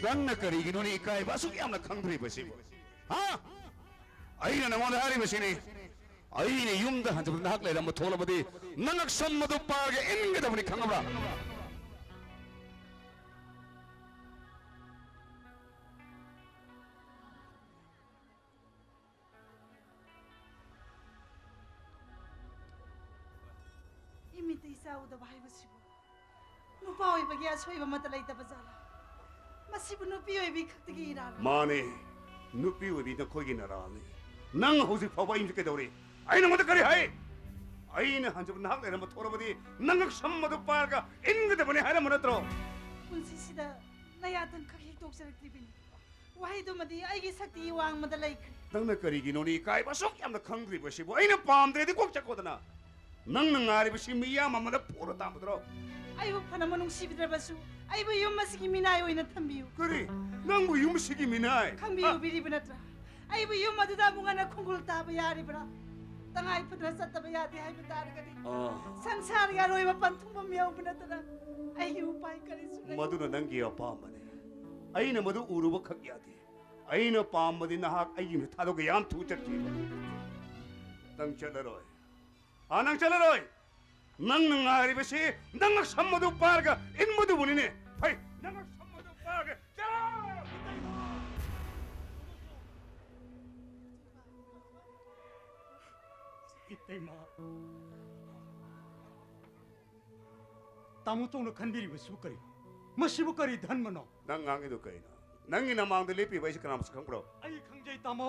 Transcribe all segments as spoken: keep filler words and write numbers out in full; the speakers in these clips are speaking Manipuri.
ꯅꯪꯅ ꯀꯔꯤꯒꯤꯅꯣꯅꯦ ꯏꯀꯥꯏꯕ ꯑꯁꯨꯛ ꯌꯥꯝꯅ ꯈꯪꯗ꯭ꯔꯤꯕꯁꯤꯕꯨ? ꯍꯥ? ꯑꯩꯅ ꯅꯉꯣꯟꯗ ꯍꯥꯏꯔꯤꯕꯁꯤꯅꯤ, ꯑꯩꯅ ꯌꯨꯝꯗ ꯍꯟꯖꯤꯟꯕꯗ ꯅꯍꯥꯛ ꯂꯩꯔꯝꯕ ꯊꯣꯛꯂꯕꯗꯤ ꯅꯉꯛ ꯁꯝ ꯑꯗꯨ ꯄꯥꯏꯔꯒ ꯏꯟꯒꯗꯕꯅꯤ, ꯈꯪꯉꯕ꯭ꯔꯥ? ꯏꯃꯤꯠꯇ ꯏꯆꯥ ꯎꯗꯕ ꯍꯥꯏꯕꯁꯤꯕꯨ ꯅꯨꯄꯥ ꯑꯣꯏꯕꯒꯤ ꯑꯁꯣꯏꯕ ꯑꯃꯠꯇ ꯂꯩꯇꯕ ꯖꯥꯠꯂꯥ? ꯃꯁꯤꯕꯨ ꯅꯨꯄꯤ ꯑꯣꯏꯕꯤ ꯈꯛꯇꯒꯤ ꯏꯔꯥꯜ? ꯃꯥꯅꯦ, ꯅꯨꯄꯤ ꯑꯣꯏꯕꯤ ꯅꯈꯣꯏꯒꯤ ꯅꯔꯥꯜꯅꯤ꯫ ꯅꯪ ꯍꯧꯖꯤꯛ ꯐꯥꯎꯕ ꯑꯩ ꯀꯩꯗꯧꯔꯤ? ꯑꯩ ꯅꯉꯣꯟꯗ ꯀꯔꯤ ꯍꯥꯏ? ꯑꯩꯅ ꯍꯟꯖꯕ ꯅꯍꯥꯛ ꯂꯩꯔꯝꯕ ꯊꯣꯛꯂꯕꯗꯤ ꯅꯉꯛ ꯁꯝ ꯑꯗꯨ ꯄꯥꯏꯔꯒ ꯏꯟꯒꯗꯕꯅꯤ ꯍꯥꯏꯔꯝꯕ ꯅꯠꯇ꯭ꯔꯣ? ꯄꯨꯟꯁꯤꯁꯤꯗ ꯅꯌꯥꯇꯪꯈꯛ ꯍꯦꯛ ꯇꯣꯛꯆꯔꯛꯇ꯭ꯔꯤꯕꯅꯤ꯫ ꯋꯥꯍꯩꯗꯨꯃꯗꯤ ꯑꯩꯒꯤ ꯁꯛꯇꯤꯒꯤ ꯋꯥꯡꯃꯗ ꯂꯩꯈ꯭ꯔꯦ꯫ ꯅꯪꯅ ꯀꯔꯤꯒꯤꯅꯣꯅꯦ ꯏꯀꯥꯏꯕ ꯑꯁꯨꯛ ꯌꯥꯝꯅ ꯈꯪꯗ꯭ꯔꯤꯕꯁꯤꯕꯨ? ꯑꯩꯅ ꯄꯥꯝꯗ꯭ꯔꯗꯤ ꯀꯣꯛ ꯆꯠꯈꯣꯗꯅ꯫ ꯅꯪꯅ ꯉꯥꯏꯔꯤꯕꯁꯤ ꯃꯤꯌꯥꯝ ꯑꯃꯗ ꯄꯨꯔ ꯇꯥꯝꯕꯗ꯭ꯔꯣ? ꯑꯩꯕꯨ ꯐꯅ ꯅꯨꯡꯁꯤꯕꯤꯗ꯭ꯔꯕꯁꯨ ꯑꯩꯕꯨ ꯌꯨꯝ ꯑꯁꯤꯒꯤ ꯃꯤꯅꯥꯏ ꯑꯣꯏꯅ ꯊꯝꯕꯤꯌꯨ꯫ ꯀꯔꯤ? ꯅꯪꯕꯨ ꯌꯨꯝ ꯑꯁꯤꯒꯤ ꯃꯤꯅꯥꯏ? ꯈꯪꯕꯤꯌꯨ, ꯑ? ꯕꯤꯔꯤꯕ ꯅꯠꯇ꯭ꯔꯥ? ꯑꯩꯕꯨ ꯌꯨꯝ ꯑꯗꯨꯗ ꯑꯃꯨꯛ ꯍꯟꯅ ꯈꯣꯡꯒꯨꯜ ꯇꯥꯕ ꯌꯥꯔꯤꯕ꯭ꯔꯥ? ꯇꯉꯥꯏ ꯐꯗꯅ ꯆꯠꯇꯕ ꯌꯥꯗꯦ ꯍꯥꯏꯕ ꯇꯥꯔꯒꯗꯤ, ꯑ꯫ ꯁꯪꯁꯥꯔꯒꯤ ꯑꯔꯣꯏꯕ ꯄꯟꯊꯨꯡꯐꯝ ꯌꯧꯕ ꯅꯠꯇꯅ ꯑꯩꯒꯤ ꯎꯄꯥꯏ ꯀꯔꯤꯁꯨ ꯂꯩꯇꯦ꯫ ꯃꯗꯨꯅ ꯅꯪꯒꯤ ꯑꯄꯥꯝꯕꯅꯤ꯫ ꯑꯩꯅ ꯃꯗꯨ ꯎꯔꯨꯕ ꯈꯛ ꯌꯥꯗꯦ꯫ ꯑꯩꯅ ꯄꯥꯝꯕꯗꯤ ꯅꯍꯥꯛ ꯑꯩꯒꯤ ꯃꯤꯠ ꯊꯥꯗꯣꯛꯀ ꯌꯥꯝ ꯊꯨ ꯆꯠꯈꯤꯕ꯫ ꯅꯪ ꯆꯠꯂꯔꯣꯏ꯫ ꯑꯥ, ꯅꯪ ꯆꯠꯂꯔꯣꯏ꯫ ꯅꯪꯅ ꯉꯥꯏꯔꯤꯕꯁꯤ ꯅꯪꯅ ꯁꯝ ꯑꯗꯨ ꯄꯥꯏꯔꯒ ꯏꯟꯕꯗꯨꯕꯨꯅꯤꯅꯦ꯫ ꯐꯩ, ꯅꯪꯅ ꯁꯝ ꯑꯗꯨ ꯄꯥꯏꯔꯒ ꯆꯠꯂꯣ! ꯏꯇꯩꯃ꯫ ꯇꯥꯃꯣ ꯇꯣꯡꯅ ꯈꯟꯕꯤꯔꯤꯕꯁꯤꯕꯨ ꯀꯔꯤꯅꯣ? ꯃꯁꯤꯕꯨ ꯀꯔꯤ ꯙꯔꯃꯅꯣ? ꯅꯪ ꯉꯥꯡꯉꯤꯗꯨ ꯀꯩꯅꯣ? ꯅꯪꯒꯤ ꯅꯃꯥꯡꯗ ꯂꯦꯞꯄꯤꯕ ꯑꯩꯁꯤ ꯀꯅꯥꯃꯁꯨ ꯈꯪꯕ꯭ꯔꯣ? ꯑꯩ ꯈꯪꯖꯩ, ꯇꯥꯃꯣ꯫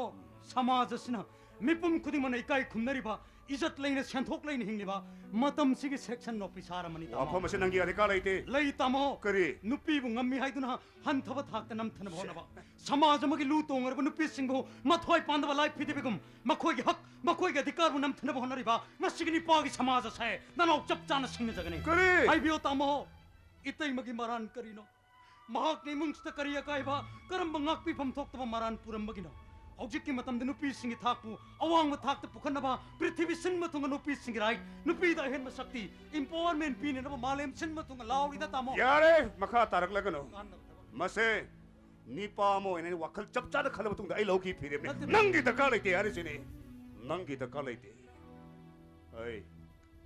ꯁꯃꯥꯖ ꯑꯁꯤꯅ ꯃꯤꯄꯨꯝ ꯈꯨꯗꯤꯡꯃꯛꯅ ꯏꯀꯥꯏ ꯈꯨꯝꯅꯔꯤꯕ, ꯏꯖꯠ ꯂꯩꯅ, ꯁꯦꯟꯊꯣꯛ ꯂꯩꯅ ꯍꯤꯡꯂꯤꯕ ꯃꯇꯝꯁꯤꯒꯤ section officer ꯑꯃꯅꯤ, ꯇꯥꯃꯣ꯫ ꯋꯥꯐꯝ ꯑꯁꯤ ꯅꯪꯒꯤ ꯑꯙꯤꯀꯥꯔ ꯂꯩꯇꯦ꯫ ꯂꯩ, ꯇꯥꯃꯣ꯫ ꯀꯔꯤ? ꯅꯨꯄꯤꯕꯨ ꯉꯝꯃꯤ ꯍꯥꯏꯗꯨꯅ ꯍꯟꯊꯕ ꯊꯥꯛꯇ ꯅꯝꯊꯅꯕ ꯁꯦ꯫ ꯍꯣꯠꯅꯕ, ꯁꯃꯥꯖ ꯑꯃꯒꯤ ꯂꯨ ꯇꯣꯡꯉꯔꯕ ꯅꯨꯄꯤꯁꯤꯡꯕꯨ ꯃꯊ꯭ꯋꯥꯏ ꯄꯥꯟꯗꯕ ꯂꯥꯏ ꯐꯤꯗꯤꯕꯤꯒꯨꯝ ꯃꯈꯣꯏꯒꯤ ꯍꯛ, ꯃꯈꯣꯏꯒꯤ ꯑꯙꯤꯀꯥꯔꯕꯨ ꯅꯝꯊꯅꯕ ꯍꯣꯠꯅꯔꯤꯕ ꯃꯁꯤꯒꯤ ꯅꯤꯄꯥꯒꯤ ꯁꯃꯥꯖ ꯑꯁꯦ ꯅꯅꯥꯎ ꯆꯞ ꯆꯥꯅ ꯁꯤꯡꯅꯖꯒꯅꯤ꯫ ꯀꯔꯤ? ꯍꯥꯏꯕꯤꯌꯣ, ꯇꯥꯃꯣ, ꯏꯇꯩꯃꯒꯤ ꯃꯔꯥꯟ ꯀꯔꯤꯅꯣ? ꯃꯍꯥꯛꯅ ꯏꯃꯨꯡꯁꯤꯗ ꯀꯔꯤ ꯑꯀꯥꯏꯕ, ꯀꯔꯝꯕ ꯉꯥꯛꯄꯤꯐꯝ ꯊꯣꯛꯇꯕ ꯃꯔꯥꯟ ꯄꯨꯔꯝꯕꯒꯤꯅꯣ? ꯍꯧꯖꯤꯛꯀꯤ ꯃꯇꯝꯗ ꯅꯨꯄꯤꯁꯤꯡꯒꯤ ꯊꯥꯛꯄꯨ ꯑꯋꯥꯡꯕ ꯊꯥꯛꯇ ꯄꯨꯈꯠꯅꯕ, ꯄ꯭ꯔꯤꯊꯤꯕꯤ ꯁꯤꯟꯕ ꯊꯨꯡꯅ ꯅꯨꯄꯤꯁꯤꯡꯒꯤ right, ꯅꯨꯄꯤꯗ ꯑꯍꯦꯟꯕ ꯁꯛꯇꯤ, empowerment ꯄꯤꯅꯅꯕ ꯃꯥꯂꯦꯝ ꯁꯤꯟꯕ ꯊꯨꯡꯅ ꯂꯥꯎꯔꯤꯗ, ꯇꯥꯃꯣ꯫ ꯌꯥꯔꯦ, ꯃꯈꯥ ꯇꯥꯔꯛꯂꯒꯅꯨ꯫ ꯀꯥꯟꯅꯕ ꯊꯕꯛ꯫ ꯃꯁꯦ ꯅꯤꯄꯥ ꯑꯃ ꯑꯣꯏꯅ ꯑꯩꯅ ꯋꯥꯈꯜ ꯆꯞ ꯆꯥꯅ ꯈꯜꯂ ꯃꯇꯨꯡꯗ ꯑꯩ ꯂꯧꯈꯤ ꯐꯤꯔꯦꯞꯅꯦ꯫ ꯅꯠꯇꯦ, ꯅꯪꯒꯤ ꯗꯔꯀꯥꯔ ꯂꯩꯇꯦ ꯍꯥꯏꯔꯤꯁꯤꯅꯦ꯫ ꯅꯪꯒꯤ ꯗꯔꯀꯥꯔ ꯂꯩꯇꯦ꯫ ꯑꯩ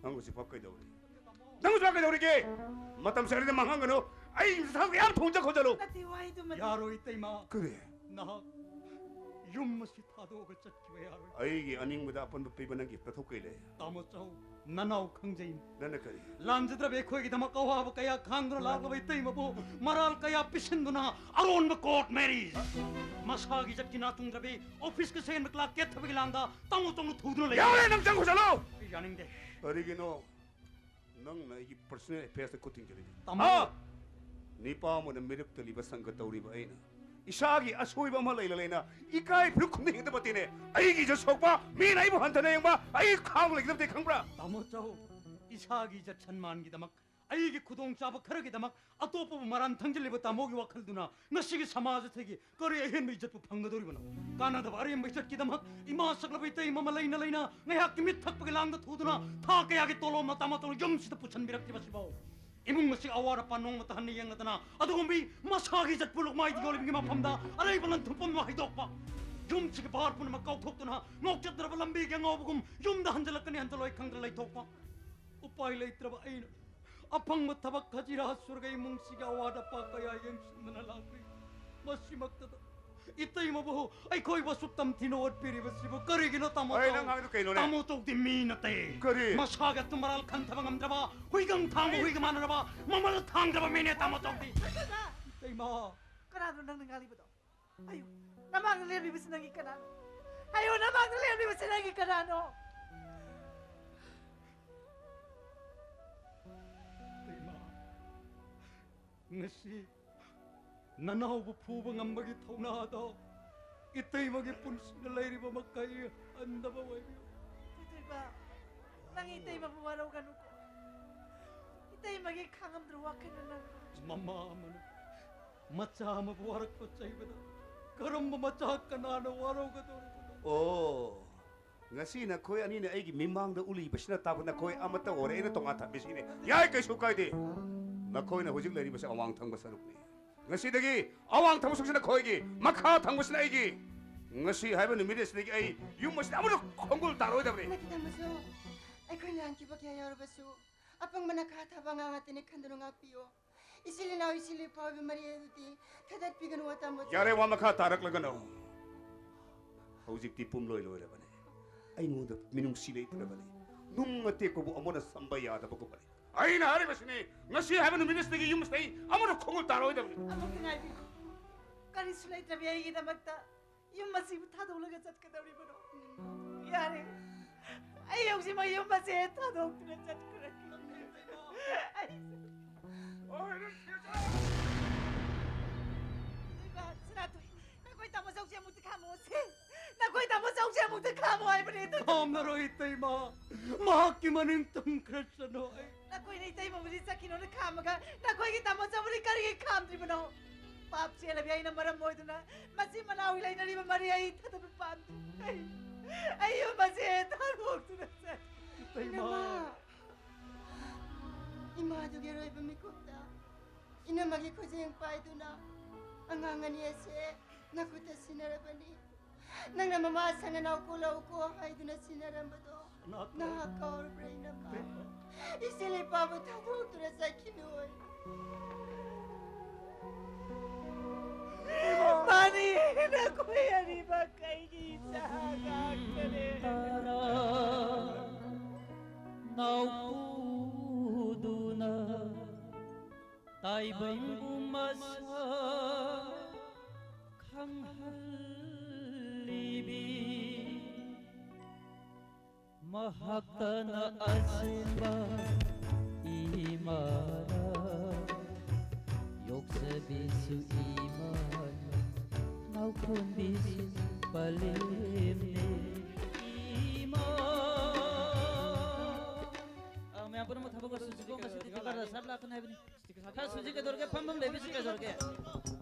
ꯅꯪ ꯍꯧꯖꯤꯛꯐꯥꯎ ꯀꯩꯗꯧꯔꯤ? ꯅꯪ ꯍꯧꯖꯤꯛꯐꯥꯎ ꯀꯩꯗꯧꯔꯤꯒꯦ? ꯃꯇꯝ ꯁꯥꯔꯤꯗ ꯃꯥꯡꯍꯟꯒꯅꯨ꯫ ꯑꯩ ꯏꯁꯥꯒ ꯌꯥꯝ ꯊꯣꯡꯖ ꯈꯣꯠꯆꯜꯂꯨ꯫ ꯅꯠꯇꯦ, ꯋꯥꯍꯩꯗꯨꯃꯗꯤ꯫ ꯌꯥꯔꯣꯏ ꯏꯇꯩꯃ꯫ ꯀꯔꯤ? ꯅꯍꯥꯛ ꯌꯨꯝ ꯑꯁꯤ ꯊꯥꯗꯣꯛꯑꯒ ꯆꯠꯈꯤꯕ ꯌꯥꯔꯣꯏ꯫ ꯑꯩꯒꯤ ꯑꯅꯤꯡꯕꯗ ꯑꯄꯟꯕ ꯄꯤꯕ ꯅꯪꯒꯤ ꯃꯊꯧ ꯀꯩ ꯂꯩ? ꯇꯥꯃꯣ ꯆꯧ, ꯅꯅꯥꯎ ꯈꯪꯖꯩꯅꯤ꯫ ꯅꯪꯅ ꯀꯔꯤ? ꯂꯥꯟꯖꯗ꯭ꯔꯕ ꯑꯩꯈꯣꯏꯒꯤꯗꯃꯛ ꯑꯋꯥꯕ ꯀꯌꯥ ꯈꯥꯡꯗꯨꯅ ꯂꯥꯛꯂꯕ ꯏꯇꯩꯃꯕꯨ ꯃꯔꯥꯜ ꯀꯌꯥ ꯄꯤꯁꯤꯟꯗꯨꯅ ꯑꯔꯣꯟꯕ ꯀꯣꯔꯠ ꯃꯦꯔꯤꯖ, ꯃꯁꯥꯒꯤ ꯏꯖꯠꯀꯤ ꯅꯥ ꯇꯨꯡꯗ꯭ꯔꯕꯤ ꯑꯣꯐꯤꯁꯀꯤ ꯁꯦꯟꯕ ꯀ꯭ꯂꯥꯔꯛ ꯀꯦꯠꯊꯕꯒꯤ ꯂꯥꯡꯗ ꯇꯥꯃꯣ ꯆꯧꯅ ꯊꯨꯗꯨꯅ ꯂꯩ꯫ ꯌꯥꯔꯦ, ꯅꯪ ꯆꯪꯈꯣ ꯆꯠꯂꯣ꯫ ꯑꯩ ꯌꯥꯅꯤꯡꯗꯦ꯫ ꯀꯔꯤꯒꯤꯅꯣ? ꯅꯪꯅ ꯑꯩꯒꯤ ꯄꯔꯁꯣꯅꯦꯜ ꯑꯦꯐꯦꯌꯔꯁꯇ ꯈꯨꯠ ꯊꯤꯡꯖꯤꯜꯂꯤꯗꯨ꯫ ꯇꯥꯃꯣ! ꯍꯥ? ꯅꯤꯄꯥ ꯑꯃꯅ ꯃꯤꯔꯛ ꯇꯤꯜꯂꯤꯕ ꯁꯪꯒ ꯇꯧꯔꯤꯕ ꯑꯩꯅ ꯏꯁꯥꯒꯤ ꯑꯁꯣꯏꯕ ꯑꯃ ꯂꯩꯅ ꯂꯩꯅ ꯏꯀꯥꯏ ꯐꯤꯔꯨꯛ ꯈꯨꯝꯅꯤꯡꯗꯕ ꯇꯤꯅꯦ꯫ ꯑꯩꯒꯤ ꯏꯖꯠ ꯁꯣꯛꯄ, ꯃꯤꯅ ꯑꯩꯕꯨ ꯍꯟꯊꯅ ꯌꯦꯡꯕ, ꯑꯩ ꯈꯥꯡ ꯂꯩꯒꯗꯕꯗꯤ ꯈꯪꯕ꯭ꯔꯥ? ꯇꯥꯃꯣ ꯆꯧ, ꯏꯁꯥꯒꯤ ꯏꯖꯠ ꯁꯟꯃꯥꯟꯒꯤꯗꯃꯛ, ꯑꯩꯒꯤ ꯈꯨꯗꯣꯡꯆꯥꯕ ꯈꯔꯒꯤꯗꯃꯛ ꯑꯇꯣꯞꯄꯕꯨ ꯃꯔꯥꯟ ꯊꯪꯖꯤꯜꯂꯤꯕ ꯇꯥꯃꯣꯒꯤ ꯋꯥꯈꯜꯗꯨꯅ ꯉꯁꯤꯒꯤ ꯁꯃꯥꯖ ꯑꯁꯤꯒꯤ ꯀꯔꯤ ꯑꯍꯦꯟꯕ ꯏꯖꯠꯄꯨ ꯐꯪꯒꯗꯧꯔꯤꯕꯅꯣ? ꯀꯥꯟꯅꯗꯕ ꯑꯔꯦꯝꯕ ꯏꯖꯠꯀꯤꯗꯃꯛ ꯏꯃꯥ ꯁꯛꯂꯕ ꯏꯇꯩꯃ ꯑꯃ ꯂꯩꯅ ꯂꯩꯅ ꯉꯥꯏꯍꯥꯛꯀꯤ ꯃꯤꯠ ꯊꯛꯄꯒꯤ ꯂꯥꯡꯗ ꯊꯨꯗꯨꯅ ꯊꯥ ꯀꯌꯥꯒꯤ ꯇꯣꯂꯣꯝꯅ ꯇꯥꯃꯣ ꯆꯧꯅ ꯌꯨꯝꯁꯤꯗ ꯄꯨꯁꯟꯕꯤꯔꯛꯂꯤꯕꯁꯤꯕꯣ? ꯏꯃꯨꯡ ꯑꯁꯤ ꯑꯋꯥꯠ ꯑꯄꯥ ꯅꯣꯡꯃꯇ ꯍꯟꯅ ꯌꯦꯡꯂꯗꯅ ꯑꯗꯨꯒꯨꯝꯕꯤ ꯃꯁꯥꯒꯤ ꯏꯖꯠ ꯄꯨꯂꯨꯛ ꯃꯥꯏꯗ ꯌꯣꯜꯂꯤꯕꯒꯤ ꯃꯐꯝꯗ ꯑꯔꯩꯕ ꯂꯟ ꯊꯨꯝ ꯄꯨꯝꯅꯃꯛ ꯍꯩꯗꯣꯛꯄ, ꯌꯨꯝꯁꯤꯒꯤ ꯚꯥꯔ ꯄꯨꯝꯅꯃꯛ ꯀꯥꯎꯊꯣꯛꯇꯨꯅ ꯉꯥꯎꯆꯠꯅꯔꯕ ꯂꯝꯕꯤꯒꯤ ꯑꯉꯥꯎꯕꯒꯨꯝ ꯌꯨꯝꯗ ꯍꯟꯖꯤꯜꯂꯛꯀꯅꯤ ꯍꯟꯖꯤꯜꯂꯣꯏ ꯈꯪꯗꯅ ꯂꯩꯊꯣꯛꯄ꯫ ꯎꯄꯥꯏ ꯂꯩꯇ꯭ꯔꯕ ꯑꯩꯅ ꯑꯐꯪꯕ ꯊꯕꯛ ꯍꯖꯤꯔꯥ ꯁꯨꯔꯒ ꯏꯃꯨꯡꯁꯤꯒꯤ ꯑꯋꯥꯠ ꯑꯄꯥ ꯀꯌꯥ ꯌꯦꯡꯁꯤꯟꯗꯨꯅ ꯂꯥꯛꯂꯤ꯫ ꯃꯁꯤꯃꯛꯇꯗ ꯏꯇꯩꯃꯕꯨ ꯑꯩꯈꯣꯏꯕꯨ ꯑꯁꯨꯛ ꯇꯝꯊꯤꯅ ꯑꯣꯠꯄꯤꯔꯤꯕꯁꯤꯕꯨ ꯀꯔꯤꯒꯤꯅꯣ ꯇꯥꯃꯣ ꯑꯩ ꯆꯧ? ꯅꯪ ꯍꯥꯏꯗꯣ ꯀꯩꯅꯣꯅꯦ? ꯇꯥꯃꯣ ꯆꯧꯗꯤ ꯃꯤ ꯅꯠꯇꯦ꯫ ꯀꯔꯤ? ꯃꯁꯥꯒꯤ ꯑꯆꯨꯝ ꯑꯔꯥꯜ ꯈꯟꯊꯕ ꯉꯝꯗ꯭ꯔꯕ, ꯍꯨꯏꯒꯪ ꯊꯥꯡꯕ ꯍꯨꯏꯒ ꯃꯥꯟꯅꯔꯕ, ꯃꯃꯜ ꯊꯥꯡꯗ꯭ꯔꯕ ꯃꯤꯅꯦ ꯇꯥꯃꯣ ꯆꯧꯗꯤ꯫ ꯏꯇꯩꯃ! ꯀꯅꯥꯅꯣ ꯅꯪꯅ ꯉꯥꯡꯂꯤꯕꯗꯣ? ꯍꯥꯏꯌꯨ, ꯅꯃꯥꯡꯗ ꯂꯦꯝꯂꯤꯕꯁꯤ ꯅꯪꯒꯤ ꯀꯅꯥꯅꯣ? ꯍꯥꯏꯌꯨ, ꯅꯃꯥꯡꯗ ꯂꯦꯝꯂꯤꯕꯁꯤ ꯅꯪꯒꯤ ꯀꯅꯥꯅꯣ? ꯏꯇꯩꯃ, ꯉꯁꯤ ꯅꯅꯥꯎꯕꯨ ꯐꯨꯕ ꯉꯝꯕꯒꯤ ꯊꯧꯅꯥꯗꯣ ꯏꯇꯩꯃꯒꯤ ꯄꯨꯟꯁꯤꯗ ꯂꯩꯔꯤꯕ ꯃꯈꯩ ꯍꯟꯗꯕ ꯑꯣꯏꯕꯤꯌꯨ꯫ ꯊꯣꯏꯊꯣꯏꯕ, ꯅꯪ ꯏꯇꯩꯃꯕꯨ ꯋꯥꯔꯧꯒꯅꯨꯀꯣ꯫ ꯏꯇꯩꯃꯒꯤ ꯈꯥꯡꯉꯝꯗ꯭ꯔ ꯋꯥꯈꯜꯅ ꯅꯪ ꯃꯃꯥ ꯑꯃꯅ ꯃꯆꯥ ꯑꯃꯕꯨ ꯋꯥꯔꯛꯄ ꯆꯩꯕꯗ ꯀꯔꯝꯕ ꯃꯆꯥ ꯀꯅꯥꯅ ꯋꯥꯔꯧꯒꯗꯧꯔꯤꯕꯅꯣ? ꯑꯣ, ꯉꯁꯤ ꯅꯈꯣꯏ ꯑꯅꯤꯅ ꯑꯩꯒꯤ ꯃꯤꯃꯥꯡꯗ ꯎꯠꯂꯤꯕꯁꯤꯅ ꯇꯥꯛꯄ ꯅꯈꯣꯏ ꯑꯃꯠꯇ ꯑꯣꯏꯔꯦ꯫ ꯑꯩꯅ ꯇꯣꯉꯥꯟ ꯊꯝꯕꯤꯁꯤꯅꯦ꯫ ꯌꯥꯏ, ꯀꯩꯁꯨ ꯀꯥꯏꯗꯦ꯫ ꯅꯈꯣꯏꯅ ꯍꯧꯖꯤꯛ ꯂꯩꯔꯤꯕꯁꯤ ꯑꯋꯥꯡ ꯊꯪꯕ ꯁꯔꯨꯛꯅꯤ꯫ ꯉꯁꯤꯗꯒꯤ ꯑꯋꯥꯡ ꯊꯪꯕ ꯁꯔꯨꯛꯁꯤꯅ ꯈꯣꯏꯒꯤ, ꯃꯈꯥ ꯊꯪꯕꯁꯤꯅ ꯑꯩꯒꯤ꯫ ꯉꯁꯤ ꯍꯥꯏꯕ ꯅꯨꯃꯤꯠ ꯑꯁꯤꯗꯒꯤ ꯑꯩ ꯌꯨꯝ ꯑꯁꯤꯗ ꯑꯃꯨꯛ ꯈꯣꯡꯒꯨꯜ ꯇꯥꯔꯣꯏꯗꯕꯅꯤ꯫ ꯅꯠꯇꯦ ꯇꯥꯃꯣꯁꯨ, ꯑꯩꯈꯣꯏ ꯂꯥꯟꯈꯤꯕ ꯀꯌꯥ ꯌꯥꯎꯔꯕꯁꯨ ꯑꯄꯪꯕꯅ ꯈꯥ ꯊꯥꯕ ꯑꯉꯥꯡ ꯉꯥꯛꯇꯅꯤ ꯈꯟꯗꯨꯅ ꯉꯥꯛꯄꯤꯌꯨ꯫ ꯏꯆꯤꯜ ꯏꯅꯥꯎ ꯏꯆꯤꯜ ꯏꯄꯥ ꯑꯣꯏꯕ ꯃꯔꯤ ꯑꯗꯨꯗꯤ ꯊꯥꯗꯠꯄꯤꯒꯅꯨ ꯇꯥꯃꯣꯁꯨ꯫ ꯌꯥꯔꯦ, ꯋꯥ ꯃꯈꯥ ꯇꯥꯔꯛꯂꯒꯅꯨ꯫ ꯍꯧꯖꯤꯛꯇꯤ ꯄꯨꯝꯂꯣꯏ ꯂꯣꯏꯔꯕꯅꯤ꯫ ꯑꯩꯉꯣꯟꯗ ꯃꯤꯅꯨꯡꯁꯤ ꯂꯩꯇ꯭ꯔꯕꯅꯤ꯫ ꯅꯨꯡ ꯑꯇꯦꯛꯄꯕꯨ ꯑꯃꯅ ꯁꯝꯕ ꯌꯥꯗꯕꯒꯨꯝꯕꯅꯤ꯫ ꯑꯩꯅ ꯍꯥꯏꯔꯤꯕꯁꯤꯅꯤ, ꯉꯁꯤ ꯍꯥꯏꯕ ꯅꯨꯃꯤꯠ ꯑꯁꯤꯗꯒꯤ ꯌꯨꯝ ꯑꯁꯤꯗ ꯑꯩ ꯑꯃꯨꯛ ꯈꯣꯡꯒꯨꯜ ꯇꯥꯔꯣꯏꯗꯕꯅꯤ꯫ ꯑꯃꯨꯛꯇ ꯉꯥꯏꯕꯤꯌꯨ꯫ ꯀꯔꯤꯁꯨ ꯂꯩꯇ꯭ꯔꯕꯤ ꯑꯩꯒꯤꯗꯃꯛꯇ ꯌꯨꯝ ꯑꯁꯤꯕꯨ ꯊꯥꯗꯣꯛꯂꯒ ꯆꯠꯀꯗꯧꯔꯤꯕꯅꯣ? ꯌꯥꯔꯦ, ꯑꯩ ꯍꯧꯖꯤꯛꯃꯛ ꯌꯨꯝ ꯑꯁꯦ ꯊꯥꯗꯣꯛꯇꯨꯅ ꯆꯠꯈ꯭ꯔꯒꯦ꯫ ꯑꯩ ꯏꯃꯥ, ꯁꯅꯥꯇꯣꯏ, ꯅꯈꯣꯏ ꯇꯥꯃꯣ ꯆꯧꯁꯦ ꯑꯃꯨꯛꯇ ꯈꯥꯝꯃꯣꯁꯦ꯫ ꯅꯈꯣꯏ ꯇꯥꯃꯣ ꯆꯧꯁꯦ ꯑꯃꯨꯛꯇ ꯈꯥꯝꯃꯣ ꯍꯥꯏꯕꯅꯦ꯫ ꯈꯥꯝꯂꯔꯣꯏ ꯏꯇꯩꯃ, ꯃꯍꯥꯛꯀꯤ ꯃꯅꯤꯡ ꯇꯝꯈ꯭ꯔꯁꯅꯨ꯫ ꯑꯩ ꯅꯈꯣꯏꯅ ꯏꯇꯩꯃꯕꯨꯗꯤ ꯆꯠꯈꯤꯅꯣꯅ ꯈꯥꯝꯃꯒ ꯅꯈꯣꯏꯒꯤ ꯇꯥꯃꯣ ꯆꯧꯕꯨꯗꯤ ꯀꯔꯤꯒꯤ ꯈꯥꯝꯗ꯭ꯔꯤꯕꯅꯣ? ꯄꯥꯞ ꯆꯦꯜꯂꯕꯤ ꯑꯩꯅ ꯃꯔꯝ ꯑꯣꯏꯗꯨꯅ ꯃꯆꯤꯟ ꯃꯅꯥꯎꯒꯤ ꯂꯩꯅꯔꯤꯕ ꯃꯔꯤ ꯑꯩ ꯊꯥꯗꯣꯛꯄ ꯄꯥꯝꯗꯦ꯫ ꯑꯩ, ꯑꯩ ꯌꯨꯝ ꯑꯁꯦ ꯊꯥꯗꯣꯛꯇꯨꯅ ꯆꯠ ꯏꯇꯩꯃ꯫ ꯏꯅꯝꯃ, ꯏꯃꯥꯗꯨꯒꯤ ꯑꯔꯣꯏꯕ ꯃꯤꯀꯨꯞꯇ ꯏꯅꯝꯃꯒꯤ ꯈꯨꯖꯦꯡ ꯄꯥꯏꯗꯨꯅ ꯑꯉꯥꯡ ꯑꯅꯤ ꯑꯁꯦ ꯅꯈꯨꯠꯇ ꯁꯤꯟꯅꯔꯕꯅꯤ꯫ ꯅꯪꯅ ꯃꯃꯥ ꯁꯪ ꯅꯅꯥꯎ ꯀꯣꯜꯂꯛꯎꯀꯣ ꯍꯥꯏꯗꯨꯅ ꯁꯤꯟꯅꯔꯝꯕꯗꯣ ꯅꯍꯥꯛ ꯀꯥꯎꯔꯕ꯭ꯔꯥ ꯏꯅꯝꯃ? ꯏꯆꯦ ꯏꯄꯥꯕꯨ ꯊꯥꯗꯣꯛꯇꯨꯅ ꯆꯠꯈꯤꯅꯣꯏ꯫ ꯃꯥꯅꯤ, ꯅꯈꯣꯏ ꯑꯅꯤꯃꯛ ꯑꯩꯒꯤ ꯏꯆꯥ ꯉꯥꯛꯇꯅꯦ꯫ ꯅꯥꯎꯄꯨꯗꯨꯅ ꯇꯥꯏꯕꯪꯕꯨ ꯃꯁꯛ ꯈꯪꯍꯜꯂꯤꯕꯤ꯫ ꯃꯍꯥꯛꯇꯅ ꯑꯁꯦꯡꯕ ꯏꯃꯥꯔꯥ, ꯌꯣꯛꯆꯕꯤꯁꯨ ꯏꯃꯥꯅꯤ, ꯅꯥꯎꯈꯣꯟꯕꯤꯁꯨ ꯄꯂꯦꯝꯅꯦ ꯏꯃꯥ꯫ ꯑ, ꯃꯌꯥꯝ ꯄꯨꯝꯅꯃꯛ ꯊꯕꯛ ꯂꯣꯏꯁꯤꯟꯁꯤꯀꯣ, ꯉꯁꯤꯗꯤ ꯗꯔꯀꯥꯔ ꯁꯥꯍꯦꯕ ꯂꯥꯛꯀꯅꯤ ꯍꯥꯏꯕꯅꯤ꯫ ꯈꯔ ꯁꯨꯖꯤ ꯀꯩꯗꯧꯔꯒꯦ? ꯐꯝꯐꯝ ꯂꯩꯕꯤꯁꯤ ꯀꯩꯗꯧꯔꯒꯦ?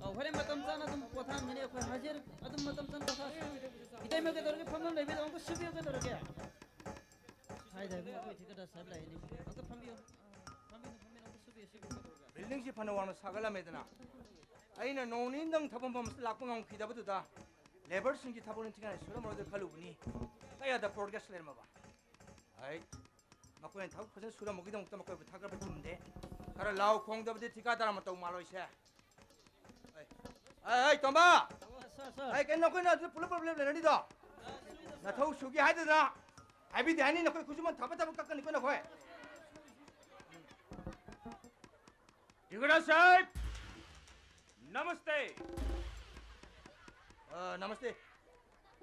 ꯑꯧ, ꯍꯣꯔꯦꯟ ꯃꯇꯝ ꯆꯥꯅ ꯑꯗꯨꯝ ꯄꯣꯊꯥꯍꯟꯒꯅꯤ ꯑꯩꯈꯣꯏ꯫ ꯍꯥꯖꯤꯔ ꯑꯗꯨꯝ ꯃꯇꯝ ꯆꯥꯅ ꯄꯣꯊꯥꯍꯟꯒꯅꯤ꯫ ꯏꯇꯩꯃ ꯀꯩꯗꯧꯔꯒꯦ? ꯐꯝꯐꯝ ꯂꯩꯕꯤꯗ ꯑꯃꯨꯛꯇ ꯁꯨꯕꯤꯌꯨ ꯀꯩꯗꯧꯔꯒꯦ? ꯍꯥꯏꯗꯕꯤ ꯑꯩꯈꯣꯏ ꯊꯤꯀꯗ ꯁꯥꯍꯦꯕ ꯂꯥꯛꯏꯅꯤ꯫ ꯑꯃꯨꯛꯇ ꯐꯝꯕꯤꯌꯨ꯫ ꯐꯝꯕꯤꯌꯨ, ꯐꯝꯕꯤꯌꯨ, ꯑꯃꯨꯛꯇ ꯁꯨꯕꯤꯌꯨ, ꯁꯨꯕꯤꯌꯨ꯫ ꯕꯤꯜꯗꯤꯡꯁꯤ ꯐꯅ ꯋꯥꯡꯅ ꯁꯥꯒꯠꯂꯝꯃꯦꯗꯅ꯫ ꯑꯩꯅ ꯅꯣꯡ ꯅꯤꯅꯤꯗꯪ ꯊꯕꯛ ꯃꯐꯝ ꯑꯁꯤꯗ ꯂꯥꯛꯄ ꯉꯝꯈꯤꯗꯕꯗꯨꯗ ꯂꯦꯕꯔꯁꯤꯡꯒꯤ ꯊꯕꯛ ꯅꯤꯡꯊꯤꯅ ꯁꯨꯔꯝꯃꯔꯣꯏꯗ ꯈꯜꯂꯨꯕꯅꯤ꯫ ꯀꯌꯥꯗ ꯄ꯭ꯔꯣꯒ꯭ꯔꯦꯁ ꯂꯩꯔꯝꯃꯕ? ꯑꯩ ꯃꯈꯣꯏꯅ ꯊꯕꯛ ꯐꯖꯅ ꯁꯨꯔꯝꯕꯒꯤꯗꯃꯛꯇ ꯃꯈꯣꯏꯕꯨ ꯊꯥꯒꯠꯄ ꯆꯨꯝꯗꯦ꯫ ꯈꯔ ꯂꯥꯎ ꯈꯣꯡꯗꯕꯗꯤ ꯊꯤꯀꯥꯗꯥꯔ ꯃꯇꯧ ꯃꯥꯜꯂꯣꯏꯁꯦ꯫ ꯑꯩ, ꯑꯩ, ꯑꯩ, ꯇꯣꯝꯕ! ꯁꯥꯔ, ꯁꯥꯔ꯫ ꯑꯩ, ꯀꯩꯅꯣ ꯑꯩꯈꯣꯏꯅ ꯑꯗꯨ ꯄꯨꯂꯞ ꯄꯨꯂꯞ ꯂꯦꯞ ꯂꯩꯅꯔꯤꯗꯣ? ꯅꯊꯧ ꯁꯨꯒꯦ ꯍꯥꯏꯗꯅ ꯍꯥꯏꯕꯤꯗꯦ ꯍꯥꯏꯅꯤ, ꯅꯈꯣꯏ ꯈꯨꯠꯁꯨꯃꯟ ꯊꯥꯕ ꯊꯕꯛ ꯀꯛꯀꯅꯤꯀꯣ ꯅꯈꯣꯏ꯫ ꯇꯤꯀꯦꯗꯥꯔ ꯁꯥꯍꯦꯕ! ꯅꯃꯁꯇꯦ! ꯑ, ꯅꯃꯁꯇꯦ꯫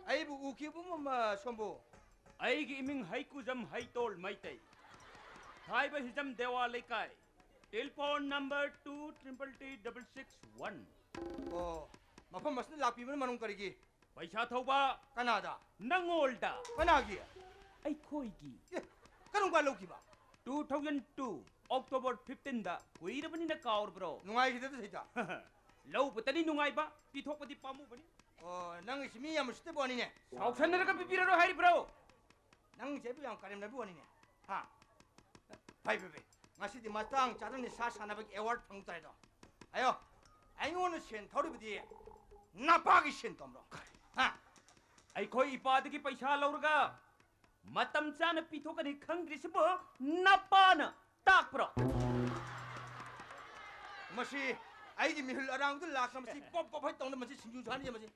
ꯑꯩꯕꯨ ꯎꯈꯤꯕ ꯃ-, ꯃ-, ꯁꯣꯝꯕꯨ? ꯑꯩꯒꯤ ꯏꯃꯤꯡ ꯍꯩꯀꯨꯖꯝ ꯍꯩꯇꯣꯜ ꯃꯩꯇꯩ꯫ ꯊꯥꯏꯕ ꯍꯤꯖꯝ ꯗꯦꯋꯥ ꯂꯩꯀꯥꯏ꯫ Telephone number two triple three double six one꯫ ꯑꯣ, ꯃꯐꯝ ꯑꯁꯤꯗ ꯂꯥꯛꯄꯤꯕꯅ ꯃꯔꯝ ꯀꯔꯤꯒꯤ? ꯄꯩꯁꯥ ꯊꯧꯕ꯫ ꯀꯅꯥꯗ? ꯅꯉꯣꯜꯗ꯫ ꯀꯅꯥꯒꯤ? ꯑꯩꯈꯣꯏꯒꯤ꯫ ꯑꯦ, ꯀꯔꯝ ꯀꯥꯟ ꯂꯧꯈꯤꯕ? Two thousand two, October fifteenꯗ꯫ ꯀꯨꯏꯔꯕꯅꯤꯅ ꯀꯥꯎꯔꯕ꯭ꯔꯣ? ꯅꯨꯡꯉꯥꯏꯈꯤꯗꯦꯗ ꯁꯩꯇ꯫ ꯂꯧꯕꯇꯅꯤ ꯅꯨꯡꯉꯥꯏꯕ, ꯄꯤꯊꯣꯛꯄꯗꯤ ꯄꯥꯝꯃꯨꯕꯅꯤ꯫ ꯑꯣ, ꯅꯪꯒꯤꯁꯤ ꯃꯤ ꯌꯥꯝ ꯎꯁꯤꯠꯇꯕ ꯋꯥꯅꯤꯅꯦ꯫ ꯁꯥꯎꯁꯟꯅꯔꯒ ꯄꯤꯕꯤꯔꯔꯣꯏ ꯍꯥꯏꯔꯤꯕ꯭ꯔꯣ? ꯅꯪꯁꯦ ꯑꯩꯕꯨ ꯌꯥꯝ ꯀꯔꯦꯝꯅꯕ ꯋꯥꯅꯤꯅꯦ꯫ ꯍꯥ? ꯐꯩ, ꯐꯩ, ꯐꯩ꯫ ꯉꯁꯤꯗꯤ ꯃꯇꯥꯡ ꯆꯥꯗꯅ ꯅꯤꯁꯥ ꯁꯥꯟꯅꯕꯒꯤ ꯑꯦꯋꯥꯔꯗ ꯐꯪ ꯇꯥꯏꯗꯣ꯫ ꯑꯌꯣ, ꯑꯩꯉꯣꯟꯗ ꯁꯦꯟ ꯊꯧꯔꯤꯕꯗꯤ ꯅꯄꯥꯒꯤ ꯁꯦꯟ ꯇꯣꯝꯕ꯭ꯔꯣ? ꯍꯥ? ꯑꯩꯈꯣꯏ ꯏꯄꯥꯗꯒꯤ ꯄꯩꯁꯥ ꯂꯧꯔꯒ ꯃꯇꯝ ꯆꯥꯅ ꯄꯤꯊꯣꯛꯀꯅꯤ ꯈꯪꯗ꯭ꯔꯤꯁꯤꯕꯨ ꯅꯄꯥꯅ ꯇꯥꯛꯄ꯭ꯔꯣ? ꯃꯁꯤ ꯑꯩꯒꯤ ꯃꯤꯍꯨꯜ ꯑꯔꯥꯡꯕꯗ ꯂꯥꯛꯇꯅ ꯃꯁꯤ ꯄꯣꯞ ꯄꯣꯞ ꯍꯩ ꯇꯧꯅ ꯃꯁꯤ ꯁꯤꯡꯖꯨ ꯆꯥꯅꯤꯡꯉꯦ ꯃꯁꯤ꯫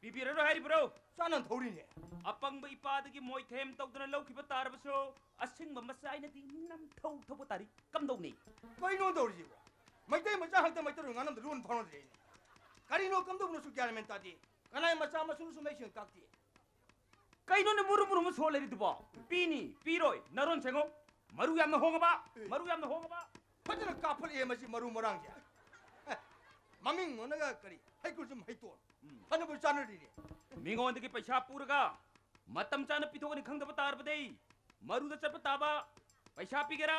ꯄꯤꯕꯤꯔꯔꯣꯏ ꯍꯥꯏꯔꯤꯕ꯭ꯔꯣ? ꯆꯥꯅ ꯊꯧꯔꯤꯅꯦ꯫ ꯑꯄꯪꯕ ꯏꯄꯥꯗꯒꯤ ꯃꯣꯏꯊꯦꯝ ꯇꯧꯗꯅ ꯂꯧꯈꯤꯕ ꯇꯥꯔꯕꯁꯨ ꯑꯁꯤꯡꯕ ꯃꯆꯥ ꯑꯩꯅꯗꯤ ꯅꯝꯊꯧ ꯊꯧꯕ ꯇꯥꯔꯤ꯫ ꯀꯝꯗꯧꯅꯤ? ꯀꯩꯅꯣ ꯇꯧꯔꯤꯁꯤꯕꯣ? ꯃꯩꯇꯩ ꯃꯆꯥ ꯈꯛꯇ ꯃꯩꯇꯩꯂꯣꯟ ꯉꯥꯡꯅꯕꯗ ꯂꯣꯟ ꯐꯥꯎꯅꯗ꯭ꯔꯦꯅꯦ꯫ ꯀꯔꯤꯅꯣ ꯀꯝꯗꯧꯕꯅꯣꯁꯨ ꯒ꯭ꯌꯥꯟ ꯃꯦꯟ ꯇꯥꯗꯦ꯫ ꯀꯅꯥꯏ ꯃꯆꯥ ꯃꯁꯨꯅꯁꯨ ꯃꯩ ꯁꯦꯡ ꯇꯥꯛꯇꯦ꯫ ꯀꯩꯅꯣꯅꯦ ꯃꯨꯔꯨ ꯃꯨꯔꯨ ꯑꯃ ꯁꯣꯜ ꯂꯩꯔꯤꯗꯨꯕꯣ? ꯄꯤꯅꯤ, ꯄꯤꯔꯣꯏ, ꯅꯔꯣꯟ ꯁꯦꯡꯉꯣ꯫ ꯃꯔꯨ ꯌꯥꯝꯅ ꯍꯣꯡꯉꯕ, ꯑꯦ꯫ ꯃꯔꯨ ꯌꯥꯝꯅ ꯍꯣꯡꯉꯕ꯫ ꯐꯖꯅ ꯀꯥꯞꯈꯠꯂꯛꯑꯦ ꯃꯁꯤ ꯃꯔꯨ ꯃꯔꯥꯡꯁꯦ꯫ ꯑꯦ, ꯃꯃꯤꯡ ꯑꯣꯟꯅꯒ ꯀꯔꯤ? ꯍꯩꯀ꯭ꯔꯨꯖꯝ ꯍꯩꯇꯣꯟ꯫ ꯎꯝ꯫ ꯐꯅꯕ ꯆꯥꯅꯔꯤꯅꯦ꯫ ꯃꯤꯉꯣꯟꯗꯒꯤ ꯄꯩꯁꯥ ꯄꯨꯔꯒ ꯃꯇꯝ ꯆꯥꯅ ꯄꯤꯊꯣꯛꯀꯅꯤ ꯈꯪꯗꯕ ꯇꯥꯔꯕꯗꯤ ꯃꯔꯨꯗ ꯆꯠꯄ ꯇꯥꯕ꯫ ꯄꯩꯁꯥ ꯄꯤꯒꯦꯔꯥ?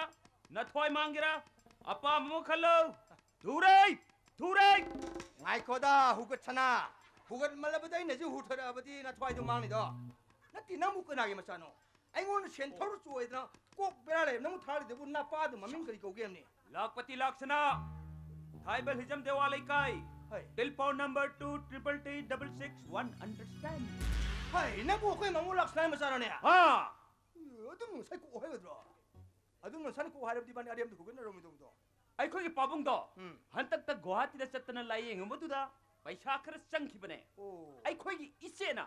ꯅꯊ꯭ꯋꯥꯏ ꯃꯥꯡꯒꯦꯔꯥ? ꯑꯄꯥꯝꯕ ꯑꯃ ꯈꯜꯂꯣ꯫ ꯊꯨꯔꯦ! ꯊꯨꯔꯦ! ꯉꯥꯏꯈꯣꯗ, ꯍꯨꯒꯠꯁꯅꯥ꯫ ꯍꯨꯒꯠꯃꯜꯂꯕꯗ ꯑꯩꯅꯁꯨ ꯍꯨꯊꯔꯛꯑꯕꯗꯤ ꯅꯊ꯭ꯋꯥꯏꯗꯣ ꯃꯥꯡꯅꯤꯗꯣ꯫ ꯅꯠꯇꯦ, ꯅꯪꯕꯨ ꯀꯅꯥꯒꯤ ꯃꯆꯥꯅꯣ? ꯑꯩꯉꯣꯟꯗ ꯁꯦꯟ ꯊꯧꯔ ꯆꯣꯏꯗꯅ ꯀꯣꯛ ꯕꯦꯔꯥ ꯂꯩꯔꯦ꯫ ꯅꯪꯕꯨ ꯊꯥꯔꯤꯗꯨꯕꯨ ꯅꯄꯥꯗꯨ ꯃꯃꯤꯡ ꯀꯔꯤ ꯀꯧꯒꯦ ꯍꯥꯏꯕꯅꯤ? ꯂꯥꯛꯄꯇꯤ ꯂꯥꯛꯁꯅꯥ꯫ ꯊꯥꯏꯕ ꯍꯤꯖꯝ ꯗꯦꯋꯥ ꯂꯩꯀꯥꯏ꯫ ꯍꯣꯏ꯫ Telephone number two triple three double six one, understand? ꯍꯥꯏ, ꯅꯪꯕꯨ ꯑꯩꯈꯣꯏ ꯃꯃꯨ ꯂꯥꯛꯁꯅꯥꯏ ꯃꯆꯥꯔꯅꯦ? ꯑꯥ ꯑꯗꯨꯝ ꯉꯁꯥꯏ ꯀꯣꯛ ꯍꯥꯏꯒꯗ꯭ꯔꯣ? ꯑꯗꯨꯝ ꯉꯁꯥꯏ ꯀꯣꯛ ꯍꯥꯏꯔꯕꯗꯤ ꯏꯕꯥꯅꯤ ꯑꯔꯦꯝꯕꯗ ꯍꯨꯒꯠꯅꯔꯝꯃꯣꯏꯗꯧꯕꯗꯣ꯫ ꯑꯩꯈꯣꯏꯒꯤ ꯄꯥꯕꯨꯡꯗꯣ ꯎꯝ꯫ ꯍꯟꯗꯛꯇ ꯒꯨꯋꯥꯍꯥꯇꯤꯗ ꯆꯠꯇꯅ ꯂꯥꯏꯌꯦꯡꯉꯨꯕꯗꯨꯗ ꯄꯩꯁꯥ ꯈꯔ ꯆꯪꯈꯤꯕꯅꯦ꯫ ꯑꯣ꯫ ꯑꯩꯈꯣꯏꯒꯤ ꯏꯆꯦꯅ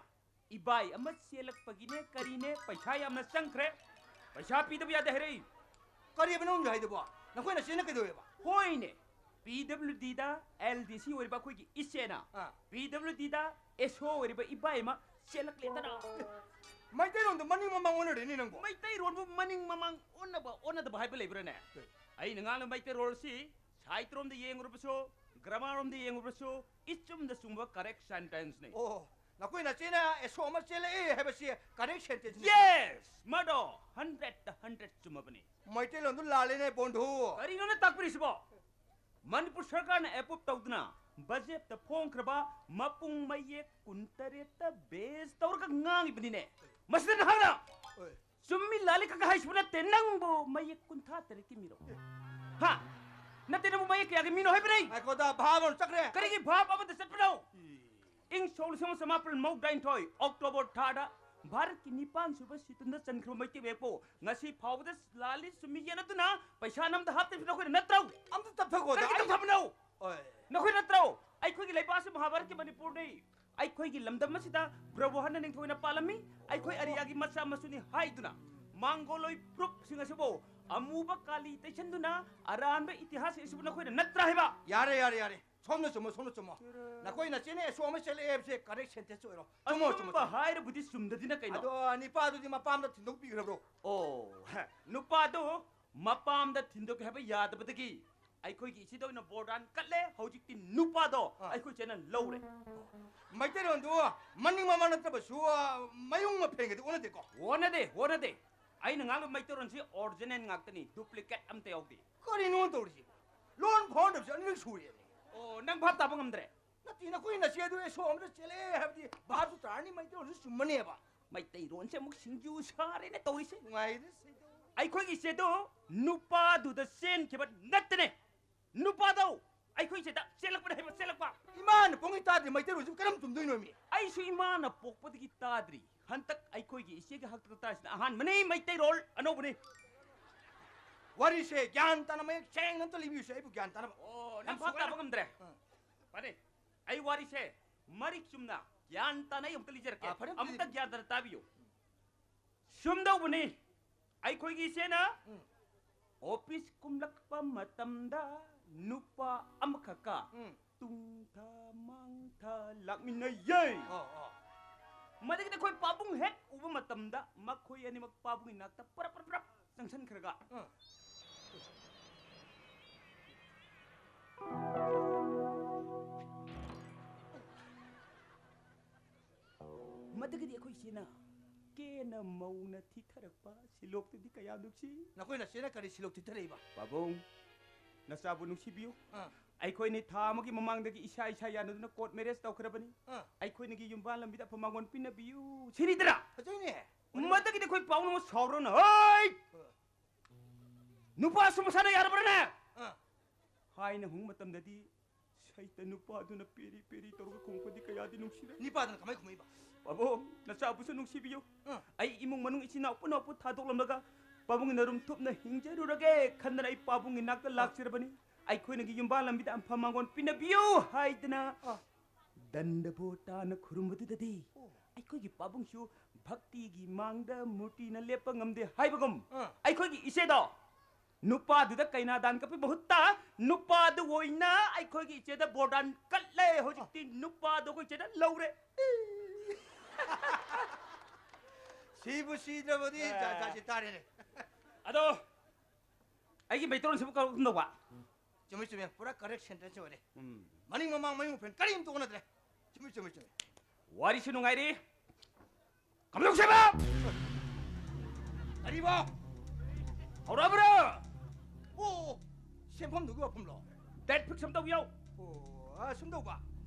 ꯏꯕꯥꯏ ꯑꯃ ꯆꯦꯜꯂꯛꯄꯒꯤꯅꯦ ꯀꯔꯤꯅꯦ ꯄꯩꯁꯥ ꯌꯥꯝꯅ ꯆꯪꯈ꯭ꯔꯦ, ꯄꯩꯁꯥ ꯄꯤꯗꯕ ꯌꯥꯗꯦ ꯍꯥꯏꯔꯛꯏ꯫ ꯀꯔꯤꯕꯅꯣ ꯍꯥꯏꯗꯨꯕꯣ? ꯅꯈꯣꯏ ꯅꯆꯦꯅ ꯀꯩꯗꯧꯋꯦꯕ? ꯍꯣꯏꯅꯦ, ꯄꯤ ꯗꯕ꯭ꯂꯤꯎ ꯗꯤꯗ ꯑꯦꯜ ꯗꯤ ꯁꯤ ꯑꯣꯏꯔꯤꯕ ꯑꯩꯈꯣꯏꯒꯤ ꯏꯆꯦꯅ ꯑꯥ꯫ ꯄꯤ ꯗꯕ꯭ꯂꯤꯎ ꯗꯤꯗ ꯑꯦꯁ ꯑꯣ ꯑꯣꯏꯔꯤꯕ ꯏꯕꯥꯏ ꯑꯃ ꯆꯦꯜꯂꯛꯂꯦꯗꯅ꯫ ꯃꯩꯇꯩꯂꯣꯟꯗꯣ ꯃꯅꯤꯡ ꯃꯃꯥꯡ ꯑꯣꯟꯅꯔꯦꯅꯦ ꯅꯪꯕꯣ꯫ ꯃꯩꯇꯩꯔꯣꯟꯕꯨ ꯃꯅꯤꯡ ꯃꯃꯥꯡ ꯑꯣꯟꯅꯕ ꯑꯣꯟꯅꯗꯕ ꯍꯥꯏꯕ ꯂꯩꯕ꯭ꯔꯥꯅꯦ? ꯀꯩ? ꯑꯩꯅ ꯉꯥꯡꯂꯤꯕ ꯃꯩꯇꯩꯔꯣꯜ ꯑꯁꯤ ꯁꯥꯍꯤꯇ꯭ꯌꯔꯣꯝꯗ ꯌꯦꯡꯉꯨꯔꯕꯁꯨ, ꯒ꯭ꯔꯥꯃꯥꯔꯔꯣꯝꯗ ꯌꯦꯡꯉꯨꯔꯕꯁꯨ, ꯏꯆꯨꯝꯗ ꯆꯨꯝꯕ ꯀꯔꯦꯛ ꯁꯦꯟꯇꯦꯟꯁꯅꯤ꯫ ꯑꯣ, ꯅꯈꯣꯏ ꯅꯆꯦꯅ ꯑꯦꯁꯣ ꯑꯃ ꯆꯦꯜꯂꯛꯏ ꯍꯥꯏꯕꯁꯤ ꯀꯔꯦꯛ ꯁꯦꯟꯇꯦꯟꯁꯅꯤ꯫ ꯌꯦꯁ, ꯃꯗꯣ ꯍꯟꯗ꯭ꯔꯦꯠꯇ ꯍꯟꯗ꯭ꯔꯦꯠ ꯆꯨꯝꯃꯕꯅꯤ꯫ ꯃꯩꯇꯩꯂꯣꯟꯗꯨ ꯂꯥꯜꯂꯦꯅꯦ ꯕꯣꯟꯙꯨ꯫ ꯀꯔꯤꯅꯣꯅ ꯇꯥꯛꯄꯤꯔꯤꯁꯤꯕꯣ? ꯃꯅꯤꯄꯨꯔ ꯁꯔꯀꯥꯔꯅ ꯑꯦꯄ꯭ꯔꯨꯞ ꯇꯧꯗꯨꯅ ꯕꯖꯦꯠꯇ ꯐꯣꯡꯈ꯭ꯔꯕ ꯃꯄꯨꯡ ꯃꯌꯦꯛ ꯀꯨꯟꯇꯔꯦꯠꯇ ꯕꯦꯁ ꯇꯧꯔꯒ ꯉꯥꯡꯉꯤꯕꯅꯤꯅꯦ꯫ ꯃꯁꯤꯗ ꯅꯍꯥꯛꯅ ꯑꯣꯏ꯫ ꯆꯨꯝꯃꯤ ꯂꯥꯜꯂꯤ ꯈꯛ ꯍꯥꯏꯁꯤꯕꯨ ꯅꯠꯇꯦ, ꯅꯪꯕꯨ ꯃꯌꯦꯛ ꯀꯨꯟꯊ꯭ꯔꯥ ꯇꯔꯦꯠꯀꯤ ꯃꯤꯔꯣ? ꯍꯥ? ꯅꯠꯇꯦ, ꯅꯪꯕꯨ ꯃꯌꯦꯛ ꯀꯌꯥꯒꯤ ꯃꯤꯅꯣ ꯍꯥꯏꯕꯅꯦ? ꯉꯥꯏꯈꯣꯗ, ꯚꯥꯕ ꯑꯃ ꯆꯠꯈ꯭ꯔꯦ꯫ ꯀꯔꯤꯒꯤ ꯚꯥꯕ ꯑꯃꯗ ꯆꯠꯄꯅꯣ? ꯏꯪ ꯁꯣꯛ ꯂꯤꯁꯤꯡ ꯑꯃ ꯆꯃꯥꯄꯜ ꯃꯧꯗ꯭ꯔꯥꯅꯤꯊꯣꯏ ꯑꯣꯛꯇꯣꯕꯔ ꯊꯥꯗ ꯚꯥꯔꯠꯀꯤ ꯅꯤꯄꯥꯟ ꯁꯨꯕ ꯁꯤꯇꯨꯟꯗ ꯆꯟꯈ꯭ꯔꯕ ꯃꯩꯇꯩ ꯃꯌꯦꯛꯄꯨ ꯉꯁꯤ ꯐꯥꯎꯕꯗ ꯂꯥꯜꯂꯤ ꯆꯨꯝꯃꯤ ꯌꯦꯟꯅꯗꯨꯅ ꯄꯩꯁꯥ ꯅꯝꯗ ꯍꯥꯞꯇꯕꯁꯤ ꯅꯈꯣꯏꯅ ꯅꯠꯇ꯭ꯔꯣ? ꯑꯝꯇ ꯇꯞꯊꯈꯣꯗ꯫ ꯀꯔꯤꯒꯤ ꯑꯩ- ꯇꯞꯊꯕꯅꯣ? ꯑꯣꯏ꯫ ꯅꯈꯣꯏ ꯅꯠꯇ꯭ꯔꯣ? ꯑꯩꯈꯣꯏꯒꯤ ꯂꯩꯕꯥꯛ ꯑꯁꯤ ꯃꯍꯥꯚꯥꯔꯠꯀꯤ ꯃꯅꯤꯄꯨꯔꯅꯤ꯫ ꯑꯩꯈꯣꯏꯒꯤ ꯂꯝꯗꯝ ꯑꯁꯤꯗ ꯄ꯭ꯔꯚꯨꯍꯟꯅ ꯅꯤꯡꯊꯧꯅ ꯄꯥꯜꯂꯝꯃꯤ꯫ ꯑꯩꯈꯣꯏ ꯑꯔꯤꯌꯥꯒꯤ ꯃꯆꯥ ꯃꯁꯨꯅꯤ ꯍꯥꯏꯗꯨꯅ ꯃꯪꯒꯣꯂꯣꯏ ꯐꯨꯔꯨꯞꯁꯤꯡ ꯑꯁꯤꯕꯨ ꯑꯃꯨꯕ ꯀꯥꯂꯤ ꯇꯩꯁꯟꯗꯨꯅ ꯑꯔꯥꯟꯕ ꯏꯇꯤꯍꯥꯁ ꯑꯁꯤꯕꯨ ꯅꯈꯣꯏꯅ ꯅꯠꯇ꯭ꯔꯥ ꯍꯥꯏꯕ? ꯌꯥꯔꯦ, ꯌꯥꯔꯦ, ꯌꯥꯔꯦ꯫ ꯁꯣꯝꯅ ꯆꯨꯝꯃꯣ, ꯁꯣꯝꯅ ꯆꯨꯝꯃꯣ꯫ ꯅꯈꯣꯏ ꯅꯆꯦꯅ ꯑꯦꯁꯣ ꯑꯃ ꯆꯦꯜꯂꯛꯑꯦ ꯍꯥꯏꯕꯁꯦ ꯀꯔꯦꯛ ꯁꯦꯟꯇꯦꯟꯁ ꯑꯣꯏꯔꯣ꯫ ꯆꯨꯝꯃꯣ, ꯆꯨꯝꯃꯣ, ꯑꯆꯨꯝꯕ ꯆꯨꯝꯃꯣ꯫ ꯍꯥꯏꯔꯕꯨꯗꯤ ꯆꯨꯝꯗꯗꯤꯅ ꯀꯩꯅꯣ? ꯑꯗꯣ ꯅꯤꯄꯥꯗꯨꯗꯤ ꯃꯄꯥꯝꯗ ꯊꯤꯟꯗꯣꯛꯄꯤꯈ꯭ꯔꯕ꯭ꯔꯣ? ꯑꯣ, ꯍꯦ, ꯅꯨꯄꯥꯗꯣ ꯃꯄꯥꯝꯗ ꯊꯤꯟꯗꯣꯛꯀꯦ ꯍꯥꯏꯕ ꯌꯥꯗꯕꯗꯒꯤ ꯑꯩꯈꯣꯏꯒꯤ ꯏꯆꯦꯗ ꯑꯣꯏꯅ ꯕꯣꯔꯗꯥꯟ ꯀꯠꯂꯦ꯫ ꯍꯧꯖꯤꯛꯇꯤ ꯅꯨꯄꯥꯗꯣ ꯑꯥ꯫ ꯑꯩꯈꯣꯏ ꯏꯆꯦꯅ ꯂꯧꯔꯦ꯫ ꯃꯩꯇꯩꯂꯣꯟꯗꯨ ꯃꯅꯤꯡ ꯃꯃꯥꯡ ꯅꯠꯇ꯭ꯔꯕꯁꯨ, ꯑ, ꯃꯌꯨꯡ ꯃꯐꯦꯟꯒꯗꯤ ꯑꯣꯟꯅꯗꯦꯀꯣ? ꯑꯣꯟꯅꯗꯦ, ꯑꯣꯟꯅꯗꯦ꯫ ꯑꯩꯅ ꯉꯥꯡꯕ ꯃꯩꯇꯩꯂꯣꯟꯁꯤ ꯑꯣꯔꯤꯖꯤꯅꯦꯜ ꯉꯥꯛꯇꯅꯤ, ꯗꯨꯄ꯭ꯂꯤꯀꯦꯠ ꯑꯝꯇ ꯌꯥꯎꯗꯦ꯫ ꯀꯔꯤꯅꯣ ꯇꯧꯔꯤꯁꯤꯕꯣ? ꯂꯣꯟ ꯐꯥꯎꯅꯗꯕꯁꯦ ꯑꯅꯤꯔꯛ ꯁꯨꯔꯦꯅꯦ꯫ ꯑꯣ, ꯅꯪ ꯚꯥꯞ ꯇꯥꯕ ꯉꯝꯗ꯭ꯔꯦ? ꯅꯠꯇꯦ, ꯅꯈꯣꯏ ꯅꯆꯦ ꯑꯗꯨ ꯑꯦꯁꯣ ꯑꯃꯗ ꯆꯦꯜꯂꯛꯑꯦ ꯍꯥꯏꯕꯗꯤ ꯚꯥꯞꯁꯨ ꯇꯥꯔꯅꯤ, ꯃꯩꯇꯩꯂꯣꯟꯁꯨ ꯆꯨꯝꯃꯅꯦꯕ꯫ ꯃꯩꯇꯩꯔꯣꯟꯁꯦ ꯑꯃꯨꯛ ꯁꯤꯡꯖꯨ ꯁꯥꯔꯦꯅꯦ ꯇꯧꯔꯤꯁꯦ꯫ ꯅꯨꯡꯉꯥꯏꯔꯦ ꯁꯤꯗ꯫ ꯑꯩꯈꯣꯏꯒꯤ ꯏꯆꯦꯗꯣ ꯅꯨꯄꯥꯗꯨꯗ ꯆꯦꯟꯈꯤꯕ ꯅꯠꯇꯦꯅꯦ, ꯅꯨꯄꯥꯗꯣ ꯑꯩꯈꯣꯏ ꯁꯤꯗ ꯆꯦꯜꯂꯛꯄꯅꯦ ꯍꯥꯏꯕ, ꯆꯦꯜꯂꯛꯄ꯫ ꯏꯃꯥꯅ ꯄꯣꯛꯉꯩ ꯇꯥꯗ꯭ꯔꯤ ꯃꯩꯇꯩꯔꯣꯟꯁꯤꯕꯨ ꯀꯔꯝ ꯆꯨꯝꯗꯣꯏꯅꯣꯃꯤ? ꯑꯩꯁꯨ ꯏꯃꯥꯅ ꯄꯣꯛꯄꯗꯒꯤ ꯇꯥꯗ꯭ꯔꯤ꯫ ꯍꯟꯇꯛ ꯑꯩꯈꯣꯏꯒꯤ ꯏꯆꯦꯒꯤ ꯍꯥꯛꯇꯛꯇ ꯇꯥꯔꯤꯁꯤꯅ ꯑꯍꯥꯟꯕꯅꯤ, ꯃꯩꯇꯩꯔꯣꯜ ꯑꯅꯧꯕꯅꯤ꯫ ꯋꯥꯔꯤꯁꯦ ꯒ꯭ꯌꯥꯟ ꯇꯥꯅ ꯃꯌꯦꯛ ꯁꯦꯡꯅ ꯑꯝꯇ ꯂꯤꯕꯤꯌꯨꯁꯦ, ꯑꯩꯕꯨ ꯒ꯭ꯌꯥꯟ ꯇꯥꯅꯕ꯫ ꯑꯣ, ꯅꯪ ꯌꯥꯝ ꯚꯥꯞ ꯁꯨꯒꯥꯏꯅ ꯇꯥꯕ ꯉꯝꯗ꯭ꯔꯦ? ꯑꯥ꯫ ꯐꯔꯦ, ꯑꯩ ꯋꯥꯔꯤꯁꯦ ꯃꯔꯤꯛ ꯆꯨꯝꯅ ꯒ꯭ꯌꯥꯟ ꯇꯥꯅ ꯑꯩ ꯑꯃꯨꯛꯇ ꯂꯤꯖꯔꯛꯀꯦ꯫ ꯑꯥ, ꯐꯔꯦ, ꯑꯝꯇ ꯑꯃꯨꯛꯇ ꯂꯤ-, ꯒ꯭ꯌꯥꯟ ꯇꯥꯅ ꯇꯥꯕꯤꯌꯨ꯫ ꯁꯨꯝꯗꯧꯕꯅꯤ, ꯑꯩꯈꯣꯏꯒꯤ ꯏꯆꯦꯅ ꯎꯝ꯫ ꯑꯣꯐꯤꯁ ꯀꯨꯝꯂꯛꯄ ꯃꯇꯝꯗ ꯅꯨꯄꯥ ꯑꯃꯈꯛꯀ ꯎꯝ꯫ ꯇꯨꯡꯊ ꯃꯥꯡꯊ ꯂꯥꯛꯃꯤꯟꯅꯩꯌꯦ꯫ ꯑꯣ, ꯑꯣ꯫ ꯃꯗꯒꯤꯗꯤ ꯑꯩꯈꯣꯏ ꯄꯥꯕꯨꯡ ꯍꯦꯛ ꯎꯕ ꯃꯇꯝꯗ ꯃꯈꯣꯏ ꯑꯅꯤꯃꯛ ꯄꯥꯕꯨꯡꯒꯤ ꯅꯥꯛꯇ ꯄꯨꯔꯞ ꯄꯨꯔꯞ ꯄꯨꯔꯞ ꯆꯪꯁꯟꯈ꯭ꯔꯒ ꯑꯥ꯫ ꯃꯗꯒꯤꯗꯤ ꯑꯩꯈꯣꯏ ꯏꯆꯦꯅ ꯀꯦꯅ ꯃꯧꯅ ꯊꯤꯊꯔꯛꯄ ꯁꯤꯂꯣꯛꯇꯨꯗꯤ ꯀꯌꯥ ꯅꯨꯡꯁꯤ꯫ ꯅꯈꯣꯏ ꯅꯆꯦꯅ ꯀꯔꯤ ꯁꯤꯂꯣꯛ ꯊꯤꯊꯔꯛꯏꯕ? ꯄꯥꯕꯨꯡ, ꯅꯆꯥꯕꯨ ꯅꯨꯡꯁꯤꯕꯤꯌꯨ꯫ ꯑꯥ꯫ ꯑꯩꯈꯣꯏꯅꯤ ꯊꯥ ꯑꯃꯒꯤ ꯃꯃꯥꯡꯗꯒꯤ ꯏꯁꯥ ꯏꯁꯥ ꯌꯥꯅꯗꯨꯅ ꯀꯣꯔꯠ ꯃꯦꯔꯦꯖ ꯇꯧꯈ꯭ꯔꯕꯅꯤ꯫ ꯑꯥ꯫ ꯑꯩꯈꯣꯏꯅꯤꯒꯤ ꯌꯨꯝꯕꯥꯟ ꯂꯝꯕꯤꯗ ꯑꯐ ꯃꯥꯡꯒꯣꯟ ꯄꯤꯅꯕꯤꯌꯨ ꯁꯤꯅꯤꯗꯅ꯫ ꯐꯖꯩꯅꯦ꯫ ꯃꯗꯒꯤꯗꯤ ꯑꯩꯈꯣꯏ ꯄꯥꯕꯨꯡꯅ ꯑꯃꯨꯛ ꯁꯥꯎꯔꯅ, "ꯍꯩ! ꯑꯥ꯫ ꯅꯨꯄꯥꯁꯨ ꯃꯁꯥꯅ ꯌꯥꯔꯕ꯭ꯔꯅꯦ?" ꯑꯥ꯫ ꯍꯥꯏꯅ ꯍꯪꯕ ꯃꯇꯝꯗꯗꯤ ꯁꯩꯇ ꯅꯨꯄꯥꯗꯨꯅ ꯄꯦꯔꯤ ꯄꯦꯔꯤ ꯇꯧꯔꯒ ꯈꯨꯝꯃꯛꯄꯗꯤ ꯀꯌꯥꯗꯤ ꯅꯨꯡꯁꯤꯔꯦ꯫ ꯅꯤꯄꯥꯗꯨꯅ ꯀꯃꯥꯏ ꯈꯨꯝꯃꯛꯏꯕ? "ꯄꯥꯕꯨꯡ, ꯅꯆꯥꯕꯨꯁꯨ ꯅꯨꯡꯁꯤꯕꯤꯌꯨ꯫ ꯑꯥ꯫ ꯑꯩ ꯏꯃꯨꯡ ꯃꯅꯨꯡ ꯏꯆꯤꯟ ꯏꯅꯥꯎ ꯄꯨꯝꯅꯃꯛꯄꯨ ꯊꯥꯗꯣꯛꯂꯝꯂꯒ ꯄꯥꯕꯨꯡꯒꯤ ꯅꯔꯨꯝ ꯊꯨꯞꯅ ꯍꯤꯡꯖꯔꯨꯔꯒꯦ ꯈꯟꯗꯅ ꯑꯩ ꯄꯥꯕꯨꯡꯒꯤ ꯅꯥꯛꯇ ꯑꯥ꯫ ꯂꯥꯛꯆꯔꯕꯅꯤ꯫ ꯑꯩꯈꯣꯏꯅꯒꯤ ꯌꯨꯝꯕꯥꯟ ꯂꯝꯕꯤꯗ ꯑꯝꯐ ꯃꯥꯡꯒꯣꯟ ꯄꯤꯅꯕꯤꯌꯨ" ꯍꯥꯏꯗꯅ ꯑꯥ꯫ ꯗꯟꯗꯕꯣ ꯇꯥꯅ ꯈꯨꯔꯨꯝꯕꯗꯨꯗꯗꯤ ꯑꯣ꯫ ꯑꯩꯈꯣꯏꯒꯤ ꯄꯥꯕꯨꯡꯁꯨ ꯚꯛꯇꯤꯒꯤ ꯃꯥꯡꯗ ꯃꯨꯔꯇꯤꯅ ꯂꯦꯞꯄ ꯉꯝꯗꯦ ꯍꯥꯏꯕꯒꯨꯝ ꯑꯥ꯫ ꯑꯩꯈꯣꯏꯒꯤ ꯏꯆꯦꯗꯣ ꯅꯨꯄꯥꯗꯨꯗ ꯀꯩꯅꯥꯗꯥꯟ ꯀꯠꯄꯒꯤ ꯃꯍꯨꯠꯇ ꯅꯨꯄꯥꯗꯨ ꯑꯣꯏꯅ ꯑꯩꯈꯣꯏꯒꯤ ꯏꯆꯦꯗ ꯕꯣꯔꯗꯥꯟ ꯀꯠꯂꯦ꯫ ꯍꯧꯖꯤꯛꯇꯤ ꯅꯨꯄꯥꯗꯣ ꯑꯩꯈꯣꯏ ꯏꯆꯦꯗ ꯂꯧꯔꯦ꯫ ꯁꯤꯕꯨ ꯁꯤꯗ꯭ꯔꯕꯗꯤ ꯑꯦ꯫ ꯖꯥꯠ ꯖꯥꯠꯁꯤ ꯇꯥꯔꯦꯅꯦ꯫ ꯑꯗꯣ ꯑꯩꯒꯤ ꯃꯩꯇꯩꯂꯣꯟꯁꯤꯕꯨ ꯀꯔꯝ ꯇꯧꯕ? ꯆꯨꯝꯃꯤ, ꯆꯨꯝꯃꯤ, ꯄꯨꯔꯥ correct sentence ꯑꯣꯏꯔꯦ꯫ ꯎꯝ꯫ ꯃꯅꯤꯡ ꯃꯃꯥꯡ ꯃꯌꯨꯝ ꯃꯐꯦꯟ ꯀꯔꯤꯝꯇ ꯑꯣꯟꯅꯗ꯭ꯔꯦ꯫ ꯆꯨꯝꯃꯤ, ꯆꯨꯝꯃꯤ, ꯆꯨꯝꯃꯤ꯫ ꯋꯥꯔꯤꯁꯨ ꯅꯨꯡꯉꯥꯏꯔꯤ꯫ ꯀꯝꯗꯧꯁꯦꯕ? ꯀꯔꯤꯕꯣ? ꯍꯧꯔꯛꯑꯕ꯭ꯔꯥ? ꯑꯣ, ꯁꯦꯝꯐꯝꯗꯨꯒꯤ ꯋꯥꯐꯝꯂꯣ? Date fix ꯑꯝ ꯇꯧꯕꯤꯌꯣ꯫ ꯑꯣ, ꯑ, ꯁꯨꯝ ꯇꯧꯕ꯫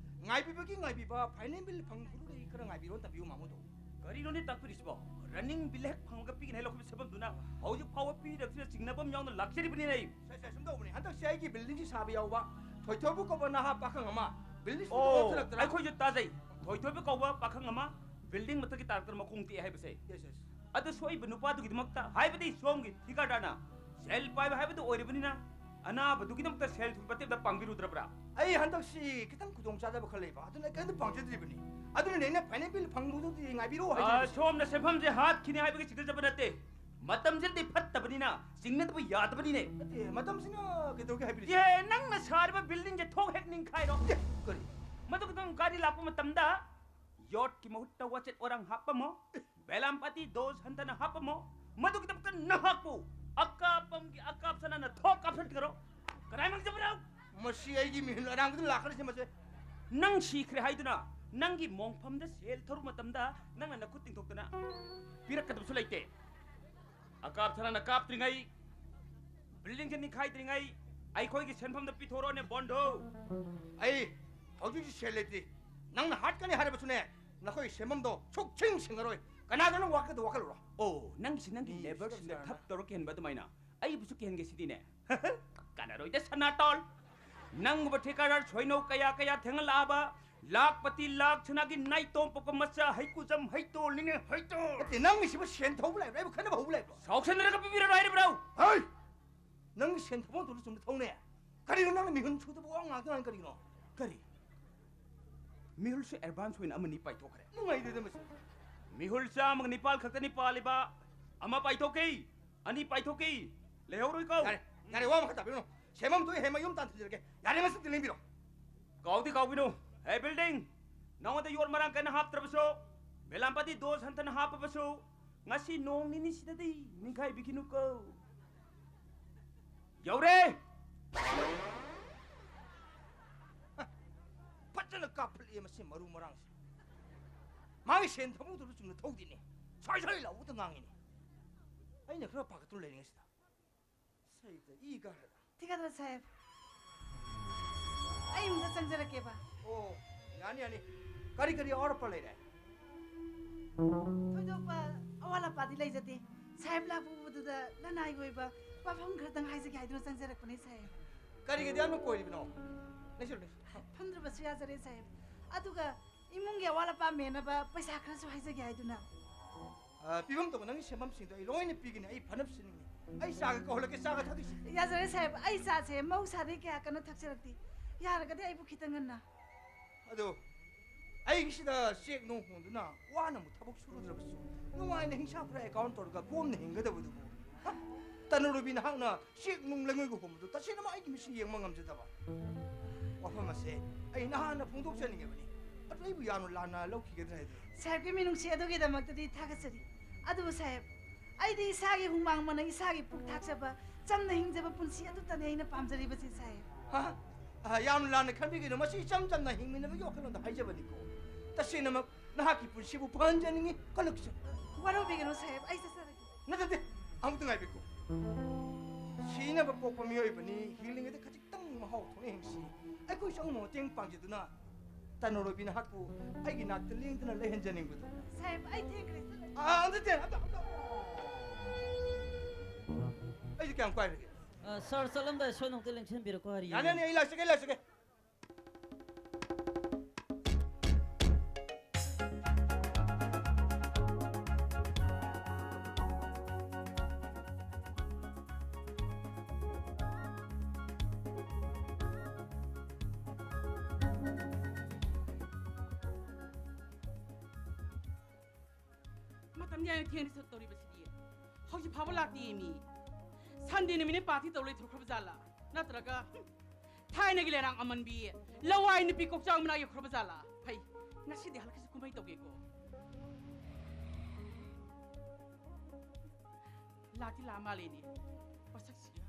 ꯉꯥꯏꯕꯤꯕꯒꯤ ꯉꯥꯏꯕꯤꯕ, final bill ꯐꯪꯕꯗꯨꯗꯒꯤ ꯈꯔ ꯉꯥꯏꯕꯤꯔꯣꯅ ꯇꯥꯛꯄꯤꯌꯨ, ꯃꯥꯃꯣꯗꯣ꯫ ꯀꯔꯤꯅꯣꯅꯦ ꯇꯥꯛꯄꯤꯔꯤꯁꯤꯕꯣ? Running bill ꯍꯦꯛ ꯐꯪꯉꯒ ꯄꯤꯒꯅꯤ ꯍꯥꯏ ꯂꯧꯈꯤꯕ ꯁꯦꯝꯐꯝꯗꯨꯅ ꯍꯧꯖꯤꯛ ꯐꯥꯎꯕ ꯄꯤꯗꯕꯁꯤꯗ ꯆꯤꯡꯅꯕ ꯑꯃ ꯌꯥꯎꯅ ꯂꯥꯛꯆꯔꯤꯕꯅꯤꯅꯦ ꯑꯩ꯫ ꯁꯦ, ꯁꯦ, ꯁꯨꯝ ꯇꯧꯕꯅꯦ꯫ ꯍꯟꯗꯛꯁꯦ ꯑꯩꯒꯤ buildingꯁꯤ ꯁꯥꯕ ꯌꯥꯎꯕ, ꯊꯣꯏꯊꯣꯏꯕ ꯀꯧꯕ ꯅꯍꯥ ꯄꯥꯈꯪ ꯑꯃ ꯕꯤꯜꯗꯤꯡ ꯑꯣ, ꯑꯩꯈꯣꯏꯁꯨ ꯇꯥꯖꯩ꯫ ꯊꯣꯏꯊꯣꯏꯕ ꯀꯧꯕ ꯄꯥꯈꯪ ꯑꯃ ꯕꯤꯜꯗꯤꯡ ꯃꯊꯛꯀꯤ ꯇꯥꯔꯛꯇꯅ ꯃꯈꯣꯡ ꯇꯦꯛꯑꯦ ꯍꯥꯏꯕꯁꯦ꯫ Yes, yes. ꯑꯗꯨ ꯁꯣꯛꯏꯕ ꯅꯨꯄꯥꯗꯨꯒꯤꯗꯃꯛꯇ, ꯍꯥꯏꯕꯗꯤ ꯁꯣꯝꯒꯤ ꯊꯤꯀꯥꯗꯥꯔꯅ ꯁꯦꯜ ꯄꯥꯏꯕ ꯍꯥꯏꯕꯗꯨ ꯑꯣꯏꯔꯕꯅꯤꯅ, ꯑꯅꯥꯕꯗꯨꯒꯤꯗꯃꯛꯇ ꯁꯦꯜ ꯊꯨꯝꯒꯤ ꯃꯇꯦꯡꯗ ꯄꯥꯡꯕꯤꯔꯨꯗ꯭ꯔꯕ꯭ꯔꯥ? ꯑꯩ ꯍꯟꯗꯛꯁꯤ ꯈꯤꯇꯪ ꯈꯨꯗꯣꯡ ꯆꯥꯗꯕ ꯈꯔ ꯂꯩꯕ, ꯑꯗꯨꯅ ꯑꯩ ꯀꯔꯤꯝꯇ ꯄꯥꯡꯖꯗ꯭ꯔꯤꯕꯅꯤ꯫ ꯑꯗꯨꯅꯅꯦ ꯑꯩꯅ ꯐꯥꯏꯅꯦꯜ ꯕꯤꯜ ꯐꯪꯕꯗꯨꯗꯤ ꯉꯥꯏꯕꯤꯔꯛꯑꯣ ꯑꯥ, ꯍꯥꯏꯖꯔꯤꯁꯦ꯫ ꯁꯣꯝꯅ ꯁꯦꯟꯐꯝꯁꯦ ꯍꯥꯠꯈꯤꯅꯤ ꯍꯥꯏꯕꯒꯤ ꯆꯤꯡꯅꯖꯕ ꯅꯠꯇꯦ, ꯃꯇꯝꯁꯤꯗꯤ ꯐꯠꯇꯕꯅꯤꯅ ꯆꯤꯡꯅꯗꯕ ꯌꯥꯗꯕꯅꯤꯅꯦ꯫ ꯅꯠꯇꯦ, ꯃꯇꯝꯁꯤꯅ ꯀꯩꯗꯧꯒꯦ ꯍꯥꯏꯕꯤꯔꯤꯁꯦ? ꯑꯦ, ꯅꯪꯅ ꯁꯥꯔꯤꯕ ꯕꯤꯜꯗꯤꯡꯁꯦ ꯊꯣꯡ ꯍꯦꯛ ꯅꯤꯡꯈꯥꯏꯔꯣ꯫ ꯑꯦ, ꯀꯔꯤ? ꯃꯗꯨꯒꯤꯗꯪ ꯒꯥꯔꯤ ꯂꯥꯛꯄ ꯃꯇꯝꯗ ꯌꯣꯠꯀꯤ ꯃꯍꯨꯠꯇ ꯋꯥꯆꯦꯠ ꯋꯥꯔꯥꯡ ꯍꯥꯞꯄꯝꯃꯣ, ꯕꯦꯂꯥꯝꯄꯥꯇꯤ ꯗꯣꯁ ꯍꯟꯊꯅ ꯍꯥꯞꯄꯝꯃꯣ, ꯃꯗꯨꯒꯤꯗꯃꯛꯇ ꯅꯍꯥꯛꯄꯨ ꯑꯀꯥꯞꯄꯝꯒꯤ ꯑꯀꯥꯞ ꯁꯅꯥꯅ ꯊꯣꯛ ꯀꯥꯞꯁꯤꯟꯈ꯭ꯔꯣ꯫ ꯀꯗꯥꯏ ꯃꯥꯡꯖꯕꯅꯣ? ꯃꯁꯤ ꯑꯩꯒꯤ ꯃꯤꯍꯨꯟ ꯑꯔꯥꯡꯕꯗ ꯂꯥꯛꯀꯅꯤꯁꯦ ꯃꯁꯦ꯫ ꯅꯪ ꯁꯤꯈ꯭ꯔꯦ ꯍꯥꯏꯗꯨꯅ ꯅꯪꯒꯤ ꯃꯣꯡꯐꯝꯗ ꯁꯦꯜ ꯊꯧꯔꯨ ꯃꯇꯝꯗ ꯅꯪꯅ ꯅꯈꯨꯠ ꯇꯤꯡꯊꯣꯛꯇꯅ ꯄꯤꯔꯛꯀꯗꯕꯁꯨ ꯂꯩꯇꯦ꯫ ꯑꯀꯥꯞ ꯁꯅꯥꯅ ꯀꯥꯞꯇ꯭ꯔꯤꯉꯩ, ꯕꯤꯜꯗꯤꯡꯁꯦ ꯅꯤꯡꯈꯥꯏꯗ꯭ꯔꯤꯉꯩ ꯑꯩꯈꯣꯏꯒꯤ ꯁꯦꯟꯐꯝꯗ ꯄꯤꯊꯣꯔꯛꯑꯣꯅꯦ ꯕꯣꯟꯗꯣ꯫ ꯑꯩ ꯍꯧꯖꯤꯛ ꯍꯧꯖꯤꯛ ꯁꯦꯜ ꯂꯩꯇ꯭ꯔꯤ꯫ ꯅꯪꯅ ꯍꯥꯠꯀꯅꯤ ꯍꯥꯏꯔꯕꯁꯨꯅꯦ, ꯅꯈꯣꯏꯒꯤ ꯁꯦꯟꯐꯝꯗꯣ ꯁꯨꯛꯁꯤꯡ ꯁꯤꯡꯉꯔꯣꯏ꯫ ꯀꯅꯥꯗꯣ ꯅꯪ ꯋꯥꯀꯠꯇ ꯋꯥꯀꯠꯂꯨꯔꯣ꯫ ꯑꯣ, ꯅꯪꯒꯤꯁꯤ ꯅꯪꯒꯤ ꯃꯤ ꯅꯦꯕꯔꯁꯤꯡꯗ ꯁꯪꯁꯥꯔꯅ꯫ ꯊꯞ ꯇꯧꯔ ꯀꯤꯍꯟꯕ ꯑꯗꯨꯃꯥꯏꯅ ꯑꯩꯕꯨꯁꯨ ꯀꯤꯍꯟꯒꯦ ꯁꯤꯗꯤꯅꯦ꯫ ꯀꯥꯟꯅꯔꯣꯏꯗ ꯁꯅꯥꯇꯣꯜ꯫ ꯅꯪꯒꯨꯝꯕ ꯊꯤꯀꯥꯗꯥꯔ ꯁꯣꯏꯅꯧ ꯀꯌꯥ ꯀꯌꯥ ꯊꯦꯡꯅꯂꯛꯑꯕ, ꯂꯥꯛꯄꯇꯤ ꯂꯥꯛ ꯁꯅꯥꯒꯤ ꯅꯥꯏꯇꯣꯝ ꯄꯣꯛꯄ ꯃꯆꯥ ꯍꯩꯀꯨꯖꯝ ꯍꯩꯇꯣꯜꯅꯤꯅꯦ, ꯍꯩꯇꯣꯜ꯫ ꯅꯠꯇꯦ, ꯅꯪꯒꯤꯁꯤꯕꯨ ꯁꯦꯟ ꯊꯧꯕ ꯂꯩꯕ꯭ꯔꯥ? ꯑꯩꯕꯨ ꯈꯟꯅꯕ ꯍꯧꯕ ꯂꯩꯕ꯭ꯔꯣ? ꯁꯥꯎꯁꯟꯅꯔꯒ ꯄꯤꯕꯤꯔꯔꯣꯏ ꯍꯥꯏꯔꯤꯕ꯭ꯔꯣ? ꯍꯩ! ꯅꯪꯒꯤ ꯁꯦꯟ ꯊꯧꯐꯝ ꯊꯣꯛꯄ ꯆꯨꯝꯅ ꯊꯧꯅꯦ꯫ ꯀꯔꯤꯅꯣ ꯅꯪꯅ ꯃꯤꯍꯨꯟ ꯁꯨꯗꯕ ꯋꯥ ꯉꯥꯡꯗ ꯉꯥꯡ ꯀꯔꯤꯅꯣ? ꯀꯔꯤ? ꯃꯤꯍꯨꯜꯁꯦ ꯑꯦꯗꯚꯥꯟꯁ ꯑꯣꯏꯅ ꯑꯃꯅꯤ ꯄꯥꯏꯊꯣꯛꯈ꯭ꯔꯦ꯫ ꯅꯨꯡꯉꯥꯏꯇꯦꯗ ꯃꯁꯤ꯫ ꯃꯤꯍꯨꯜ ꯆꯥꯝꯃꯒ ꯅꯤꯄꯥꯜ ꯈꯛꯇꯅꯤ ꯄꯥꯜꯂꯤꯕ꯫ ꯑꯃ ꯄꯥꯏꯊꯣꯛꯈꯤ, ꯑꯅꯤ ꯄꯥꯏꯊꯣꯛꯈꯤ꯫ ꯂꯩꯍꯧꯔꯣꯏꯀꯣ꯫ ꯌꯥꯔꯦ, ꯌꯥꯔꯦ, ꯋꯥ ꯃꯈꯥ ꯇꯥꯕꯤꯔꯨꯅꯨ꯫ ꯁꯦꯝꯐꯝ ꯊꯣꯛꯏ ꯍꯦ, ꯃꯌꯨꯝ ꯇꯥꯟꯊꯣꯛꯆꯔꯒꯦ꯫ ꯌꯥꯔꯦ, ꯃꯁꯤꯗꯤ ꯂꯦꯡꯕꯤꯔꯣ꯫ ꯀꯥꯎꯗꯤ ꯀꯥꯎꯕꯤꯅꯨ꯫ ꯍꯦ ꯕꯤꯜꯗꯤꯡ, ꯅꯉꯣꯟꯗ ꯌꯣꯠ ꯃꯔꯥꯡ ꯀꯥꯏꯅ ꯍꯥꯞꯇ꯭ꯔꯕꯁꯨ, ꯕꯦꯂꯥꯝꯄꯥꯇꯤ ꯗꯣꯁ ꯍꯟꯊꯅ ꯍꯥꯞꯄꯕꯁꯨ, ꯉꯁꯤ ꯅꯣꯡ ꯅꯤꯅꯤꯁꯤꯗꯗꯤ ꯅꯤꯡꯈꯥꯏꯕꯤꯈꯤꯅꯨꯀꯣ꯫ ꯌꯧꯔꯦ! ꯐꯖꯅ ꯀꯥꯞꯐꯠꯂꯛꯑꯦ ꯃꯁꯤ ꯃꯔꯨ ꯃꯔꯥꯡꯁꯦ꯫ ꯃꯥꯒꯤ ꯁꯦꯟ ꯊꯧꯐꯝ ꯊꯣꯛꯄ ꯆꯨꯝꯅ ꯊꯧꯗꯦꯅꯦ꯫ ꯁ꯭ꯋꯥꯏ ꯁ꯭ꯋꯥꯏ ꯂꯥꯎꯕꯗ ꯉꯥꯡꯉꯤꯅꯦ꯫ ꯑꯩꯅ ꯈꯔ ꯄꯥꯈꯠꯇꯨꯅ ꯂꯩꯔꯤꯉꯩꯁꯤꯗ꯫ ꯁꯩꯇ ꯏ ꯀꯥꯔꯦꯗ꯫ ꯊꯤꯀꯥꯗꯥꯔ ꯁꯥꯍꯦꯕ, ꯑꯩ ꯑꯃꯨꯛꯇ ꯆꯪꯖꯔꯛꯀꯦꯕ꯫ ꯑꯣ, ꯌꯥꯅꯤ, ꯌꯥꯅꯤ꯫ ꯀꯔꯤ ꯀꯔꯤ ꯑꯋꯥꯠ ꯑꯄꯥ ꯂꯩꯔꯦ? ꯊꯣꯏꯗꯣꯛꯄ ꯑꯋꯥꯠ ꯑꯄꯥꯗꯤ ꯂꯩꯖꯗꯦ꯫ ꯁꯥꯍꯦꯕ ꯂꯥꯛꯄ ꯎꯕꯗꯨꯗ ꯂꯅꯥꯏꯒꯤ ꯑꯣꯏꯕ ꯋꯥꯐꯝ ꯈꯔꯇꯪ ꯍꯥꯏꯖꯒꯦ ꯍꯥꯏꯗꯨꯅ ꯆꯪꯖꯔꯛꯄꯅꯦ ꯁꯥꯍꯦꯕ꯫ ꯀꯔꯤꯒꯤ ꯑꯗꯨ ꯌꯥꯝꯅ ꯀꯣꯏꯔꯤꯕꯅꯣ? ꯅꯪꯁꯨ, ꯅꯪꯁꯨ꯫ ꯐꯝꯗ꯭ꯔꯕꯁꯨ ꯌꯥꯖꯔꯦ ꯁꯥꯍꯦꯕ꯫ ꯑꯗꯨꯒ ꯏꯃꯨꯡꯒꯤ ꯑꯋꯥꯠ ꯑꯄꯥ ꯃꯦꯟꯅꯕ ꯄꯩꯁꯥ ꯈꯔꯁꯨ ꯍꯥꯏꯖꯒꯦ ꯍꯥꯏꯗꯨꯅ꯫ ꯑ, ꯄꯤꯐꯝ ꯊꯣꯛꯄ ꯅꯪꯒꯤ ꯁꯦꯟꯐꯝꯁꯤꯡꯗꯣ ꯑꯩ ꯂꯣꯏꯅ ꯄꯤꯒꯅꯤ꯫ ꯑꯩ ꯐꯅꯕ ꯁꯤꯟꯒꯅꯤ꯫ ꯑꯩ ꯆꯥꯒ ꯀꯧꯍꯜꯂꯛꯀꯦ, ꯆꯥꯒ ꯊꯛꯈꯤꯁꯤ꯫ ꯌꯥꯖꯔꯦ ꯁꯥꯍꯦꯕ, ꯑꯩ ꯆꯥꯁꯦ ꯃꯍꯧꯁꯥꯗꯒꯤ ꯀꯌꯥ ꯀꯟꯅ ꯊꯛꯆꯔꯛꯇꯦ꯫ ꯌꯥꯔꯒꯗꯤ ꯑꯩꯕꯨ ꯈꯤꯇꯪ ꯉꯟꯅ꯫ ꯑꯗꯣ ꯑꯩꯒꯤꯁꯤꯗ ꯆꯦꯛ ꯅꯨꯡ ꯍꯣꯟꯗꯨꯅ ꯋꯥꯅ ꯑꯃꯨꯛ ꯊꯕꯛ ꯁꯨꯔꯨꯗ꯭ꯔꯕꯁꯨ ꯅꯨꯡꯉꯥꯏꯅ ꯍꯤꯡꯁꯥ ꯈꯔ ꯑꯦꯀꯥꯎꯟ ꯇꯧꯔꯒ ꯀꯣꯝꯅ ꯍꯤꯡꯒꯗꯕꯗꯨꯕꯨ꯫ ꯍ? ꯇꯅꯨꯔꯨꯕꯤ ꯅꯍꯥꯛꯅ ꯆꯦꯛ ꯅꯨꯡ ꯂꯩꯉꯣꯏꯒ ꯍꯣꯟꯕꯗꯨ ꯇꯁꯦꯡꯅꯃꯛ ꯑꯩꯒꯤ ꯃꯤꯠꯁꯤꯅ ꯌꯦꯡꯕ ꯉꯝꯖꯗꯕ꯫ ꯋꯥꯐꯝ ꯑꯁꯦ ꯑꯩ ꯅꯍꯥꯟꯅ ꯐꯣꯡꯗꯣꯛꯆꯅꯤꯡꯉꯕꯅꯤ꯫ ꯑꯗꯨ ꯑꯩꯕꯨ ꯌꯥꯝꯅ ꯂꯥꯟꯅ ꯂꯧꯈꯤꯒꯗ꯭ꯔꯥ ꯍꯥꯏꯗꯨꯅ꯫ ꯁꯥꯍꯦꯕꯀꯤ ꯃꯤꯅꯨꯡꯁꯤ ꯑꯗꯨꯒꯤꯗꯃꯛꯇꯗꯤ ꯊꯥꯒꯠꯆꯔꯤ꯫ ꯑꯗꯨꯕꯨ ꯁꯥꯍꯦꯕ, ꯑꯩꯗꯤ ꯏꯁꯥꯒꯤ ꯍꯨꯃꯥꯡ ꯃꯅ ꯏꯁꯥꯒꯤ ꯄꯨꯛ ꯊꯥꯛꯆꯕ, ꯆꯝꯅ ꯍꯤꯡꯖꯕ ꯄꯨꯟꯁꯤ ꯑꯗꯨꯇꯅꯤ ꯑꯩꯅ ꯄꯥꯝꯖꯔꯤꯕꯁꯤ ꯁꯥꯍꯦꯕ꯫ ꯍꯥ? ꯑ, ꯌꯥꯝꯅ ꯂꯥꯟꯅ ꯈꯟꯕꯤꯒꯅꯨ꯫ ꯃꯁꯤ ꯏꯆꯝ ꯆꯝꯅ ꯍꯤꯡꯃꯤꯟꯅꯕꯒꯤ ꯋꯥꯈꯜꯂꯣꯟꯗ ꯍꯥꯏꯖꯕꯅꯤꯀꯣ꯫ ꯇꯁꯦꯡꯅꯃꯛ ꯅꯍꯥꯛꯀꯤ ꯄꯨꯟꯁꯤꯕꯨ ꯐꯍꯟꯖꯅꯤꯡꯉꯤ꯫ ꯀꯜꯂꯛꯆꯅꯤ꯫ ꯋꯥꯔꯧꯕꯤꯒꯅꯨ ꯁꯥꯍꯦꯕ, ꯑꯩ ꯆꯠꯆꯔꯒꯦ꯫ ꯅꯠꯇꯦ, ꯅꯠꯇꯦ, ꯑꯃꯨꯛꯇ ꯉꯥꯏꯕꯤꯀꯣ꯫ ꯁꯤꯅꯕ ꯄꯣꯛꯄ ꯃꯤꯑꯣꯏꯕꯅꯤ, ꯍꯤꯡꯂꯤꯉꯩꯗ ꯈꯖꯤꯛꯇꯪ ꯃꯍꯥꯎ ꯊꯣꯛꯅ ꯍꯤꯡꯁꯤ꯫ ꯑꯩꯈꯣꯏꯁꯨ ꯑꯃ ꯃꯇꯦꯡ ꯄꯥꯡꯖꯗꯨꯅ ꯇꯅꯣꯔꯣꯕꯤ ꯅꯍꯥꯛꯄꯨ ꯑꯩꯒꯤ ꯅꯥꯛꯇ ꯂꯦꯡꯗꯅ ꯂꯩꯍꯟꯖꯅꯤꯡꯕꯗꯣ꯫ ꯁꯥꯍꯦꯕ, ꯑꯩ ꯊꯦꯡꯈ꯭ꯔꯦ, ꯆꯠꯂꯒꯦ꯫ ꯑꯥ, ꯅꯠꯇꯦ, ꯑꯝꯇ, ꯑꯝꯇ꯫ ꯑꯩꯗꯤ ꯀꯌꯥꯝ ꯀꯥꯏꯔꯒꯦ? ꯑ, ꯁꯥꯔ, ꯆꯠꯂꯝꯗꯥꯏ ꯁꯣꯏꯗꯅ ꯑꯝꯇ ꯂꯦꯡꯁꯤꯟꯕꯤꯔꯛꯀꯣ, ꯍꯔꯤ꯫ ꯌꯥꯅꯤ, ꯌꯥꯅꯤ, ꯑꯩ ꯂꯥꯛꯆꯒꯦ, ꯑꯩ ꯂꯥꯛꯆꯒꯦ꯫ ꯃꯇꯝ ꯌꯥꯝ ꯊꯦꯡꯅ ꯆꯠꯇꯧꯔꯤꯕꯁꯤꯗꯤ꯫ ꯍꯧꯖꯤꯛ ꯐꯥꯎꯕ ꯂꯥꯛꯇꯦ ꯃꯤ꯫ ꯁꯟꯗꯦ ꯅꯨꯃꯤꯠꯅ ꯄꯥꯔꯇꯤ ꯇꯧ ꯂꯩꯊꯣꯛꯈ꯭ꯔꯕ ꯖꯥꯠꯂꯥ? ꯅꯠꯇ꯭ꯔꯒ, ꯍꯨꯝ, ꯊꯥꯏꯅꯒꯤ ꯂꯩꯔꯥꯡ ꯑꯃꯟꯕꯤ ꯂꯋꯥꯏ ꯅꯨꯄꯤ ꯀꯣꯛꯆꯥꯎ ꯃꯅꯥꯛ ꯌꯧꯈ꯭ꯔꯕ ꯖꯥꯠꯂꯥ? ꯐꯩ, ꯉꯁꯤꯗꯤ ꯍꯜꯂꯛꯈꯤꯁꯤ, ꯀꯨꯝꯍꯩ ꯇꯧꯒꯦꯀꯣ꯫ ꯂꯥꯛꯇꯤ ꯂꯥꯛ ꯃꯥꯜꯂꯦꯅꯦ ꯃꯁꯛꯁꯤꯒ꯫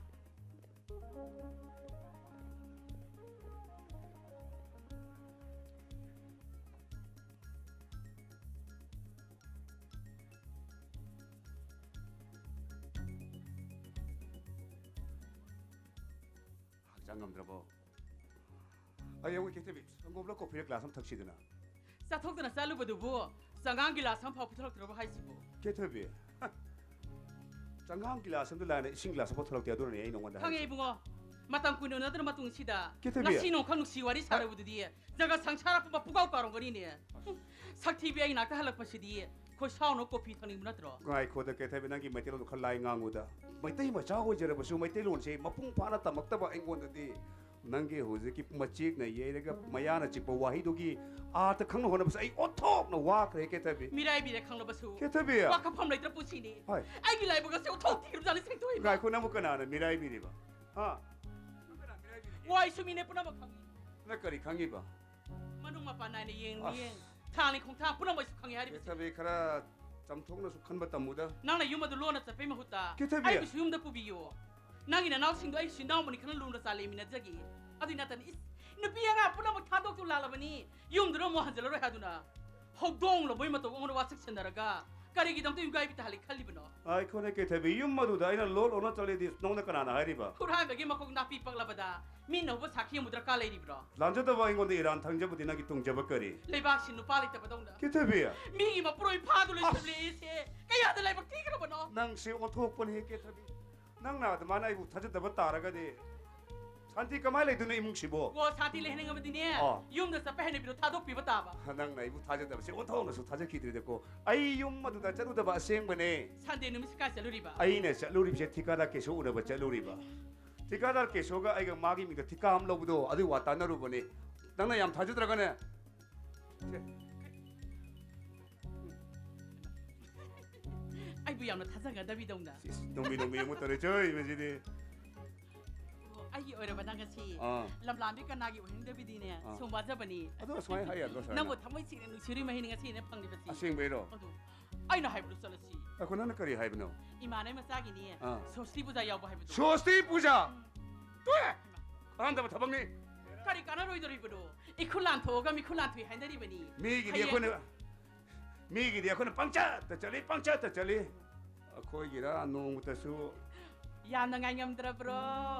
ꯍꯛꯆꯥꯡ ꯉꯝꯗ꯭ꯔꯕꯣ? ꯑꯩ ꯑꯩꯈꯣꯏ ꯀꯦꯊꯕꯤ, ꯁꯪꯒꯣꯝꯂ ꯀꯣꯐꯤꯔ ꯒ꯭ꯂꯥꯁ ꯑꯃ ꯊꯛꯁꯤꯗꯅ꯫ ꯆꯠꯊꯣꯛꯇꯅ ꯆꯠꯂꯨꯕꯗꯨꯕꯨ ꯆꯉꯥꯡ ꯒꯤꯂꯥꯁ ꯑꯃ ꯐꯥꯎ ꯄꯤꯊꯣꯔꯛꯇ꯭ꯔꯕ ꯍꯥꯏꯁꯤꯕꯨ? ꯀꯦꯊꯕꯤ, ꯆꯉꯥꯡ ꯒꯤꯂꯥꯁ ꯑꯃꯗ ꯂꯥꯏꯅ ꯏꯁꯤꯡ ꯒꯤꯂꯥꯁ ꯑꯃ ꯄꯨꯊꯣꯔꯛꯇꯦ, ꯑꯗꯨꯅꯅꯦ ꯑꯩ ꯅꯉꯣꯟꯗ ꯈꯪꯉꯦ ꯍꯥꯏꯁꯦ꯫ ꯏꯕꯨꯡꯉꯣ, ꯃꯇꯝ ꯀꯨꯏꯅ ꯎꯅꯗ꯭ꯔ ꯃꯇꯨꯡꯁꯤꯗ ꯀꯦꯊꯕꯤ꯫ ꯉꯁꯤ ꯅꯣꯡꯈꯛ ꯅꯨꯡꯁꯤ ꯋꯥꯔꯤ ꯁꯥꯔꯨꯕꯗꯨꯗꯤ ꯖꯒꯠ ꯁꯪꯁꯥꯔ ꯄꯨꯝꯕ ꯄꯨꯀꯥꯎ ꯀꯥꯎꯔꯝꯒꯅꯤꯅꯦ꯫ ꯁꯛ ꯊꯤꯕꯤ ꯑꯩ ꯅꯥꯛꯇ ꯍꯜꯂꯛꯄꯁꯤꯗꯤ ꯈꯣꯏ ꯁꯥꯎꯅ ꯀꯣꯐꯤ ꯊꯛꯅꯤꯡꯕ ꯅꯠꯇ꯭ꯔꯣ? ꯉꯥꯏꯈꯣꯗ ꯀꯦꯊꯕꯤ, ꯅꯪꯒꯤ ꯃꯩꯇꯩꯂꯣꯟꯗꯣ ꯈꯔ ꯂꯥꯏ ꯉꯥꯡꯉꯨꯗ꯫ ꯃꯩꯇꯩ ꯃꯆꯥ ꯑꯣꯏꯖꯔꯕꯁꯨ ꯃꯩꯇꯩꯂꯣꯟꯁꯦ ꯃꯄꯨꯡ ꯐꯥꯅ ꯇꯝꯃꯛꯇꯕ ꯑꯩꯉꯣꯟꯗꯗꯤ ꯅꯪꯒꯤ ꯍꯧꯖꯤꯛꯀꯤ ꯃꯆꯦꯛꯅ ꯌꯩꯔꯒ ꯃꯌꯥꯅ ꯆꯤꯛꯄ ꯋꯥꯍꯩꯗꯨꯒꯤ ꯑꯥꯔꯊ ꯈꯪꯅ ꯍꯣꯠꯅꯕꯁꯦ ꯑꯩ ꯑꯣꯟꯊꯣꯛꯅ ꯋꯥꯈ꯭ꯔꯦ ꯀꯦꯊꯕꯤ꯫ ꯃꯤꯔꯥꯏꯕꯤꯔꯦ ꯈꯪꯂꯕꯁꯨ ꯀꯦꯊꯕꯤ꯫ ꯋꯥꯈꯐꯝ ꯂꯩꯇ꯭ꯔ ꯄꯨꯟꯁꯤꯅꯤ꯫ ꯍꯣꯏ꯫ ꯑꯩꯒꯤ ꯂꯥꯏꯕꯛ ꯑꯁꯤ ꯑꯣꯟꯊꯣꯛ ꯊꯤꯈ꯭ꯔꯕꯖꯥꯠꯅꯤ ꯁꯦꯡꯇꯣꯛꯏꯕ꯫ ꯉꯥꯏꯈꯣ, ꯅꯪꯕꯨ ꯀꯅꯥꯅ ꯃꯤꯔꯥꯏꯕꯤꯔꯤꯕ? ꯍꯥ? ꯅꯪ ꯀꯅꯥ ꯃꯤꯔꯥꯏꯕꯤꯔꯤꯒꯦ? ꯋꯥꯏꯁꯨ ꯃꯤꯅꯦ ꯄꯨꯝꯅꯃꯛ ꯈꯪꯉꯤ꯫ ꯅꯪ ꯀꯔꯤ ꯈꯪꯉꯤꯕ? ꯃꯅꯨꯡ ꯃꯄꯥꯟ ꯅꯥꯏꯅ ꯌꯦꯡ ꯑꯁ꯫ ꯌꯦꯡ ꯊꯥꯡꯅꯤ ꯈꯣꯡꯊꯥꯡ ꯄꯨꯝꯅꯃꯛꯁꯨ ꯈꯪꯉꯤ ꯍꯥꯏꯔꯤꯕꯁꯤ꯫ ꯀꯦꯊꯕꯤ, ꯈꯔ ꯆꯝꯊꯣꯛꯅꯁꯨ ꯈꯟꯕ ꯇꯝꯃꯨꯗ꯫ ꯅꯪꯅ ꯌꯨꯝ ꯑꯗꯨ ꯂꯣꯟꯅ ꯆꯠꯄꯩ ꯃꯍꯨꯠꯇ ꯀꯦꯊꯕꯤ꯫ ꯑꯩꯕꯨꯁꯨ ꯌꯨꯝꯗ ꯄꯨꯕꯤꯌꯨ꯫ ꯅꯪꯒꯤ ꯅꯅꯥꯎꯁꯤꯡꯗꯣ ꯑꯩꯒꯤꯁꯨ ꯏꯅꯥꯎꯃꯅꯤ ꯈꯅ ꯂꯨꯅ ꯆꯥ ꯂꯩꯃꯤꯟꯅꯖꯒꯦ꯫ ꯑꯗꯨꯏ ꯅꯠꯇꯅ ꯏꯁ, ꯅꯨꯄꯤ ꯑꯉꯥꯡ ꯄꯨꯝꯅꯃꯛ ꯊꯥꯗꯣꯛꯇꯨ ꯂꯥꯛꯂꯕꯅꯤ꯫ ꯌꯨꯝꯗꯨꯗ ꯑꯃꯨꯛ ꯍꯟꯖꯤꯜꯂꯔꯣꯏ ꯍꯥꯏꯗꯨꯅ ꯍꯧꯗꯣꯡ ꯂꯣꯕꯣꯏ ꯃꯇꯧ ꯑꯃꯅ ꯋꯥꯁꯛ ꯁꯦꯟꯅꯔꯒ ꯀꯔꯤꯒꯤꯗꯃꯛꯇ ꯌꯨꯝꯒꯥꯏꯕꯤ ꯇꯥꯍꯜꯂꯤ ꯈꯜꯂꯤꯕꯅꯣ? ꯑꯩꯈꯣꯏꯅ ꯀꯦꯊꯕꯤ, ꯌꯨꯝ ꯑꯗꯨꯗ ꯑꯩꯅ ꯂꯣꯟ ꯂꯣꯟꯅ ꯆꯠꯂꯤꯗꯤ ꯅꯉꯣꯟꯗ ꯀꯅꯥꯅ ꯍꯥꯏꯔꯤꯕ? ꯍꯨꯔꯥꯟꯕꯒꯤ ꯃꯈꯣꯡ ꯅꯥꯄꯤ ꯄꯛꯂꯕꯗ ꯃꯤꯠꯅ ꯎꯕ ꯁꯥꯈꯤ ꯑꯃꯨꯛ ꯗꯔꯀꯥꯔ ꯂꯩꯔꯤꯕ꯭ꯔꯣ? ꯂꯥꯟꯖꯗꯕ ꯑꯩꯉꯣꯟꯗ ꯏꯔꯥꯟ ꯊꯥꯡꯖꯕꯗꯤ ꯅꯪꯒꯤ ꯇꯣꯡꯖꯕ ꯀꯔꯤ? ꯂꯩꯕꯥꯛꯁꯤ ꯅꯨꯄꯥ ꯂꯩꯇꯕꯗꯧꯅ ꯀꯦꯊꯕꯤ꯫ ꯃꯤꯒꯤ ꯃꯄꯨꯔꯣꯏ ꯐꯥꯗꯨ ꯂꯣꯏꯁꯤꯜꯂꯛꯏꯁꯦ ꯀꯌꯥꯗ ꯂꯥꯏꯕꯛ ꯊꯤꯈ꯭ꯔꯕꯅꯣ? ꯅꯪꯁꯦ ꯑꯣꯟꯊꯣꯛꯄꯅꯤ ꯀꯦꯊꯕꯤ꯫ ꯅꯪꯅ ꯑꯗꯨꯃꯥꯏꯅ ꯑꯩꯕꯨ ꯊꯥꯖꯗꯕ ꯇꯥꯔꯒꯗꯤ ꯁꯥꯟꯇꯤ ꯀꯃꯥꯏꯅ ꯂꯩꯗꯣꯏꯅꯣ ꯏꯃꯨꯡꯁꯤꯕꯣ? ꯑꯣ, ꯁꯥꯟꯇꯤ ꯂꯩꯍꯟꯅꯤꯡꯉꯕꯗꯤꯅꯦ, ꯑꯣ꯫ ꯌꯨꯝꯗ ꯆꯠꯄ ꯍꯩꯅꯕꯤꯗꯣ ꯊꯥꯗꯣꯛꯄꯤꯕ ꯇꯥꯕ꯫ ꯅꯪꯅ ꯑꯩꯕꯨ ꯊꯥꯖꯗꯕꯁꯦ ꯑꯣꯟꯊꯣꯛꯅꯁꯨ ꯊꯥꯖꯈꯤꯗ꯭ꯔꯦꯗꯀꯣ꯫ ꯑꯩ ꯌꯨꯝ ꯑꯗꯨꯗ ꯆꯠꯂꯨꯗꯕ ꯑꯁꯦꯡꯕꯅꯦ꯫ ꯁꯟꯗꯦ ꯅꯨꯃꯤꯠꯁꯤ ꯀꯥꯏ ꯆꯠꯂꯨꯔꯤꯕ? ꯑꯩꯅ ꯆꯠꯂꯨꯔꯤꯕꯁꯦ ꯊꯤꯀꯥꯗꯥꯔ ꯀꯦꯁꯣ ꯎꯅꯕ ꯆꯠꯂꯨꯔꯤꯕ꯫ ꯊꯤꯀꯥꯗꯥꯔ ꯀꯦꯁꯣꯒ ꯑꯩꯒ ꯃꯥꯒꯤ ꯃꯤꯡꯗ ꯊꯤꯀꯥ ꯑꯃ ꯂꯧꯕꯗꯣ ꯑꯗꯨꯒꯤ ꯋꯥ ꯇꯥꯟꯅꯔꯨꯕꯅꯦ꯫ ꯅꯪꯅ ꯌꯥꯝ ꯊꯥꯖꯗ꯭ꯔꯒꯅꯦ꯫ ꯁꯦ꯫ ꯑꯩꯕꯨ ꯌꯥꯝꯅ ꯊꯥꯖꯒꯗꯕꯤꯗꯧꯅ꯫ ꯏꯁ, ꯅꯣꯡꯃꯤ ꯅꯣꯡꯃꯤ ꯑꯃꯨꯛ ꯇꯧꯔꯦ, ꯆꯣꯏ, ꯃꯁꯤꯗꯤ꯫ ꯑꯣ, ꯑꯩꯒꯤ ꯑꯣꯏꯔꯕ ꯅꯪ ꯉꯁꯤ ꯑꯥ꯫ ꯂꯝꯂꯥꯟꯕꯤ ꯀꯅꯥꯒꯤ ꯑꯣꯏꯍꯟꯗꯕꯤꯗꯤꯅꯦ, ꯑꯥ꯫ ꯁꯨꯝ ꯋꯥꯖꯕꯅꯤ꯫ ꯑꯗꯣ ꯁꯨꯃꯥꯏꯅ ꯍꯥꯏ ꯌꯥꯗ꯭ꯔꯣ, ꯁꯨꯃꯥꯏꯅ? ꯅꯪꯕꯨ ꯊꯃꯣꯏ ꯁꯦꯡꯅ ꯅꯨꯡꯁꯤꯔꯨꯏ ꯃꯍꯩꯅ ꯉꯁꯤ ꯑꯩꯅ ꯐꯪꯂꯤꯕꯁꯤ꯫ ꯑꯁꯦꯡꯕꯩꯔꯣ? ꯑꯗꯨ ꯑꯩꯅ ꯍꯥꯏꯕꯗꯨ ꯆꯠꯂꯁꯤ꯫ ꯑꯩꯈꯣꯏ ꯅꯪꯅ ꯀꯔꯤ ꯍꯥꯏꯕꯅꯣ? ꯏꯃꯥꯟꯅꯕ ꯃꯆꯥꯒꯤꯅꯦ, ꯑꯥ꯫ ꯁꯣꯁꯇꯤ ꯄꯨꯖꯥ ꯌꯥꯎꯕ ꯍꯥꯏꯕꯗꯨ꯫ ꯁꯣꯁꯇꯤ ꯄꯨꯖꯥ? ꯎꯝ꯫ ꯇꯣꯛꯑꯦ! ꯀꯥꯟꯗꯕ ꯊꯕꯛꯅꯤ꯫ ꯀꯔꯤ ꯀꯥꯟꯅꯔꯣꯏꯗꯣꯔꯤꯕꯅꯣ? ꯏꯈꯨꯠ ꯂꯥꯟꯊꯣꯛꯑꯒ ꯃꯤꯈꯨꯠ ꯂꯥꯟꯊꯣꯛꯏ ꯍꯥꯏꯅꯔꯤꯕꯅꯤ꯫ ꯃꯤꯒꯤꯗꯤ ꯍꯌꯦꯡ ꯑꯩꯈꯣꯏꯅ ꯃꯤꯒꯤꯗꯤ ꯑꯩꯈꯣꯏꯅ ꯄꯪꯆꯠꯇ ꯆꯠꯂꯤ, ꯄꯪꯆꯠꯇ ꯆꯠꯂꯤ꯫ ꯑꯩꯈꯣꯏꯒꯤꯔ ꯅꯣꯡꯃꯇꯁꯨ ꯌꯥꯝꯅ ꯉꯥꯏꯉꯝꯗ꯭ꯔꯕ꯭ꯔꯣ?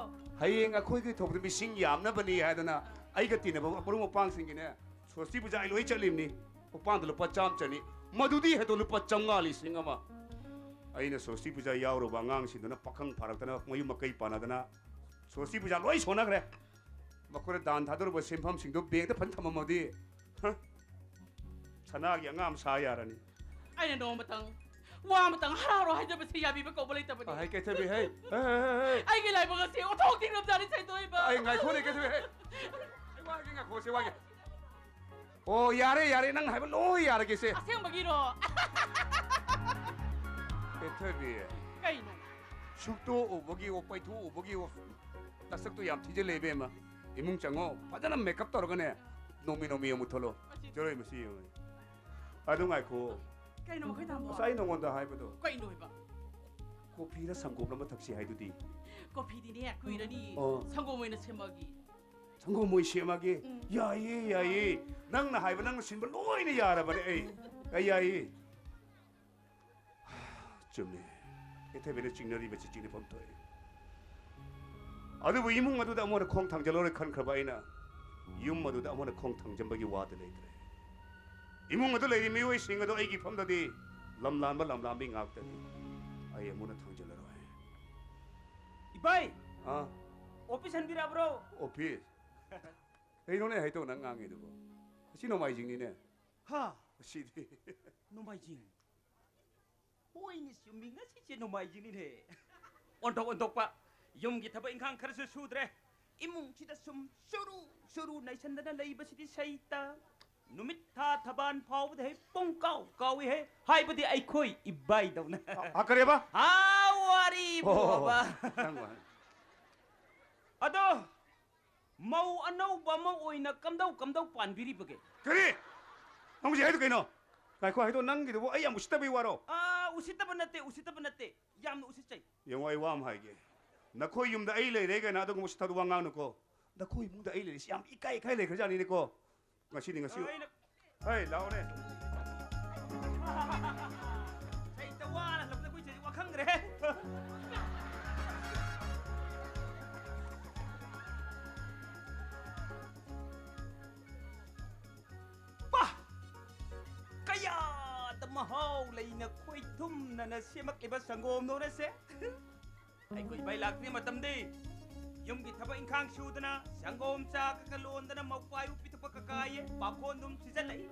ꯍꯌꯦꯡ ꯑꯩꯈꯣꯏꯒꯤ ꯊꯣꯛꯄꯗ ꯃꯤꯁꯤꯡ ꯌꯥꯝꯅꯕꯅꯤ ꯍꯥꯏꯗꯅ ꯑꯩꯒ ꯇꯤꯟꯅꯕ ꯃꯔꯨꯞ ꯃꯄꯥꯡꯁꯤꯡꯒꯤꯅꯦ, ꯁꯣꯁꯇꯤ ꯄꯨꯖꯥ ꯑꯩ ꯂꯣꯏ ꯆꯠꯂꯤꯕꯅꯤ꯫ ꯃꯄꯥꯟꯗ ꯂꯨꯄꯥ ꯆꯥꯝꯃ ꯆꯅꯤ, ꯃꯗꯨꯗꯤ ꯍꯦꯛꯇ ꯂꯨꯄꯥ ꯆꯥꯝꯃꯉꯥ, ꯂꯤꯁꯤꯡ ꯑꯃ꯫ ꯑꯩꯅ ꯁꯣꯁꯇꯤ ꯄꯨꯖꯥ ꯌꯥꯎꯔꯨꯕ ꯑꯉꯥꯡꯁꯤꯡꯗꯨꯅ ꯄꯥꯈꯪ ꯐꯥꯔꯛꯇꯅ ꯃꯌꯨꯝ ꯃꯀꯩ ꯄꯥꯟꯅꯗꯅ ꯁꯣꯁꯇꯤ ꯄꯨꯖꯥ ꯂꯣꯏ ꯁꯣꯟꯅꯈ꯭ꯔꯦ꯫ ꯃꯈꯣꯏꯅ ꯗꯥꯟ ꯊꯥꯗꯧꯔꯕ ꯁꯦꯟꯐꯝꯁꯤꯡꯗꯣ ꯕꯦꯡꯗ ꯐꯖꯅ ꯊꯝꯃꯝꯃꯗꯤ, ꯍ? ꯁꯅꯥꯒꯤ ꯑꯉꯥꯡ ꯑꯃ ꯁꯥ ꯌꯥꯔꯅꯤ꯫ ꯑꯩꯅ ꯅꯣꯡꯃꯇꯪ, ꯋꯥ ꯑꯃꯇꯪ ꯍꯔꯥꯎꯔꯣ ꯍꯥꯏꯖꯕꯁꯤ ꯌꯥꯕꯤꯕ ꯀꯧꯕ ꯂꯩꯇꯕꯅꯤ꯫ ꯑ, ꯍꯩ, ꯀꯩꯊꯕꯤ, ꯍꯩ꯫ ꯍꯩ, ꯍꯩ, ꯍꯩ, ꯍꯩ꯫ ꯑꯩꯒꯤ ꯂꯥꯏꯕꯛ ꯑꯁꯤ ꯑꯣꯟꯊꯣꯛ ꯊꯤꯡꯂꯕꯖꯥꯠꯅꯤ, ꯁꯩꯇꯣꯛꯏꯕ꯫ ꯑꯩ ꯉꯥꯏꯈꯣꯅꯦ, ꯀꯩꯊꯕꯤ, ꯍꯩ꯫ ꯑꯩ ꯋꯥꯒꯦ, ꯉꯥꯏꯈꯣꯁꯦ, ꯋꯥꯒꯦ꯫ ꯑꯣ, ꯌꯥꯔꯦ, ꯌꯥꯔꯦ, ꯅꯪ ꯍꯥꯏꯕ ꯂꯣꯏ ꯌꯥꯔꯒꯦꯁꯦ꯫ ꯑꯁꯦꯡꯕꯒꯤꯔꯣ? ꯀꯩꯊꯕꯤ꯫ ꯀꯩꯅꯣ? ꯁꯨꯛꯇꯣꯛꯎꯕꯒꯤ, ꯑꯣ, ꯄꯩꯊꯣꯛꯎꯕꯒꯤ, ꯑꯣ, ꯅꯁꯛꯇꯣ ꯌꯥꯝ ꯊꯤꯖꯤꯜꯂꯦ, ꯏꯕꯦꯝꯃ꯫ ꯏꯃꯨꯡ ꯆꯪꯉꯣ, ꯐꯖꯅ ꯃꯦꯀꯞ ꯇꯧꯔꯒꯅꯦ, ꯅꯣꯡꯃꯤ ꯅꯣꯡꯃꯤ ꯑꯃꯨꯛ ꯊꯣꯛꯂꯣ꯫ ꯃꯁꯤ ꯆꯠꯂꯣꯏ, ꯃꯁꯤ ꯌꯦꯡꯉꯣ꯫ ꯑꯗꯨ ꯉꯥꯏꯈꯣ꯫ ꯀꯩꯅꯣ, ꯃꯈꯣꯏ ꯇꯥꯃꯣ? ꯉꯁꯥꯏ ꯅꯉꯣꯟꯗ ꯍꯥꯏꯕꯗꯣ꯫ ꯀꯩꯅꯣ ꯍꯥꯏꯕ? ꯀꯣꯐꯤꯔ ꯁꯪꯒꯣꯝꯔ ꯑꯃ ꯊꯛꯁꯤ ꯍꯥꯏꯗꯨꯗꯤ꯫ ꯀꯣꯐꯤꯗꯤꯅꯦ, ꯀꯨꯏꯔꯅꯤ꯫ ꯑꯣ꯫ ꯁꯪꯒꯣꯝ ꯑꯣꯏꯅ ꯁꯦꯝꯃꯒꯦ꯫ ꯁꯪꯒꯣꯝ ꯑꯣꯏꯅ ꯁꯦꯝꯃꯒꯦ? ꯎꯝ꯫ ꯌꯥꯏꯌꯦ, ꯌꯥꯏꯌꯦ꯫ ꯅꯪꯅ ꯍꯥꯏꯕ, ꯅꯪꯅ ꯁꯤꯟꯕ ꯂꯣꯏꯅ ꯌꯥꯔꯕꯅꯦ ꯑꯩ꯫ ꯑꯩ ꯌꯥꯏꯌꯦ꯫ ꯆꯨꯝꯃꯦ꯫ ꯀꯩꯊꯕꯤꯅ ꯆꯤꯡꯅꯔꯤꯕꯁꯤ ꯆꯤꯡꯅꯐꯝ ꯊꯣꯛꯏ꯫ ꯑꯗꯨꯕꯨ ꯏꯃꯨꯡ ꯑꯗꯨꯗ ꯑꯃꯨꯛ ꯍꯟꯅ ꯈꯣꯡ ꯊꯥꯡꯖꯤꯜꯂꯔꯣꯏ ꯈꯟꯈ꯭ꯔꯕ ꯑꯩꯅ, ꯌꯨꯝ ꯑꯗꯨꯗ ꯑꯃꯨꯛ ꯍꯟꯅ ꯈꯣꯡ ꯊꯥꯡꯖꯤꯟꯕꯒꯤ ꯋꯥꯗꯤ ꯂꯩꯇ꯭ꯔꯦ꯫ ꯏꯃꯨꯡ ꯑꯗꯨ ꯂꯩꯔꯤ ꯃꯤꯑꯣꯏꯁꯤꯡ ꯑꯗꯨ ꯑꯩꯒꯤ ꯏꯐꯝꯗꯗꯤ ꯂꯝꯂꯥꯟꯕ ꯂꯝꯂꯥꯟꯕꯤ ꯉꯥꯛꯇꯅꯤ꯫ ꯑꯩ ꯑꯃꯨꯛ ꯍꯟꯅ ꯊꯥꯡꯖꯤꯜꯂꯔꯣꯏ꯫ ꯏꯕꯥꯏ! ꯑꯥ? ꯑꯣꯐꯤꯁ ꯍꯟꯕꯤꯔꯛꯑꯕ꯭ꯔꯣ? ꯑꯣꯐꯤꯁ? ꯀꯩꯅꯣꯅꯦ ꯍꯩꯇꯧ ꯅꯪ ꯉꯥꯡꯉꯤꯗꯨꯕꯣ? ꯉꯁꯤ ꯅꯣꯡꯃꯥꯏꯖꯤꯡꯅꯤꯅꯦ꯫ ꯍꯥ? ꯉꯁꯤꯗꯤ꯫ ꯅꯣꯡꯃꯥꯏꯖꯤꯡ? ꯍꯣꯏꯅꯦ, ꯆꯨꯝꯃꯤ, ꯉꯁꯤꯁꯦ ꯅꯣꯡꯃꯥꯏꯖꯤꯡꯅꯤꯅꯦ꯫ ꯑꯣꯟꯊꯣꯛ ꯑꯣꯟꯊꯣꯛꯄ, ꯌꯨꯝꯒꯤ ꯊꯕꯛ ꯏꯪꯈꯥꯡ ꯈꯔꯁꯨ ꯁꯨꯗ꯭ꯔꯦ꯫ ꯏꯃꯨꯡꯁꯤꯗ ꯁꯨꯝ ꯆꯨꯔꯨ ꯆꯨꯔꯨ ꯅꯩꯁꯟꯗꯅ ꯂꯩꯕꯁꯤꯗꯤ ꯁꯩꯇ꯫ ꯅꯨꯃꯤꯠ ꯊꯥ ꯊꯕꯥꯟ ꯐꯥꯎꯕꯗ ꯍꯦꯛ ꯄꯨꯡ ꯀꯥꯎ ꯀꯥꯎꯏ ꯍꯦ, ꯍꯥꯏꯕꯗꯤ ꯑꯩꯈꯣꯏ ꯏꯕꯥꯏꯗꯧꯅ꯫ ꯑ, ꯑ, ꯀꯔꯤꯕ? ꯍꯥ, ꯋꯥꯔꯤꯕꯨ ꯑꯣ, ꯍꯥꯏꯕ꯫ ꯅꯪ ꯋꯥ-, ꯑꯗꯣ, ꯃꯧ ꯑꯅꯧꯕ ꯑꯃ ꯑꯣꯏꯅ ꯀꯝꯗꯧ ꯀꯝꯗꯧ ꯄꯥꯟꯕꯤꯔꯤꯕꯒꯦ? ꯀꯔꯤ? ꯅꯪ ꯍꯧꯖꯤꯛ ꯍꯥꯏꯗꯣ ꯀꯩꯅꯣ? ꯉꯥꯏꯈꯣ, ꯍꯥꯏꯗꯣ ꯅꯪꯒꯤꯗꯨꯕꯨ ꯑꯩ ꯌꯥꯝ ꯎꯁꯤꯠꯇꯕꯩ ꯋꯥꯔꯣ? ꯑꯥ, ꯎꯁꯤꯠꯇꯕ ꯅꯠꯇꯦ, ꯎꯁꯤꯠꯇꯕ ꯅꯠꯇꯦ꯫ ꯌꯥꯝꯅ ꯎꯁꯤꯠꯆꯩ꯫ ꯌꯦꯡꯉꯣ, ꯑꯩ ꯋꯥ ꯑꯃ ꯍꯥꯏꯒꯦ꯫ ꯅꯈꯣꯏ ꯌꯨꯝꯗ ꯑꯩ ꯂꯩꯔꯦ ꯀꯥꯏꯅ ꯑꯗꯨꯒꯨꯝꯕ ꯎꯁꯤꯠꯇꯕ ꯋꯥ ꯉꯥꯡꯅꯨꯀꯣ꯫ ꯅꯈꯣꯏ ꯏꯃꯨꯡꯗ ꯑꯩ ꯂꯩꯔꯤꯁꯤ ꯌꯥꯝ ꯏꯀꯥꯏ ꯏꯀꯥꯏ ꯂꯩꯈ꯭ꯔꯖꯥꯠꯅꯤꯅꯦꯀꯣ꯫ ꯉꯁꯤꯗꯤ ꯉꯁꯤ꯫ ꯑꯩꯅ ꯍꯩ, ꯂꯥꯛꯑꯣꯅꯦ꯫ ꯁꯩꯇ ꯋꯥꯅ ꯍꯜꯂꯛꯄꯗ ꯑꯩꯈꯣꯏ ꯆꯦꯁꯦ ꯋꯥꯈꯪꯈ꯭ꯔꯦ꯫ ꯄꯥ! ꯀꯌꯥꯗ ꯃꯍꯥꯎ ꯂꯩꯅ ꯈꯣꯏꯊꯨꯝꯅꯅ ꯁꯦꯝꯃꯛꯂꯤꯕ ꯁꯪꯒꯣꯝꯗꯧꯅꯁꯦ꯫ ꯑꯩꯈꯣꯏ ꯏꯕꯥꯏ ꯂꯥꯛꯇ꯭ꯔꯤ ꯃꯇꯝꯗꯤ ꯌꯨꯝꯒꯤ ꯊꯕꯛ ꯏꯪꯈꯥꯡ ꯁꯨꯗꯅ, ꯁꯪꯒꯣꯝ ꯆꯥ ꯈꯔ ꯈꯔ ꯂꯣꯟꯗꯅ, ꯃꯧꯄꯥꯏꯕꯨ ꯄꯤꯊꯛꯄ ꯀꯀꯥꯌꯦ, ꯄꯥꯈꯣꯟꯗꯨꯝ ꯁꯤꯖꯜꯂꯛꯏ꯫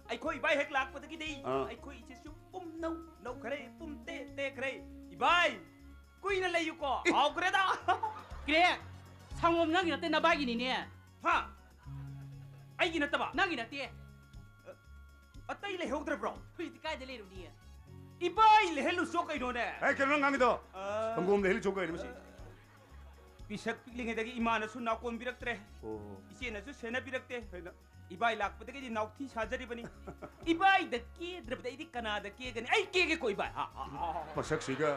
ꯑꯩꯈꯣꯏ ꯏꯕꯥꯏ ꯍꯦꯛ ꯂꯥꯛꯄꯗꯒꯤꯗꯤ ꯑꯥ꯫ ꯑꯩꯈꯣꯏ ꯏꯆꯦꯁꯨ ꯄꯨꯝꯅꯧ ꯅꯧꯈ꯭ꯔꯦ, ꯄꯨꯝ ꯇꯦ ꯇꯦꯈ꯭ꯔꯦ꯫ ꯏꯕꯥꯏ, ꯀꯨꯏꯅ ꯂꯩꯌꯨꯀꯣ꯫ ꯍꯥꯎꯈ꯭ꯔꯦꯗ꯫ ꯀ꯭ꯔꯦꯛ, ꯁꯪꯒꯣꯝ ꯅꯪꯒꯤ ꯅꯠꯇꯦ, ꯅꯕꯥꯏꯒꯤꯅꯤꯅꯦ꯫ ꯍꯥ? ꯑꯩꯒꯤ ꯅꯠꯇꯕ? ꯅꯪꯒꯤ ꯅꯠꯇꯦ꯫ ꯑꯇꯩ ꯂꯩꯍꯧꯗ꯭ꯔꯕ꯭ꯔꯣ? ꯍꯧꯖꯤꯛꯇꯤ ꯀꯥꯏꯗ ꯂꯩꯔꯨꯅꯤ? ꯏꯕꯥꯏ ꯂꯩꯍꯜꯂꯨꯆꯣ ꯀꯩꯅꯣꯅꯦ꯫ ꯑꯦ, ꯀꯩꯅꯣ ꯅꯪ ꯉꯥꯡꯉꯤꯗꯣ? ꯑ, ꯁꯪꯒꯣꯝ ꯂꯩꯍꯜꯂꯨꯆꯣ ꯀꯩꯅꯣ ꯃꯁꯤ? ꯄꯤꯁꯛ ꯄꯤꯛꯂꯤꯉꯩꯗꯒꯤ ꯏꯃꯥꯅꯁꯨ ꯅꯥꯎꯀꯣꯟꯕꯤꯔꯛꯇ꯭ꯔꯦ꯫ ꯑꯣ꯫ ꯏꯆꯦꯅꯁꯨ ꯁꯦꯟꯅꯕꯤꯔꯛꯇꯦ꯫ ꯀꯩꯅꯣ? ꯏꯕꯥꯏ ꯂꯥꯛꯄꯗꯒꯤꯗꯤ ꯅꯥꯎꯊꯤ ꯁꯥꯖꯔꯤꯕꯅꯤ꯫ ꯏꯕꯥꯏꯗ ꯀꯦꯗ꯭ꯔꯕꯗ ꯑꯩꯗꯤ ꯀꯅꯥꯗ ꯀꯦꯒꯅꯤ? ꯑꯩ ꯀꯦꯒꯦꯀꯣ ꯏꯕꯥꯏ꯫ ꯑ, ꯑ, ꯑ, ꯑ꯫ ꯃꯁꯛꯁꯤꯒ꯫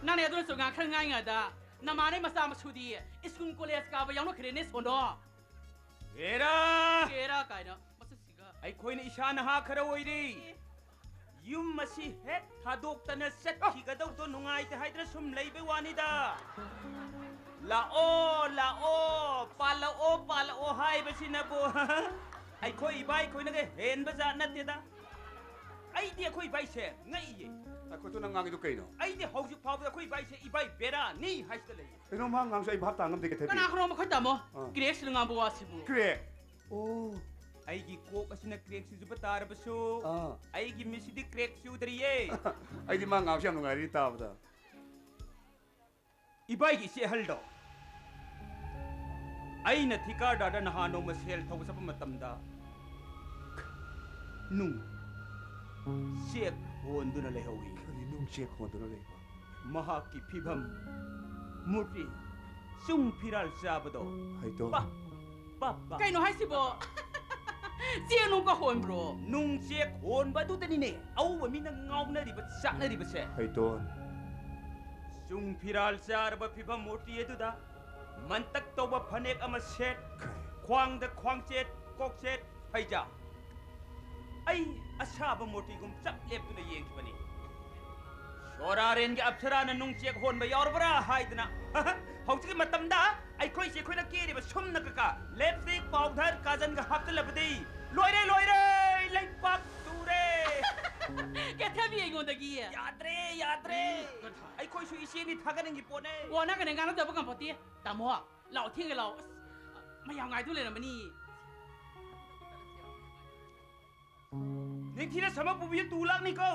ꯅꯪꯅꯦ ꯑꯗꯨꯅꯁꯨ ꯉꯥꯡ ꯈꯔ ꯉꯥꯡꯉꯤꯉꯩꯗ ꯅꯃꯥꯟꯅꯩ ꯃꯆꯥ ꯃꯁꯨꯗꯤ ꯁ꯭ꯀꯨꯜ ꯀꯣꯂꯦꯖ ꯀꯥꯕ ꯌꯥꯎꯅꯈ꯭ꯔꯦꯅꯦ ꯁꯣꯟꯗꯣ꯫ ꯍꯦꯔꯥ! ꯍꯦꯔꯥ ꯀꯥꯏꯅ ꯃꯁꯛꯁꯤꯒ꯫ ꯑꯩꯈꯣꯏꯅ ꯏꯁꯥ ꯅꯍꯥ ꯈꯔ ꯑꯣꯏꯔꯤ꯫ ꯑꯦ꯫ ꯌꯨꯝ ꯑꯁꯤ ꯍꯦꯛ ꯊꯥꯗꯣꯛꯇꯅ ꯆꯠꯈꯤꯒꯗꯧꯗꯣ ꯅꯨꯡꯉꯥꯏꯇꯦ ꯍꯥꯏꯗꯅ ꯁꯨꯝ ꯂꯩꯕꯩ ꯋꯥꯅꯤꯗ꯫ ꯂꯥꯛꯑꯣ, ꯂꯥꯛꯑꯣ, ꯄꯥꯜꯂꯛꯑꯣ, ꯄꯥꯜꯂꯛꯑꯣ ꯍꯥꯏꯕꯁꯤꯅꯕꯨ ꯑꯩꯈꯣꯏ ꯏꯕꯥꯏ ꯑꯩꯈꯣꯏꯅꯒ ꯍꯦꯟꯕ ꯖꯥꯠ ꯅꯠꯇꯦꯗ꯫ ꯑꯩꯗꯤ ꯑꯩꯈꯣꯏ ꯏꯕꯥꯏꯁꯦ ꯉꯛꯏꯌꯦ꯫ ꯑꯩꯈꯣꯏ ꯅꯪ ꯉꯥꯡꯉꯤꯗꯣ ꯀꯩꯅꯣ? ꯑꯩꯗꯤ ꯍꯧꯖꯤꯛ ꯐꯥꯎꯕꯗ ꯑꯩꯈꯣꯏ ꯏꯕꯥꯏꯁꯦ ꯏꯕꯥꯏ ꯕꯦꯔꯥꯅꯤ ꯍꯥꯏꯁꯤꯗ ꯂꯩꯌꯦ꯫ ꯀꯩꯅꯣ ꯃꯥ ꯉꯥꯡꯁꯨ ꯑꯩ ꯚꯥꯞ ꯇꯥ ꯉꯝꯗꯦ, ꯀꯩꯊꯕꯤ꯫ ꯀꯅꯥ ꯈꯪꯅꯣ ꯃꯈꯣꯏ ꯇꯥꯃꯣ? ꯑꯥ꯫ ꯀ꯭ꯔꯦꯛꯁꯤꯅ ꯉꯥꯡꯕ ꯋꯥꯁꯤꯕꯨ꯫ ꯀ꯭ꯔꯦꯛ? ꯑꯣ꯫ ꯑꯩꯒꯤ ꯀꯣꯛ ꯑꯁꯤꯅ ꯀ꯭ꯔꯦꯛ ꯆꯨꯖꯕ ꯇꯥꯔꯕꯁꯨ, ꯑꯥ꯫ ꯑꯩꯒꯤ ꯃꯤꯠꯁꯤꯗꯤ ꯀ꯭ꯔꯦꯛ ꯆꯨꯗ꯭ꯔꯤꯌꯦ꯫ ꯑꯩꯗꯤ ꯃꯥ ꯉꯥꯡꯁꯨ ꯌꯥꯝ ꯅꯨꯡꯉꯥꯏꯔꯤ ꯇꯥꯕꯗ꯫ ꯏꯕꯥꯏꯒꯤ ꯏꯆꯦ ꯑꯍꯜꯗꯣ, ꯑꯩꯅ ꯊꯤꯀꯥꯗꯥꯔꯗ ꯅꯍꯥꯟ ꯅꯣꯡꯃ ꯁꯦꯜ ꯊꯧꯕ ꯆꯠꯄ ꯃꯇꯝꯗ ꯅꯨꯡ ꯆꯦꯛ ꯍꯣꯟꯗꯨꯅ ꯂꯩꯍꯧꯏ꯫ ꯀꯔꯤ ꯅꯨꯡ ꯆꯦꯛ ꯍꯣꯟꯗꯨꯅ ꯂꯩꯕ? ꯃꯍꯥꯛꯀꯤ ꯐꯤꯕꯝ, ꯃꯨꯔꯇꯤ, ꯆꯨꯡ ꯐꯤꯔꯥꯜ ꯆꯥꯕꯗꯣ꯫ ꯍꯩꯇꯣ꯫ ꯄꯥ, ꯄꯥ, ꯄꯥ꯫ ꯀꯩꯅꯣ ꯍꯥꯏꯁꯤꯕꯣ? ꯆꯦꯛ ꯅꯨꯡꯒ ꯍꯣꯟꯕ꯭ꯔꯣ? ꯅꯨꯡ ꯆꯦꯛ ꯍꯣꯟꯕ ꯑꯗꯨꯗꯅꯤꯅꯦ ꯑꯎꯕ ꯃꯤꯅ ꯉꯥꯎꯅꯔꯤꯕ, ꯆꯥꯛꯅꯔꯤꯕꯁꯦ꯫ ꯍꯩꯇꯣꯟ꯫ ꯆꯨꯡ ꯐꯤꯔꯥꯜ ꯆꯥꯔꯕ ꯐꯤꯕꯝ ꯃꯨꯔꯇꯤ ꯑꯗꯨꯗ ꯃꯟꯇꯛ ꯇꯧꯕ ꯐꯅꯦꯛ ꯑꯃ ꯁꯦꯠ, ꯈ꯭ꯋꯥꯡꯗ ꯈ꯭ꯋꯥꯡꯆꯦꯠ, ꯀꯣꯛꯆꯦꯠ, ꯐꯩꯖꯥ꯫ ꯑꯩ ꯑꯁꯥꯕ ꯃꯨꯔꯇꯤꯒꯨꯝ ꯆꯞ ꯂꯦꯞꯇꯨꯅ ꯌꯦꯡꯈꯤꯕꯅꯤ꯫ ꯁꯣꯔꯥꯔꯦꯟꯒꯤ ꯑꯞꯁꯔꯥꯅ ꯅꯨꯡ ꯆꯦꯛ ꯍꯣꯟꯕ ꯌꯥꯎꯔꯕ꯭ꯔꯥ ꯍꯥꯏꯗꯅ꯫ ꯍꯧꯖꯤꯛꯀꯤ ꯃꯇꯝꯗ ꯑꯩꯈꯣꯏꯁꯦ ꯑꯩꯈꯣꯏꯅ ꯀꯦꯔꯤꯕ ꯁꯝꯅ ꯀꯀꯥ, ꯂꯤꯞꯁꯇꯤꯛ, ꯄꯥꯎꯗꯔ, ꯀꯥꯖꯟꯒ ꯍꯥꯞꯆꯤꯜꯂꯕꯗꯤ ꯂꯣꯏꯔꯦ, ꯂꯣꯏꯔꯦ, ꯂꯩꯄꯥꯛ ꯇꯨꯔꯦ꯫ ꯀꯦꯊꯕꯤ ꯑꯩꯉꯣꯟꯗꯒꯤ꯫ ꯌꯥꯗ꯭ꯔꯦ, ꯌꯥꯗ꯭ꯔꯦ꯫ ꯑꯩꯈꯣꯏꯁꯨ ꯏꯆꯦꯅꯤ ꯊꯥꯒꯠꯅꯤꯡꯉꯤ ꯄꯣꯠꯅꯦ꯫ ꯑꯣ, ꯅꯪꯒꯅꯦ ꯉꯥꯡꯅꯗꯕ ꯉꯝꯄꯣꯠꯇꯦ꯫ ꯇꯥꯃꯣ, ꯂꯥꯛꯑꯣ, ꯊꯦꯡꯉꯦ, ꯂꯥꯛꯑꯣ꯫ ꯑꯁ, ꯃꯌꯥꯝ ꯉꯥꯏꯗꯨ ꯂꯩꯔꯝꯃꯅꯤ꯫ ꯅꯤꯡꯊꯤꯅ ꯁꯃ ꯄꯨꯕꯤ ꯇꯨ ꯂꯥꯛꯅꯤꯀꯣ꯫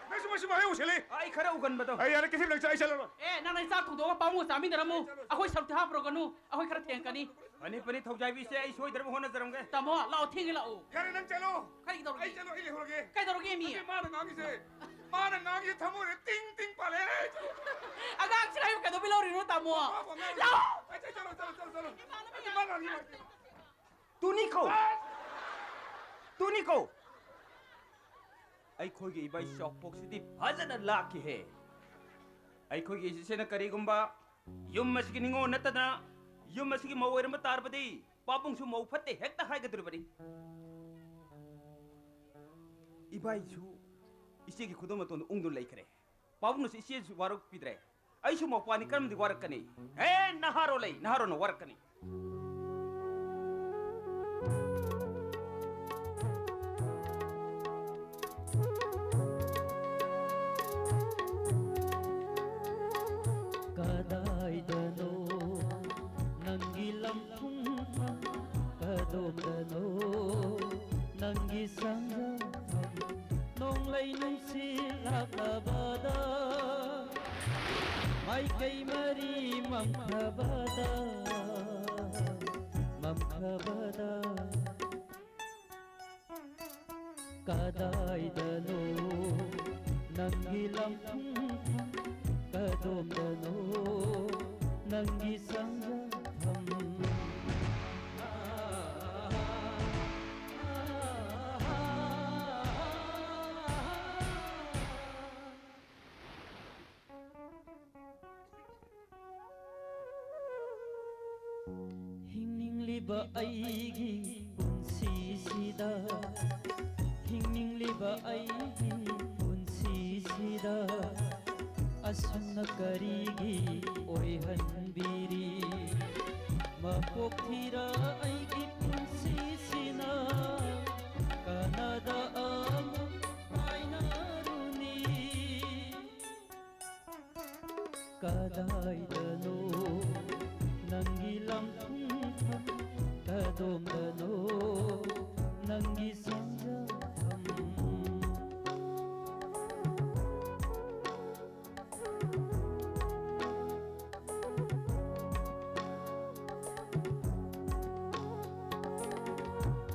ꯅꯪꯁꯨ ꯃꯁꯤ ꯃꯍꯩ ꯎꯁꯤꯜꯂꯤ꯫ ꯑꯩ ꯈꯔ ꯎꯒꯟꯕꯗꯣ꯫ ꯑꯩ ꯌꯥꯔꯦ, ꯀꯩꯁꯨ ꯂꯩꯇꯦ, ꯑꯩ ꯆꯠꯂꯔꯣꯏ꯫ ꯑꯦ, ꯅꯪ ꯅꯪ ꯆꯥꯛ ꯊꯣꯡꯗꯣꯛꯑꯒ ꯄꯥꯃꯨꯡ ꯆꯥꯃꯤꯟꯅꯔꯝꯃꯨ꯫ ꯑꯩꯈꯣꯏ ꯁꯔꯨꯛꯇꯤ ꯍꯥꯞꯄꯨꯔꯒꯅꯨ, ꯑꯩꯈꯣꯏ ꯈꯔ ꯊꯦꯡꯉꯛꯀꯅꯤ꯫ ꯐꯅꯤ, ꯐꯅꯤ, ꯊꯧꯖꯥꯏꯕꯤꯁꯦ, ꯑꯩ ꯁꯣꯏꯗꯅꯕ ꯍꯣꯠꯅꯖꯔꯝꯒꯦ꯫ ꯇꯥꯃꯣ, ꯂꯥꯛꯑꯣ, ꯊꯦꯡꯉꯦ, ꯂꯥꯛꯑꯣ꯫ ꯌꯥꯔꯦ, ꯅꯪ ꯆꯠꯂꯣ꯫ ꯀꯔꯤ ꯇꯧꯔꯒꯦ? ꯑꯩ ꯆꯠꯂꯣ, ꯑꯩ ꯂꯩꯍꯧꯔꯒꯦ꯫ ꯀꯩꯗꯧꯔꯒꯦ, ꯃꯤ? ꯅꯠꯇꯦ, ꯃꯥꯅ ꯉꯥꯡꯉꯤꯁꯦ, ꯃꯥꯅ ꯉꯥꯡꯉꯤꯁꯦ ꯊꯃꯣꯏꯗ ꯇꯤꯡ ꯇꯤꯡ ꯄꯥꯜꯂꯦ꯫ ꯑꯉꯥꯡꯁꯤꯅ ꯑꯩꯕꯨ ꯀꯩꯗꯧꯕꯩ ꯂꯧꯔꯤꯅꯣ, ꯇꯥꯃꯣ? ꯃꯥꯕꯨ ꯑꯉꯥꯡ ꯂꯥꯛꯑꯣ꯫ ꯑꯩ ꯆꯠꯂꯣ, ꯆꯠꯂꯣ, ꯆꯠꯂꯣ, ꯆꯠꯂꯣ꯫ ꯅꯠꯇꯦ, ꯃꯥ ꯉꯥꯡꯉꯤ ꯃꯥꯜꯂꯦ꯫ ꯇꯨꯅꯤꯀꯣ! ꯇꯨꯅꯤꯀꯣ! ꯑꯩꯈꯣꯏꯒꯤ ꯏꯕꯥꯏ ꯆꯥꯎꯄꯣꯛꯁꯤꯗꯤ ꯐꯖꯅ ꯂꯥꯛꯈꯤꯍꯦ꯫ ꯑꯩꯈꯣꯏꯒꯤ ꯏꯆꯦꯅ ꯀꯔꯤꯒꯨꯝꯕ ꯌꯨꯝ ꯑꯁꯤꯒꯤ ꯅꯤꯉꯣꯜ ꯅꯠꯇꯅ ꯌꯨꯝ ꯑꯁꯤꯒꯤ ꯃꯧ ꯑꯣꯏꯔꯝꯕ ꯇꯥꯔꯕꯗꯤ ꯄꯥꯕꯨꯡꯁꯨ ꯃꯧ ꯐꯠꯇꯦ ꯍꯦꯛꯇ ꯍꯥꯏꯒꯗꯧꯔꯤꯕꯅꯤ꯫ ꯏꯕꯥꯏꯁꯨ ꯏꯆꯦꯒꯤ ꯈꯨꯗꯣꯜ ꯃꯇꯣꯟꯗ ꯎꯪꯗꯨꯅ ꯂꯩꯈ꯭ꯔꯦ꯫ ꯄꯥꯕꯨꯡꯅꯁꯨ ꯏꯆꯦꯁꯨ ꯋꯥꯔꯛꯄꯤꯗ꯭ꯔꯦ꯫ ꯑꯩꯁꯨ ꯃꯧꯄꯥꯅꯤ ꯀꯔꯝꯗꯤ ꯋꯥꯔꯛꯀꯅꯤ? ꯍꯦ, ꯅꯍꯥꯔꯣꯜ ꯂꯩ, ꯅꯍꯥꯔꯣꯜꯅ ꯋꯥꯔꯛꯀꯅꯤ꯫ ꯀꯗꯥꯏꯗꯅꯣ ꯅꯪꯒꯤ ꯂꯝꯐꯝ, ꯀꯗꯣꯝꯗꯅꯣ ꯅꯪꯒꯤ ꯁꯪꯒ, ꯅꯣꯡꯂꯩ ꯅꯨꯡꯁꯤꯠ ꯂꯥꯛꯂꯕꯗ, ꯃꯥꯏꯀꯩ ꯃꯔꯤ ꯃꯝꯈ꯭ꯔꯕꯗ, ꯃꯝꯈ꯭ꯔꯕꯗ, ꯀꯗꯥꯏꯗꯅꯣ ꯅꯪꯒꯤ ꯂꯝꯐꯝ, ꯀꯗꯣꯝꯗꯅꯣ ꯅꯪꯒꯤ ꯁꯪꯒ, ꯍꯤꯡꯅꯤꯡꯂꯤꯕ ꯑꯩꯒꯤ ꯄꯨꯟꯁꯤꯁꯤꯗ, ꯍꯤꯡꯅꯤꯡꯂꯤꯕ ꯑꯩꯒꯤ ꯄꯨꯟꯁꯤꯁꯤꯗ ꯑꯁꯨꯝꯅ ꯀꯔꯤꯒꯤ ꯑꯣꯏꯍꯟꯕꯤꯔꯤ? ꯃꯄꯣꯛ ꯊꯤꯔ ꯑꯩꯒꯤ ꯄꯨꯟꯁꯤꯁꯤꯅ ꯀꯅꯥꯗ ꯀꯗꯥꯏꯗꯅꯣ ꯅꯪꯒꯤ ꯂꯝꯊꯨꯡꯐꯝ? ꯀꯗꯣꯝꯗꯅꯣ ꯅꯪꯒꯤ ꯁꯣꯟꯖꯐꯝ?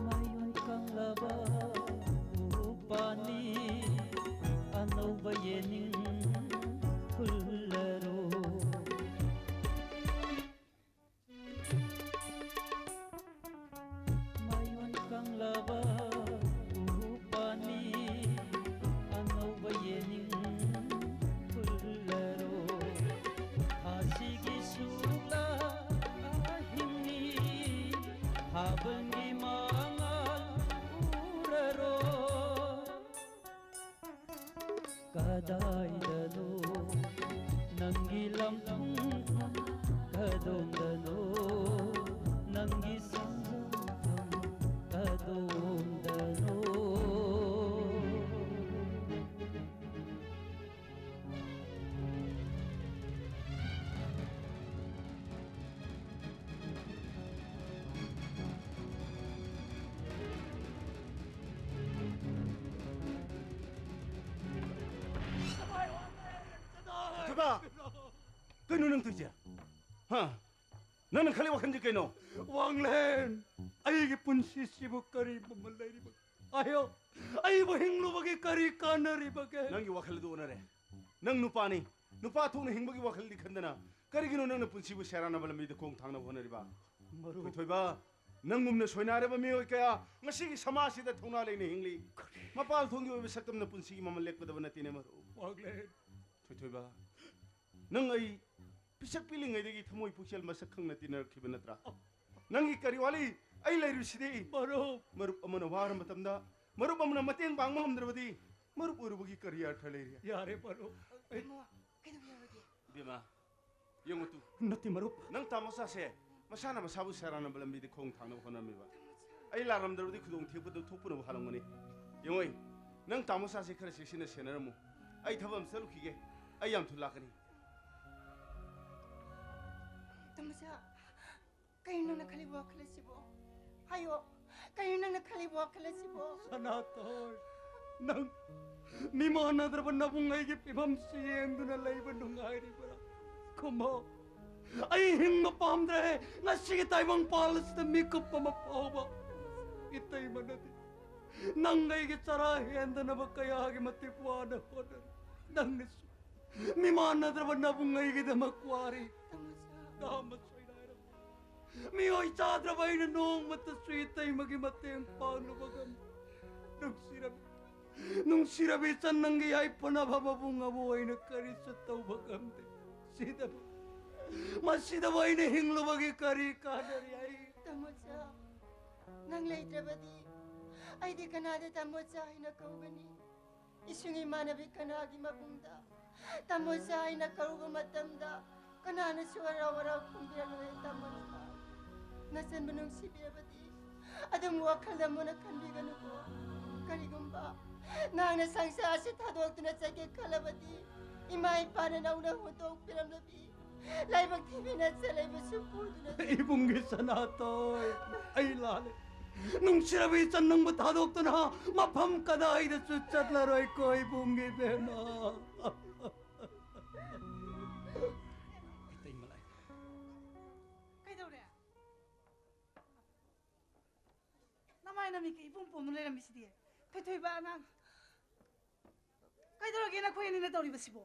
ꯃꯌꯣꯟ ꯀꯪꯂꯕ ꯎꯄꯥꯅꯤ, ꯑꯅꯧꯕ ꯌꯦꯅꯤꯡ ꯍꯨꯜꯂꯔꯣ꯫ ꯃꯌꯣꯟ ꯀꯪꯂꯕ ꯎꯄꯥꯅꯤ, ꯑꯅꯧꯕ ꯌꯦꯅꯤꯡ ꯍꯨꯜꯂꯔꯣ꯫ ꯊꯥꯁꯤꯒꯤ ꯁꯨꯛꯇ ꯑꯍꯤꯡꯅꯤ, ꯊꯥꯕꯜꯒꯤ ꯃꯉꯥꯜ ꯎꯔꯔꯣ꯫ ꯀꯗꯥꯏꯗꯅꯣ ꯅꯪꯒꯤ ꯂꯝꯊꯨꯡꯐꯝ? ꯀꯗꯣꯝꯗꯅꯣ ꯅꯪꯒꯤ ꯁꯪꯒꯐꯝ? ꯀꯗꯣꯝꯗꯅꯣ? ꯊꯣꯏꯕ! ꯀꯩꯅꯣ ꯅꯪ ꯇꯧꯏꯁꯦ? ꯍꯥ? ꯅꯪꯅ ꯈꯜꯂꯤ ꯋꯥꯈꯜꯁꯦ ꯀꯩꯅꯣ? ꯋꯥꯡꯂꯦꯟ, ꯑꯩꯒꯤ ꯄꯨꯟꯁꯤꯁꯤꯕꯨ ꯀꯔꯤ ꯃꯃꯜ ꯂꯩꯔꯤꯕꯒꯦ? ꯑꯌꯣ, ꯑꯩꯕꯨ ꯍꯤꯡꯂꯨꯕꯒꯤ ꯀꯔꯤ ꯀꯥꯟꯅꯔꯤꯕꯒꯦ? ꯅꯪꯒꯤ ꯋꯥꯈꯜ ꯑꯗꯨ ꯑꯣꯟꯅꯔꯦ꯫ ꯅꯪ ꯅꯨꯄꯥꯅꯤ, ꯅꯨꯄꯥ ꯊꯣꯛꯅ ꯍꯤꯡꯕꯒꯤ ꯋꯥꯈꯜꯗꯤ ꯈꯟꯗꯅ ꯀꯔꯤꯒꯤꯅꯣ ꯅꯪꯅ ꯄꯨꯟꯁꯤꯕꯨ ꯁꯦꯔꯥꯟꯅꯕ ꯂꯝꯕꯤꯗ ꯈꯣꯡ ꯊꯥꯡꯅꯕ ꯍꯣꯠꯅꯔꯤꯕ? ꯃꯔꯨꯞ꯫ ꯊꯣꯏꯊꯣꯏꯕ, ꯅꯪꯒꯨꯝꯅ ꯁꯣꯏꯅꯥꯏꯔꯕ ꯃꯤꯑꯣꯏ ꯀꯌꯥ ꯉꯁꯤꯒꯤ ꯁꯃꯥꯖꯁꯤꯗ ꯊꯧꯅꯥ ꯂꯩꯅ ꯍꯤꯡꯂꯤ꯫ ꯃꯄꯥꯜ ꯊꯣꯡꯒꯤ ꯑꯣꯏꯕ ꯁꯛꯇꯝꯅ ꯄꯨꯟꯁꯤꯒꯤ ꯃꯃꯜ ꯂꯦꯞꯀꯗꯕ ꯅꯠꯇꯦꯅꯦ ꯃꯔꯨꯞ꯫ ꯋꯥꯡꯂꯦꯟ꯫ ꯊꯣꯏꯊꯣꯏꯕ, ꯅꯪ ꯑꯩ ꯄꯤꯁꯛ ꯄꯤꯛꯂꯤꯉꯩꯗꯒꯤ ꯊꯃꯣꯏ ꯄꯨꯛꯆꯦꯜ ꯃꯁꯛ ꯈꯪꯅ ꯇꯤꯟꯅꯔꯛꯈꯤꯕ ꯅꯠꯇ꯭ꯔꯥ? ꯅꯪꯒꯤ ꯀꯔꯤ ꯋꯥꯠꯂꯤ? ꯑꯩ ꯂꯩꯔꯤꯁꯤꯗꯤ꯫ ꯃꯔꯨꯞ꯫ ꯃꯔꯨꯞ ꯑꯃꯅ ꯋꯥꯔ ꯃꯇꯝꯗ ꯃꯔꯨꯞ ꯑꯃꯅ ꯃꯇꯦꯡ ꯄꯥꯡꯕ ꯉꯝꯗ꯭ꯔꯕꯗꯤ ꯃꯔꯨꯞ ꯑꯣꯏꯔꯨꯕꯒꯤ ꯀꯔꯤ ꯑꯔꯊ ꯂꯩꯔꯤ? ꯌꯥꯔꯦ ꯃꯔꯨꯞ꯫ ꯑꯩ ꯏꯕꯨꯡꯉꯣ, ꯀꯩꯗꯧꯔꯒꯦ? ꯏꯕꯦꯝꯃ, ꯌꯦꯡꯉꯨ ꯇꯨ꯫ ꯅꯠꯇꯦ ꯃꯔꯨꯞ꯫ ꯅꯪ ꯇꯥꯃꯣ ꯆꯥꯁꯦ ꯃꯁꯥꯅ ꯃꯁꯥꯕꯨ ꯁꯦꯔꯥꯟꯅꯕ ꯂꯝꯕꯤꯗ ꯈꯣꯡ ꯊꯥꯡꯅꯕ ꯍꯣꯠꯅꯔꯝꯃꯤꯕ꯫ ꯑꯩ ꯂꯥꯛꯂꯝꯗ꯭ꯔꯕꯗꯤ ꯈꯨꯗꯣꯡꯊꯤꯕꯗꯨ ꯊꯣꯛꯄꯅꯕꯨ ꯍꯥꯜꯂꯝꯒꯅꯤ꯫ ꯌꯦꯡꯉꯣ, ꯅꯪ ꯇꯥꯃꯣ ꯆꯥꯁꯦ ꯈꯔ ꯆꯦꯛꯁꯤꯟꯅ ꯁꯦꯟꯅꯔꯝꯃꯨ꯫ ꯑꯩ ꯊꯕꯛ ꯑꯃ ꯆꯠꯂꯨꯈꯤꯒꯦ꯫ ꯑꯩ ꯌꯥꯝ ꯊꯨꯅ ꯂꯥꯛꯀꯅꯤ꯫ ꯇꯃꯣꯆꯥ, ꯀꯩꯅꯣ ꯅꯪꯅ ꯈꯜꯂꯤꯕ ꯋꯥꯈꯜ ꯑꯁꯤꯕꯣ? ꯍꯥꯏꯌꯣ, ꯀꯩꯅꯣ ꯅꯪꯅ ꯈꯜꯂꯤꯕ ꯋꯥꯈꯜ ꯑꯁꯤꯕꯣ? ꯁꯅꯥꯊꯣꯏ, ꯅꯪ ꯃꯤꯃꯥꯟꯅꯗ꯭ꯔꯕ ꯅꯕꯨꯡ ꯑꯩꯒꯤ ꯐꯤꯕꯝꯁꯤ ꯌꯦꯡꯗꯨꯅ ꯂꯩꯕ ꯅꯨꯡꯉꯥꯏꯔꯤꯕ꯭ꯔꯥ? ꯈꯨꯝꯃꯣ꯫ ꯑꯩ ꯍꯤꯡꯕ ꯄꯥꯝꯗ꯭ꯔꯦ꯫ ꯉꯁꯤꯒꯤ ꯇꯥꯏꯕꯪꯄꯥꯜ ꯑꯁꯤꯗ ꯃꯤꯀꯨꯞ ꯑꯃ ꯐꯥꯎꯕ ꯏꯇꯩꯃꯅꯗꯤ ꯅꯪ ꯑꯩꯒꯤ ꯆꯔꯥ ꯍꯦꯟꯗꯅꯕ ꯀꯌꯥꯒꯤ ꯃꯇꯤꯛ ꯋꯥꯅ ꯍꯣꯠꯅꯔꯤ꯫ ꯅꯪꯅꯁꯨ ꯃꯤꯃꯥꯟꯅꯗ꯭ꯔꯕ ꯅꯕꯨꯡ ꯑꯩꯒꯤꯗꯃꯛ ꯋꯥꯔꯤ꯫ ꯇꯃꯣꯆꯥ꯫ ꯅꯍꯥ ꯃꯁꯣꯏ ꯅꯥꯏꯔꯕ ꯃꯤꯑꯣꯏ ꯆꯥꯗ꯭ꯔꯕ ꯑꯩꯅ ꯅꯣꯡꯃꯇꯁꯨ ꯏꯇꯩꯃꯒꯤ ꯃꯇꯦꯡ ꯄꯥꯡꯂꯨꯕ ꯉꯝꯗꯦ꯫ ꯅꯨꯡꯁꯤꯔꯕꯤ, ꯅꯨꯡꯁꯤꯔꯕꯤ ꯏꯆꯟ, ꯅꯪꯒꯤ ꯌꯥꯏꯐꯅꯕ ꯃꯕꯨꯡ ꯑꯃ ꯑꯣꯏꯅ ꯀꯔꯤꯁꯨ ꯇꯧꯕ ꯉꯝꯗꯦ꯫ ꯁꯤꯗꯕ, ꯃꯁꯤꯗꯕꯨ ꯑꯩꯅ ꯍꯤꯡꯂꯨꯕꯒꯤ ꯀꯔꯤ ꯀꯥꯟꯅꯔꯤ? ꯑꯩ ꯇꯃꯣꯆꯥ, ꯅꯪ ꯂꯩꯇ꯭ꯔꯕꯗꯤ ꯑꯩꯗꯤ ꯀꯅꯥꯗ ꯇꯃꯣꯆꯥ ꯍꯥꯏꯅ ꯀꯧꯒꯅꯤ? ꯏꯁꯨꯡ ꯏꯃꯥꯟꯅꯕꯤ ꯀꯅꯥꯒꯤ ꯃꯕꯨꯡꯗ ꯇꯃꯣꯆꯥ ꯍꯥꯏꯅ ꯀꯧꯔꯨꯕ ꯃꯇꯝꯗ ꯀꯅꯥꯅꯁꯨ ꯍꯔꯥꯎ ꯍꯔꯥꯎ ꯈꯨꯝꯕꯤꯔꯝꯂꯣꯏ ꯇꯃꯣꯆꯥ꯫ ꯅꯆꯟꯕꯨ ꯅꯨꯡꯁꯤꯕꯤꯔꯕꯗꯤ ꯑꯗꯨꯝ ꯋꯥꯈꯜꯗ ꯃꯨꯟꯅ ꯈꯟꯕꯤꯒꯅꯨꯀꯣ꯫ ꯀꯔꯤꯒꯨꯝꯕ ꯅꯍꯥꯛꯅ ꯁꯪꯁꯥꯔ ꯑꯁꯤ ꯊꯥꯗꯣꯛꯇꯨꯅ ꯆꯠꯀꯦ ꯈꯜꯂꯕꯗꯤ ꯏꯃꯥ ꯏꯄꯥꯅ ꯅꯧꯅ ꯍꯨꯟꯗꯣꯛꯄꯤꯔꯝꯂꯕꯤ ꯂꯥꯏꯕꯛ ꯊꯤꯕꯤ ꯅꯆꯟ ꯂꯩꯕꯁꯨ ꯄꯨꯗꯨꯅ ꯆꯠ- ꯏꯕꯨꯡꯒꯤ ꯁꯅꯥꯊꯣꯏ, ꯑꯩ ꯂꯥꯜꯂꯦ꯫ ꯅꯨꯡꯁꯤꯔꯕꯤ ꯏꯆꯟ, ꯅꯪꯕꯨ ꯊꯥꯗꯣꯛꯇꯨꯅ ꯃꯐꯝ ꯀꯗꯥꯏꯗꯁꯨ ꯆꯠꯂꯔꯣꯏꯀꯣ ꯏꯕꯨꯡꯒꯤ ꯕꯦꯝꯃ꯫ ꯃꯩꯇꯩ ꯃꯂꯥꯏ꯫ ꯀꯩꯗꯧꯔꯦ? ꯅꯃꯥꯏ ꯅꯃꯤꯠꯀ ꯏꯄꯣꯝ ꯄꯣꯝꯅ ꯂꯩꯔꯝꯃꯤꯁꯤꯗꯤ꯫ ꯊꯣꯏꯊꯣꯏꯕ ꯑꯉꯥꯡ꯫ ꯀꯩꯗꯧꯔꯒꯦ ꯅꯈꯣꯏ ꯑꯅꯤꯅ ꯇꯧꯔꯤꯕꯁꯤꯕꯣ?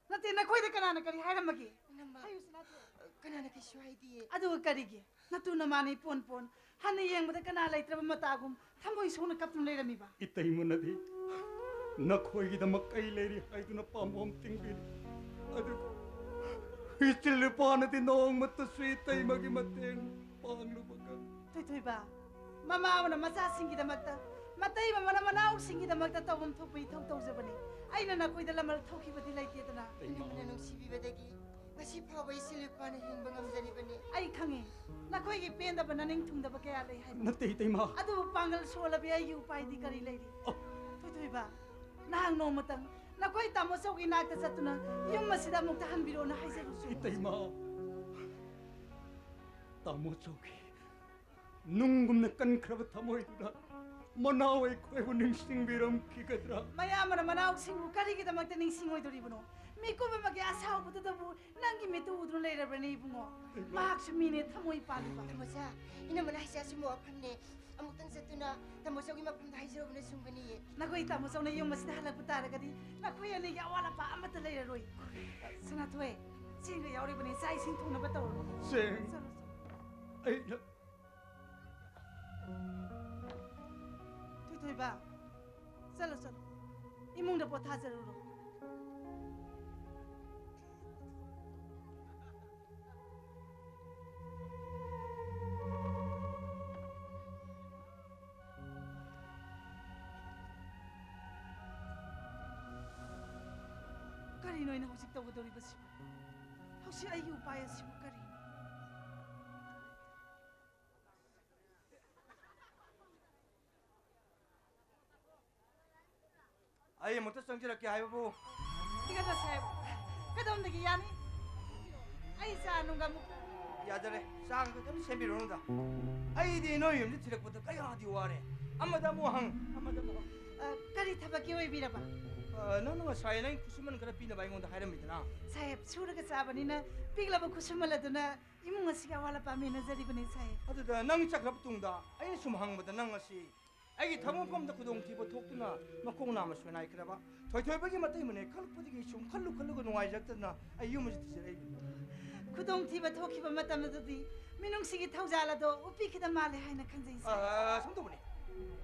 ꯅꯠꯇꯦ, ꯅꯈꯣꯏꯗ ꯀꯅꯥꯅ ꯀꯔꯤ ꯍꯥꯏꯔꯝꯃꯒꯦ? ꯏꯅꯝꯃ, ꯍꯥꯏꯌꯨ ꯁꯅꯥꯊꯣꯏ꯫ ꯀꯅꯥꯅ ꯀꯩꯁꯨ ꯍꯥꯏꯗꯤꯌꯦ꯫ ꯑꯗꯨꯒ ꯀꯔꯤꯒꯤ? ꯅꯇꯨ ꯅꯃꯥꯟꯅ ꯏꯄꯣꯟ ꯄꯣꯟ, ꯍꯟꯅ ꯌꯦꯡꯕꯗ ꯀꯅꯥ ꯂꯩꯇ꯭ꯔꯕ ꯃꯇꯥꯒꯨꯝ ꯊꯃꯣꯏ ꯁꯣꯛꯅ ꯀꯞꯇꯨꯅ ꯂꯩꯔꯝꯃꯤꯕ? ꯏꯇꯩꯃꯅꯗꯤ ꯅꯈꯣꯏꯒꯤꯗꯃꯛ ꯑꯩ ꯂꯩꯔꯤ ꯍꯥꯏꯗꯨꯅ ꯄꯥꯝꯕꯣꯝ ꯇꯤꯡꯕꯤꯔꯤ꯫ ꯑꯗꯨꯕꯨ ꯏꯆꯤꯜ ꯏꯄꯥꯅꯗꯤ ꯅꯣꯡꯃꯇꯁꯨ ꯏꯇꯩꯃꯒꯤ ꯃꯇꯦꯡ ꯄꯥꯡꯂꯨꯕ ꯉꯝꯗꯦ꯫ ꯊꯣꯏꯊꯣꯏꯕ, ꯃꯃꯥ ꯑꯃꯅ ꯃꯆꯥꯁꯤꯡꯒꯤꯗꯃꯛꯇ, ꯃꯇꯩ ꯑꯃꯅ ꯃꯅꯥꯎꯁꯤꯡꯒꯤꯗꯃꯛꯇ ꯇꯧꯐꯝ ꯊꯣꯛꯄ ꯏꯊꯧ ꯇꯧꯖꯕꯅꯤ꯫ ꯑꯩꯅ ꯅꯈꯣꯏꯗ ꯂꯃꯜ ꯊꯣꯛꯈꯤꯕꯗꯤ ꯂꯩꯇꯦꯗꯅ꯫ ꯏꯇꯩꯃ꯫ ꯏꯅꯝꯃꯅ ꯅꯨꯡꯁꯤꯕꯤꯕꯗꯒꯤ ꯉꯁꯤ ꯐꯥꯎꯕ ꯏꯆꯤꯜ ꯏꯄꯥꯅ ꯍꯤꯡꯕ ꯉꯝꯖꯔꯤꯕꯅꯤ꯫ ꯑꯩ ꯈꯪꯉꯤ, ꯅꯈꯣꯏꯒꯤ ꯄꯦꯟꯗꯕ ꯅꯅꯤꯡ ꯊꯨꯡꯗꯕ ꯀꯌꯥ ꯂꯩ ꯍꯥꯏꯕ꯫ ꯅꯠꯇꯦ, ꯏꯇꯩꯃ꯫ ꯑꯗꯨꯕꯨ ꯄꯥꯡꯒꯜ ꯁꯣꯜꯂꯕꯤ ꯑꯩꯒꯤ ꯎꯄꯥꯏꯗꯤ ꯀꯔꯤ ꯂꯩꯔꯤ? ꯑ꯫ ꯊꯣꯏꯊꯣꯏꯕ, ꯅꯍꯥꯛ ꯅꯣꯡꯃꯇꯪ ꯅꯈꯣꯏ ꯇꯥꯃꯣ ꯆꯧꯒꯤ ꯅꯥꯛꯇ ꯆꯠꯇꯨꯅ ꯌꯨꯝ ꯑꯁꯤꯗ ꯑꯃꯨꯛꯇ ꯍꯟꯕꯤꯔꯣꯅ ꯍꯥꯏꯖꯔꯨꯁꯨ꯫ ꯏꯇꯩꯃ꯫ ꯇꯥꯃꯣ ꯆꯧꯒꯤ ꯅꯨꯡꯒꯨꯝꯅ ꯀꯟꯈ꯭ꯔꯕ ꯊꯃꯣꯏꯗꯨꯅ ꯃꯅꯥꯎ ꯑꯩꯈꯣꯏꯕꯨ ꯅꯤꯡꯁꯤꯡꯕꯤꯔꯝꯈꯤꯒꯗ꯭ꯔꯥ? ꯃꯌꯥꯝꯕꯅ ꯃꯅꯥꯎꯁꯤꯡꯕꯨ ꯀꯔꯤꯒꯤꯗꯃꯛꯇ ꯅꯤꯡꯁꯤꯡꯉꯣꯏꯗꯧꯔꯤꯕꯅꯣ? ꯃꯤꯀꯨꯞ ꯑꯃꯒꯤ ꯑꯁꯥꯎꯕꯗꯨꯗꯕꯨ ꯅꯪꯒꯤ ꯃꯤꯠꯇꯨ ꯎꯗꯨꯅ ꯂꯩꯔꯕ꯭ꯔꯅꯦ, ꯏꯕꯨꯡꯉꯣ? ꯏꯃꯥ꯫ ꯃꯍꯥꯛꯁꯨ ꯃꯤꯅꯦ, ꯊꯃꯣꯏ ꯄꯥꯜꯂꯤꯕ꯫ ꯇꯥꯃꯣꯆꯥ, ꯏꯅꯝꯃꯅ ꯍꯥꯏꯁꯦ ꯑꯆꯨꯝꯕ ꯋꯥꯐꯝꯅꯦ꯫ ꯑꯃꯨꯛꯇꯪ ꯆꯠꯇꯨꯅ ꯇꯥꯃꯣꯆꯧꯒꯤ ꯃꯐꯝꯗ ꯍꯥꯏꯖꯔꯨꯕꯅ ꯆꯨꯝꯒꯅꯤꯌꯦ꯫ ꯅꯈꯣꯏ ꯇꯥꯃꯣꯆꯧꯅ ꯌꯨꯝ ꯑꯁꯤꯗ ꯍꯜꯂꯛꯄ ꯇꯥꯔꯒꯗꯤ ꯅꯈꯣꯏ ꯑꯅꯤꯒꯤ ꯑꯋꯥꯠ ꯑꯄꯥ ꯑꯃꯠꯇ ꯂꯩꯔꯔꯣꯏ꯫ ꯁꯅꯥꯊꯣꯏ, ꯆꯦꯡꯒ ꯌꯥꯎꯔꯤꯕꯅꯤ, ꯆꯥꯛ ꯏꯁꯤꯡ ꯊꯣꯡꯅꯕ ꯇꯧꯔꯣ꯫ ꯆꯦꯡ꯫ ꯆꯠꯂꯣ, ꯆꯠꯂꯣ꯫ ꯑꯩꯅ ꯊꯣꯏꯊꯣꯏꯕ, ꯆꯠꯂꯣ, ꯆꯠꯂꯣ꯫ ꯏꯃꯨꯡꯗ ꯄꯣꯊꯥꯖꯔꯨꯔꯣ꯫ ꯀꯔꯤꯅꯣ ꯑꯩꯅ ꯍꯧꯖꯤꯛ ꯇꯧꯒꯗꯧꯔꯤꯕꯁꯤꯕꯨ? ꯍꯧꯖꯤꯛ ꯑꯩꯒꯤ ꯎꯄꯥꯏ ꯑꯁꯤꯕꯨ ꯀꯔꯤꯅꯣ? ꯑꯩ ꯑꯃꯨꯛꯇ ꯆꯪꯖꯔꯛꯀꯦ ꯍꯥꯏꯕꯕꯨ꯫ ꯊꯤꯒꯠꯂꯣ ꯁꯥꯍꯦꯕ꯫ ꯀꯗꯣꯝꯗꯒꯤ ꯌꯥꯅꯤ? ꯑꯩ ꯆꯥ ꯅꯨꯡꯒ ꯑꯃꯨꯛ ꯌꯥꯖꯔꯦ꯫ ꯆꯥꯒ ꯀꯩꯝ ꯁꯦꯝꯕꯤꯔꯨꯅꯨꯗ꯫ ꯑꯩꯗꯤ ꯅꯣꯏ ꯌꯨꯝꯗ ꯊꯤꯔꯛꯄꯗ ꯀꯌꯥꯗꯤ ꯋꯥꯔꯦ꯫ ꯑꯃꯗ ꯑꯃꯨꯛ ꯍꯪ, ꯑꯃꯗ ꯑꯃꯨꯛ ꯍꯪ꯫ ꯑ, ꯀꯔꯤ ꯊꯕꯛꯀꯤ ꯑꯣꯏꯕꯤꯔꯕ? ꯑ, ꯅꯪꯅ ꯉꯁꯥꯏ ꯅꯪ ꯈꯨꯠꯁꯨꯃꯟ ꯈꯔ ꯄꯤꯅꯕ ꯑꯩꯉꯣꯟꯗ ꯍꯥꯏꯔꯝꯃꯤꯗꯅ꯫ ꯁꯥꯍꯦꯕ, ꯁꯨꯔꯒ ꯆꯥꯕꯅꯤꯅ ꯄꯤꯛꯂꯕ ꯈꯨꯠꯁꯨꯃꯜ ꯑꯗꯨꯅ ꯏꯃꯨꯡ ꯑꯁꯤꯒꯤ ꯑꯋꯥꯠ ꯑꯄꯥ ꯃꯦꯟꯅꯖꯔꯤꯕꯅꯤ ꯁꯥꯍꯦꯕ꯫ ꯑꯗꯨꯗ ꯅꯪ ꯆꯠꯈ꯭ꯔꯕ ꯇꯨꯡꯗ ꯑꯩꯅ ꯁꯨꯝ ꯍꯪꯕꯗ ꯅꯪ ꯑꯁꯤ ꯑꯩꯒꯤ ꯊꯕꯛ ꯃꯐꯝꯗ ꯈꯨꯗꯣꯡꯊꯤꯕ ꯊꯣꯛꯇꯨꯅ ꯃꯈꯣꯡ ꯅꯥꯝꯃ ꯁꯣꯏꯅꯥꯏꯈ꯭ꯔꯕ ꯊꯣꯏꯊꯣꯏꯕꯒꯤ ꯃꯇꯩ ꯃꯅꯦ ꯈꯜꯂꯛꯄꯗꯒꯤ ꯁꯨꯝ ꯈꯜꯂꯨ ꯈꯜꯂꯨꯒ ꯅꯨꯡꯉꯥꯏꯖꯔꯛꯇꯗꯅ ꯑꯩ ꯌꯨꯝ ꯑꯁꯤ ꯊꯤꯖꯔꯛꯏꯕꯅꯤ꯫ ꯈꯨꯗꯣꯡꯊꯤꯕ ꯊꯣꯛꯈꯤꯕ ꯃꯇꯝ ꯑꯗꯨꯗꯤ ꯃꯤꯅꯨꯡꯁꯤꯒꯤ ꯊꯧꯖꯥꯜ ꯑꯗꯣ ꯎꯞꯄꯤꯈꯤꯗ ꯃꯥꯜꯂꯦ ꯍꯥꯏꯅ ꯈꯟꯖꯩ ꯁꯥꯍꯦꯕ꯫ ꯑ, ꯁꯨꯝ ꯇꯧꯕꯅꯤ꯫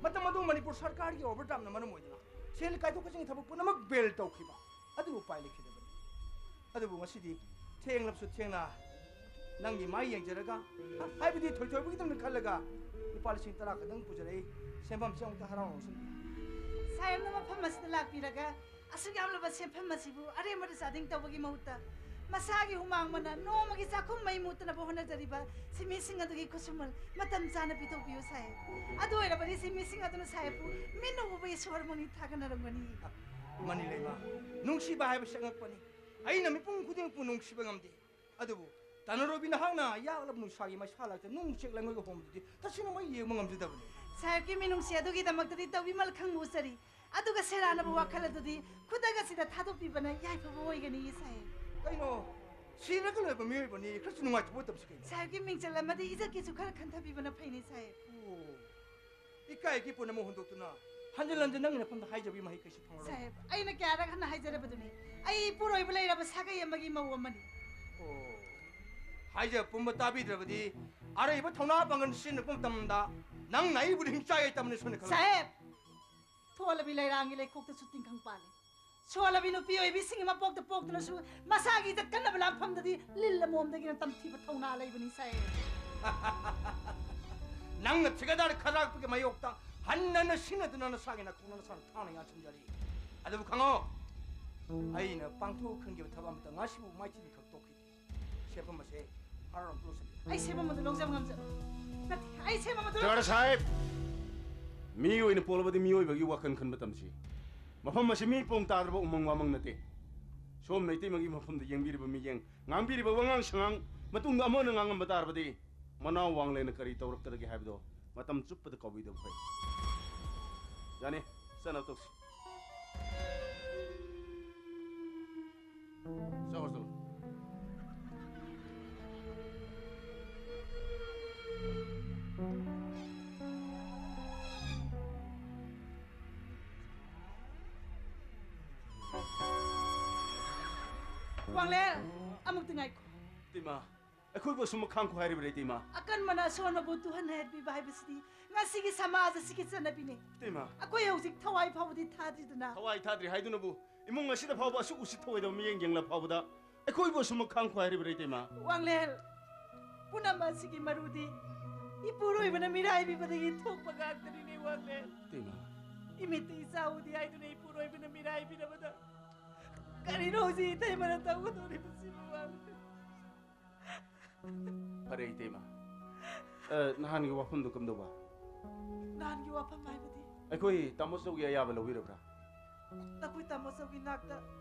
ꯃꯇꯝ ꯑꯗꯨ ꯃꯅꯤꯄꯨꯔ ꯁꯔꯀꯥꯔꯒꯤ overtime ꯅ ꯃꯔꯝ ꯑꯣꯏꯗꯨꯅ ꯁꯦꯜ ꯀꯥꯏꯊꯣꯛ ꯀꯥꯏꯁꯤꯟꯒꯤ ꯊꯕꯛ ꯄꯨꯝꯅꯃꯛ ꯕꯦꯜ ꯇꯧꯈꯤꯕ꯫ ꯑꯗꯨꯕꯨ ꯎꯄꯥꯏ ꯂꯩꯈꯤꯗꯕꯅꯤ꯫ ꯑꯗꯨꯕꯨ ꯉꯁꯤꯗꯤ ꯊꯦꯡꯂꯕꯁꯨ ꯊꯦꯡꯅ ꯅꯪꯒꯤ ꯃꯥꯏ ꯌꯦꯡꯖꯔꯒ, ꯍꯥꯏꯕꯗꯤ ꯊꯣꯏꯊꯣꯏꯕꯒꯤꯗꯃꯛ ꯈꯜꯂꯒ ꯂꯨꯄꯥ ꯂꯤꯁꯤꯡ ꯇꯔꯥ ꯈꯛꯇꯪ ꯄꯨꯖꯔꯛꯏ꯫ ꯁꯦꯟꯐꯝꯁꯤ ꯑꯃꯨꯛꯇ ꯍꯔꯥꯎ ꯍꯔꯥꯎ ꯁꯤꯟꯕꯤꯌꯨ꯫ ꯁꯥꯍꯦꯕꯅ ꯃꯐꯝ ꯑꯁꯤꯗ ꯂꯥꯛꯄꯤꯔꯒ ꯑꯁꯨꯛ ꯌꯥꯝꯂꯕ ꯁꯦꯟꯐꯝ ꯑꯁꯤꯕꯨ ꯑꯔꯦꯝꯕꯗ ꯆꯥꯗꯤꯡ ꯇꯧꯕꯒꯤ ꯃꯍꯨꯠꯇ ꯃꯁꯥꯒꯤ ꯍꯨꯃꯥꯡ ꯃꯅ ꯅꯣꯡꯃꯒꯤ ꯆꯥꯛꯈꯨꯝ ꯃꯩ ꯃꯨꯠꯇꯅꯕ ꯍꯣꯠꯅꯖꯔꯤꯕ ꯁꯤꯟꯃꯤꯁꯤꯡ ꯑꯗꯨꯒꯤ ꯈꯨꯠꯁꯨꯃꯟ ꯃꯇꯝ ꯆꯥꯅ ꯄꯤꯊꯣꯛꯄꯤꯌꯨ ꯁꯥꯍꯦꯕ꯫ ꯑꯗꯨ ꯑꯣꯏꯔꯕꯗꯤ ꯁꯤꯟꯃꯤꯁꯤꯡ ꯑꯗꯨꯅ ꯁꯥꯍꯦꯕꯄꯨ ꯃꯤꯠꯅ ꯎꯕ ꯏꯁꯣꯔꯃꯛꯅꯤ ꯊꯥꯒꯠꯅꯔꯝꯒꯅꯤ꯫ ꯃꯅꯤ ꯂꯩꯃ, ꯅꯨꯡꯁꯤꯕ ꯍꯥꯏꯕꯁꯤ ꯑꯉꯛꯄꯅꯤ꯫ ꯑꯩꯅ ꯃꯤꯄꯨꯝ ꯈꯨꯗꯤꯡꯃꯛꯄꯨ ꯅꯨꯡꯁꯤꯕ ꯉꯝꯗꯦ꯫ ꯑꯗꯨꯕꯨ ꯇꯥꯟꯅꯔꯣꯏꯕꯤ ꯅꯍꯥꯛꯅ ꯌꯥꯛꯂꯕ ꯅꯨꯡꯁꯥꯒꯤ ꯃꯩꯁꯥ ꯂꯥꯛꯇ ꯅꯨꯡ ꯎꯆꯦꯛ ꯂꯪꯉꯣꯏꯒ ꯍꯣꯡꯕꯗꯨꯗꯤ ꯇꯁꯦꯡꯅ ꯃꯩ ꯌꯦꯡꯕ ꯉꯝꯖꯗꯕꯅꯤ꯫ ꯁꯥꯍꯦꯕꯀꯤ ꯃꯤꯅꯨꯡꯁꯤ ꯑꯗꯨꯒꯤꯗꯃꯛꯇꯗꯤ ꯇꯧꯕꯤꯃꯜ ꯈꯪꯕ ꯎꯆꯔꯤ꯫ ꯑꯗꯨꯒ ꯁꯦꯔꯥꯟꯅꯕ ꯋꯥꯈꯜ ꯑꯗꯨꯗꯤ ꯈꯨꯗꯛ ꯑꯁꯤꯗ ꯊꯥꯗꯣꯛꯄꯤꯕꯅ ꯌꯥꯏꯐꯕ ꯑꯣꯏꯒꯅꯤ, ꯁꯥꯍꯦꯕ꯫ ꯀꯩꯅꯣ? ꯁꯤꯔꯒ ꯂꯣꯏꯕ ꯃꯤꯑꯣꯏꯕꯅꯤ, ꯈꯔꯁꯨ ꯅꯨꯡꯉꯥꯏꯊꯣꯛꯄ ꯇꯝꯁꯤ ꯀꯩꯅꯣ? ꯁꯥꯍꯦꯕꯀꯤ ꯃꯤꯡꯆꯜ ꯑꯃꯗꯤ ꯏꯖꯠꯀꯤꯁꯨ ꯈꯔ ꯈꯟꯊꯕꯤꯕꯅ ꯐꯩꯅꯤ, ꯁꯥꯍꯦꯕ꯫ ꯑꯣ, ꯏꯀꯥꯏꯒꯤ ꯄꯨꯝꯅꯃꯛ ꯍꯨꯟꯗꯣꯛꯇꯨꯅ ꯍꯟꯖꯤꯟ ꯍꯟꯖꯤꯟ ꯅꯪꯒꯤ ꯅꯐꯝꯗ ꯍꯥꯏꯖꯕꯒꯤ ꯃꯍꯩ ꯀꯩꯁꯨ ꯐꯪꯂꯔꯣꯏ꯫ ꯁꯥꯍꯦꯕ, ꯑꯩꯅ ꯀꯌꯥꯔꯛ ꯍꯟꯅ ꯍꯥꯏꯖꯔꯕꯗꯨꯅꯤ, ꯑꯩ ꯏꯄꯨꯔꯣꯏꯕ ꯂꯩꯔꯕ ꯁꯥꯒꯩ ꯑꯃꯒꯤ ꯃꯧ ꯑꯃꯅꯤ꯫ ꯑꯣ, ꯍꯥꯏꯖꯕ ꯄꯨꯝꯕ ꯇꯥꯕꯤꯗ꯭ꯔꯕꯗꯤ ꯑꯔꯩꯕ ꯊꯧꯅꯥ ꯄꯥꯡꯒꯜ ꯁꯤꯖꯤꯟꯅꯔꯛꯄ ꯃꯇꯝꯗ ꯅꯪꯅ ꯑꯩꯕꯨ ꯍꯤꯡꯆꯥꯏ ꯇꯝꯅ ꯁꯣꯏꯅ ꯈꯜꯂꯣ꯫ ꯁꯥꯍꯦꯕ, ꯊꯣꯜꯂꯕꯤ ꯂꯩꯔꯥꯡꯒꯤ ꯂꯩꯈꯣꯛꯇꯁꯨ ꯇꯤꯡꯈꯪ ꯄꯥꯜꯂꯤ꯫ ꯁꯣꯜꯂꯕꯤ ꯅꯨꯄꯤ ꯑꯣꯏꯕꯤꯁꯤꯡꯒꯤ ꯃꯄꯣꯛꯇ ꯄꯣꯛꯇꯨꯅꯁꯨ ꯃꯁꯥꯒꯤ ꯏꯖꯠ ꯀꯟꯅꯕ ꯂꯥꯟꯐꯝꯗꯗꯤ ꯂꯤꯜ ꯑꯃꯣꯝꯗꯒꯤꯅ ꯇꯝꯊꯤꯕ ꯊꯧꯅꯥ ꯂꯩꯕꯅꯤ, ꯁꯥꯍꯦꯕ꯫ ꯅꯪꯅ ꯊꯤꯀꯥꯗꯥꯔ ꯈꯗ꯭ꯔꯥꯛꯄꯒꯤ ꯃꯥꯌꯣꯛꯇ ꯍꯟꯅ ꯍꯟꯅ ꯁꯤꯖꯤꯟꯅꯗꯨꯅ ꯅꯁꯥꯒꯤ ꯅꯈꯣꯡꯅ ꯅꯁꯥꯅ ꯊꯥꯡꯅ ꯌꯥꯟꯁꯤꯟꯖꯔꯤ꯫ ꯑꯗꯨꯕꯨ ꯈꯪꯉꯣ, ꯑꯩꯅ ꯄꯥꯡꯊꯣꯛ ꯈꯟꯈꯤꯕ ꯊꯕꯛ ꯑꯃꯇ ꯉꯁꯤꯕꯨ ꯃꯥꯏꯊꯤꯅ ꯈꯛ ꯇꯣꯛꯈꯤꯗꯦ꯫ ꯁꯦꯟꯐꯝ ꯑꯁꯦ ꯍꯔꯥꯎ ꯍꯔꯥꯎ ꯂꯧꯁꯤꯟꯕꯤꯌꯨ꯫ ꯑꯩ ꯁꯦꯟꯐꯝ ꯑꯗꯨ ꯂꯧꯖꯕ ꯉꯝꯖꯔꯣꯏ꯫ ꯅꯠꯇꯦ, ꯑꯩ ꯁꯦꯟꯐꯝ ꯑꯗꯨ ꯂꯧ- ꯗꯔ ꯁꯥꯍꯦꯕ, ꯃꯤ ꯑꯣꯏꯅ ꯄꯣꯛꯂꯕꯗꯤ ꯃꯤꯑꯣꯏꯕꯒꯤ ꯋꯥꯈꯜ ꯈꯟꯕ ꯇꯝꯁꯤ꯫ ꯃꯐꯝ ꯑꯁꯤ ꯃꯤ ꯄꯣꯡ ꯇꯥꯗ꯭ꯔꯕ ꯎꯃꯪ ꯋꯥꯃꯪ ꯅꯠꯇꯦ꯫ ꯁꯣꯝꯅ ꯏꯇꯩꯃꯒꯤ ꯃꯐꯝꯗ ꯌꯦꯡꯕꯤꯔꯤꯕ ꯃꯤꯠꯌꯦꯡ, ꯉꯥꯡꯕꯤꯔꯤꯕ ꯋꯥꯉꯥꯡ ꯁꯉꯥꯡ, ꯃꯇꯨꯡꯗ ꯑꯃꯅ ꯉꯥꯡꯉꯝꯕ ꯇꯥꯔꯕꯗꯤ ꯃꯅꯥꯎ ꯋꯥꯡꯂꯦꯟꯅ ꯀꯔꯤ ꯇꯧꯔꯛꯀꯗꯒꯦ ꯍꯥꯏꯕꯗꯣ ꯃꯇꯝ ꯆꯨꯞꯄꯗ ꯀꯥꯎꯕꯤꯗꯕ ꯐꯩ꯫ ꯌꯥꯅꯤ, ꯆꯠꯅꯕ ꯇꯧꯁꯤ꯫ ꯆꯠꯂꯣ, ꯆꯠꯂꯣ꯫ ꯋꯥꯡꯂꯦꯟ, ꯑꯃꯨꯛꯇ ꯉꯥꯏꯈꯣ꯫ ꯏꯇꯩꯃ, ꯑꯩꯈꯣꯏꯕꯨ ꯑꯁꯨꯝ ꯃꯈꯥꯡ ꯈꯨꯍꯥꯏꯔꯤꯕꯔꯥ, ꯏꯇꯩꯃ? ꯑꯀꯟꯕꯅ ꯑꯁꯣꯟꯕꯕꯨ ꯇꯨꯍꯟ ꯍꯥꯏꯕꯤꯕ ꯍꯥꯏꯕꯁꯤꯗꯤ ꯉꯁꯤꯒꯤ ꯁꯃꯥꯖ ꯑꯁꯤꯒꯤ ꯆꯠꯅꯕꯤꯅꯤ꯫ ꯏꯇꯩꯃ꯫ ꯑꯩꯈꯣꯏ ꯍꯧꯖꯤꯛ ꯊꯋꯥꯏ ꯐꯥꯎꯕꯗꯤ ꯊꯥꯗ꯭ꯔꯤꯗꯅ꯫ ꯊꯋꯥꯏ ꯊꯥꯗ꯭ꯔꯤ ꯍꯥꯏꯗꯨꯅꯕꯨ ꯏꯃꯨꯡ ꯑꯁꯤꯗ ꯐꯥꯎꯕ ꯑꯁꯨꯛ ꯎꯁꯤꯠ ꯊꯧꯑꯣꯏꯗꯕ ꯃꯤꯠꯌꯦꯡ ꯌꯦꯡꯂ ꯐꯥꯎꯕꯗ ꯑꯩꯈꯣꯏꯕꯨ ꯑꯁꯨꯝ ꯃꯈꯥꯡ ꯈꯨꯍꯥꯏꯔꯤꯕꯔꯥ, ꯏꯇꯩꯃ? ꯋꯥꯡꯂꯦꯟ, ꯄꯨꯝꯅꯃꯛ ꯑꯁꯤꯒꯤ ꯃꯔꯨꯗꯤ ꯏꯄꯨꯔꯣꯏꯕꯅ ꯃꯤꯔꯥꯏꯕꯤꯕꯗꯒꯤ ꯊꯣꯛꯄ ꯉꯥꯛꯇꯅꯤꯅꯦ, ꯋꯥꯡꯂꯦꯟ꯫ ꯏꯇꯩꯃ꯫ ꯏꯃꯤꯠꯇ ꯏꯆꯥ ꯎꯗꯦ ꯍꯥꯏꯗꯨꯅ ꯏꯄꯨꯔꯣꯏꯕꯅ ꯃꯤꯔꯥꯏꯕꯤꯔꯕꯗ ꯀꯔꯤꯅꯣ ꯍꯧꯖꯤꯛ ꯏꯇꯩꯃꯅ ꯇꯧꯒꯗꯧꯔꯤꯕꯁꯤꯕꯨ, ꯋꯥꯡꯂꯦꯟ? ꯐꯔꯦ, ꯏꯇꯩꯃ꯫ ꯑ, ꯅꯍꯥꯟꯒꯤ ꯋꯥꯐꯝꯗꯨ ꯀꯝꯗꯧꯕ? ꯅꯍꯥꯟꯒꯤ ꯋꯥꯐꯝ ꯍꯥꯏꯕꯗꯤ? ꯑꯩꯈꯣꯏ ꯇꯥꯃꯣ ꯆꯧꯒꯤ ꯑꯌꯥꯕ ꯂꯧꯕꯤꯔꯕ꯭ꯔꯥ? ꯅꯈꯣꯏ ꯇꯥꯃꯣ ꯆꯧꯒꯤ ꯅꯥꯛꯇ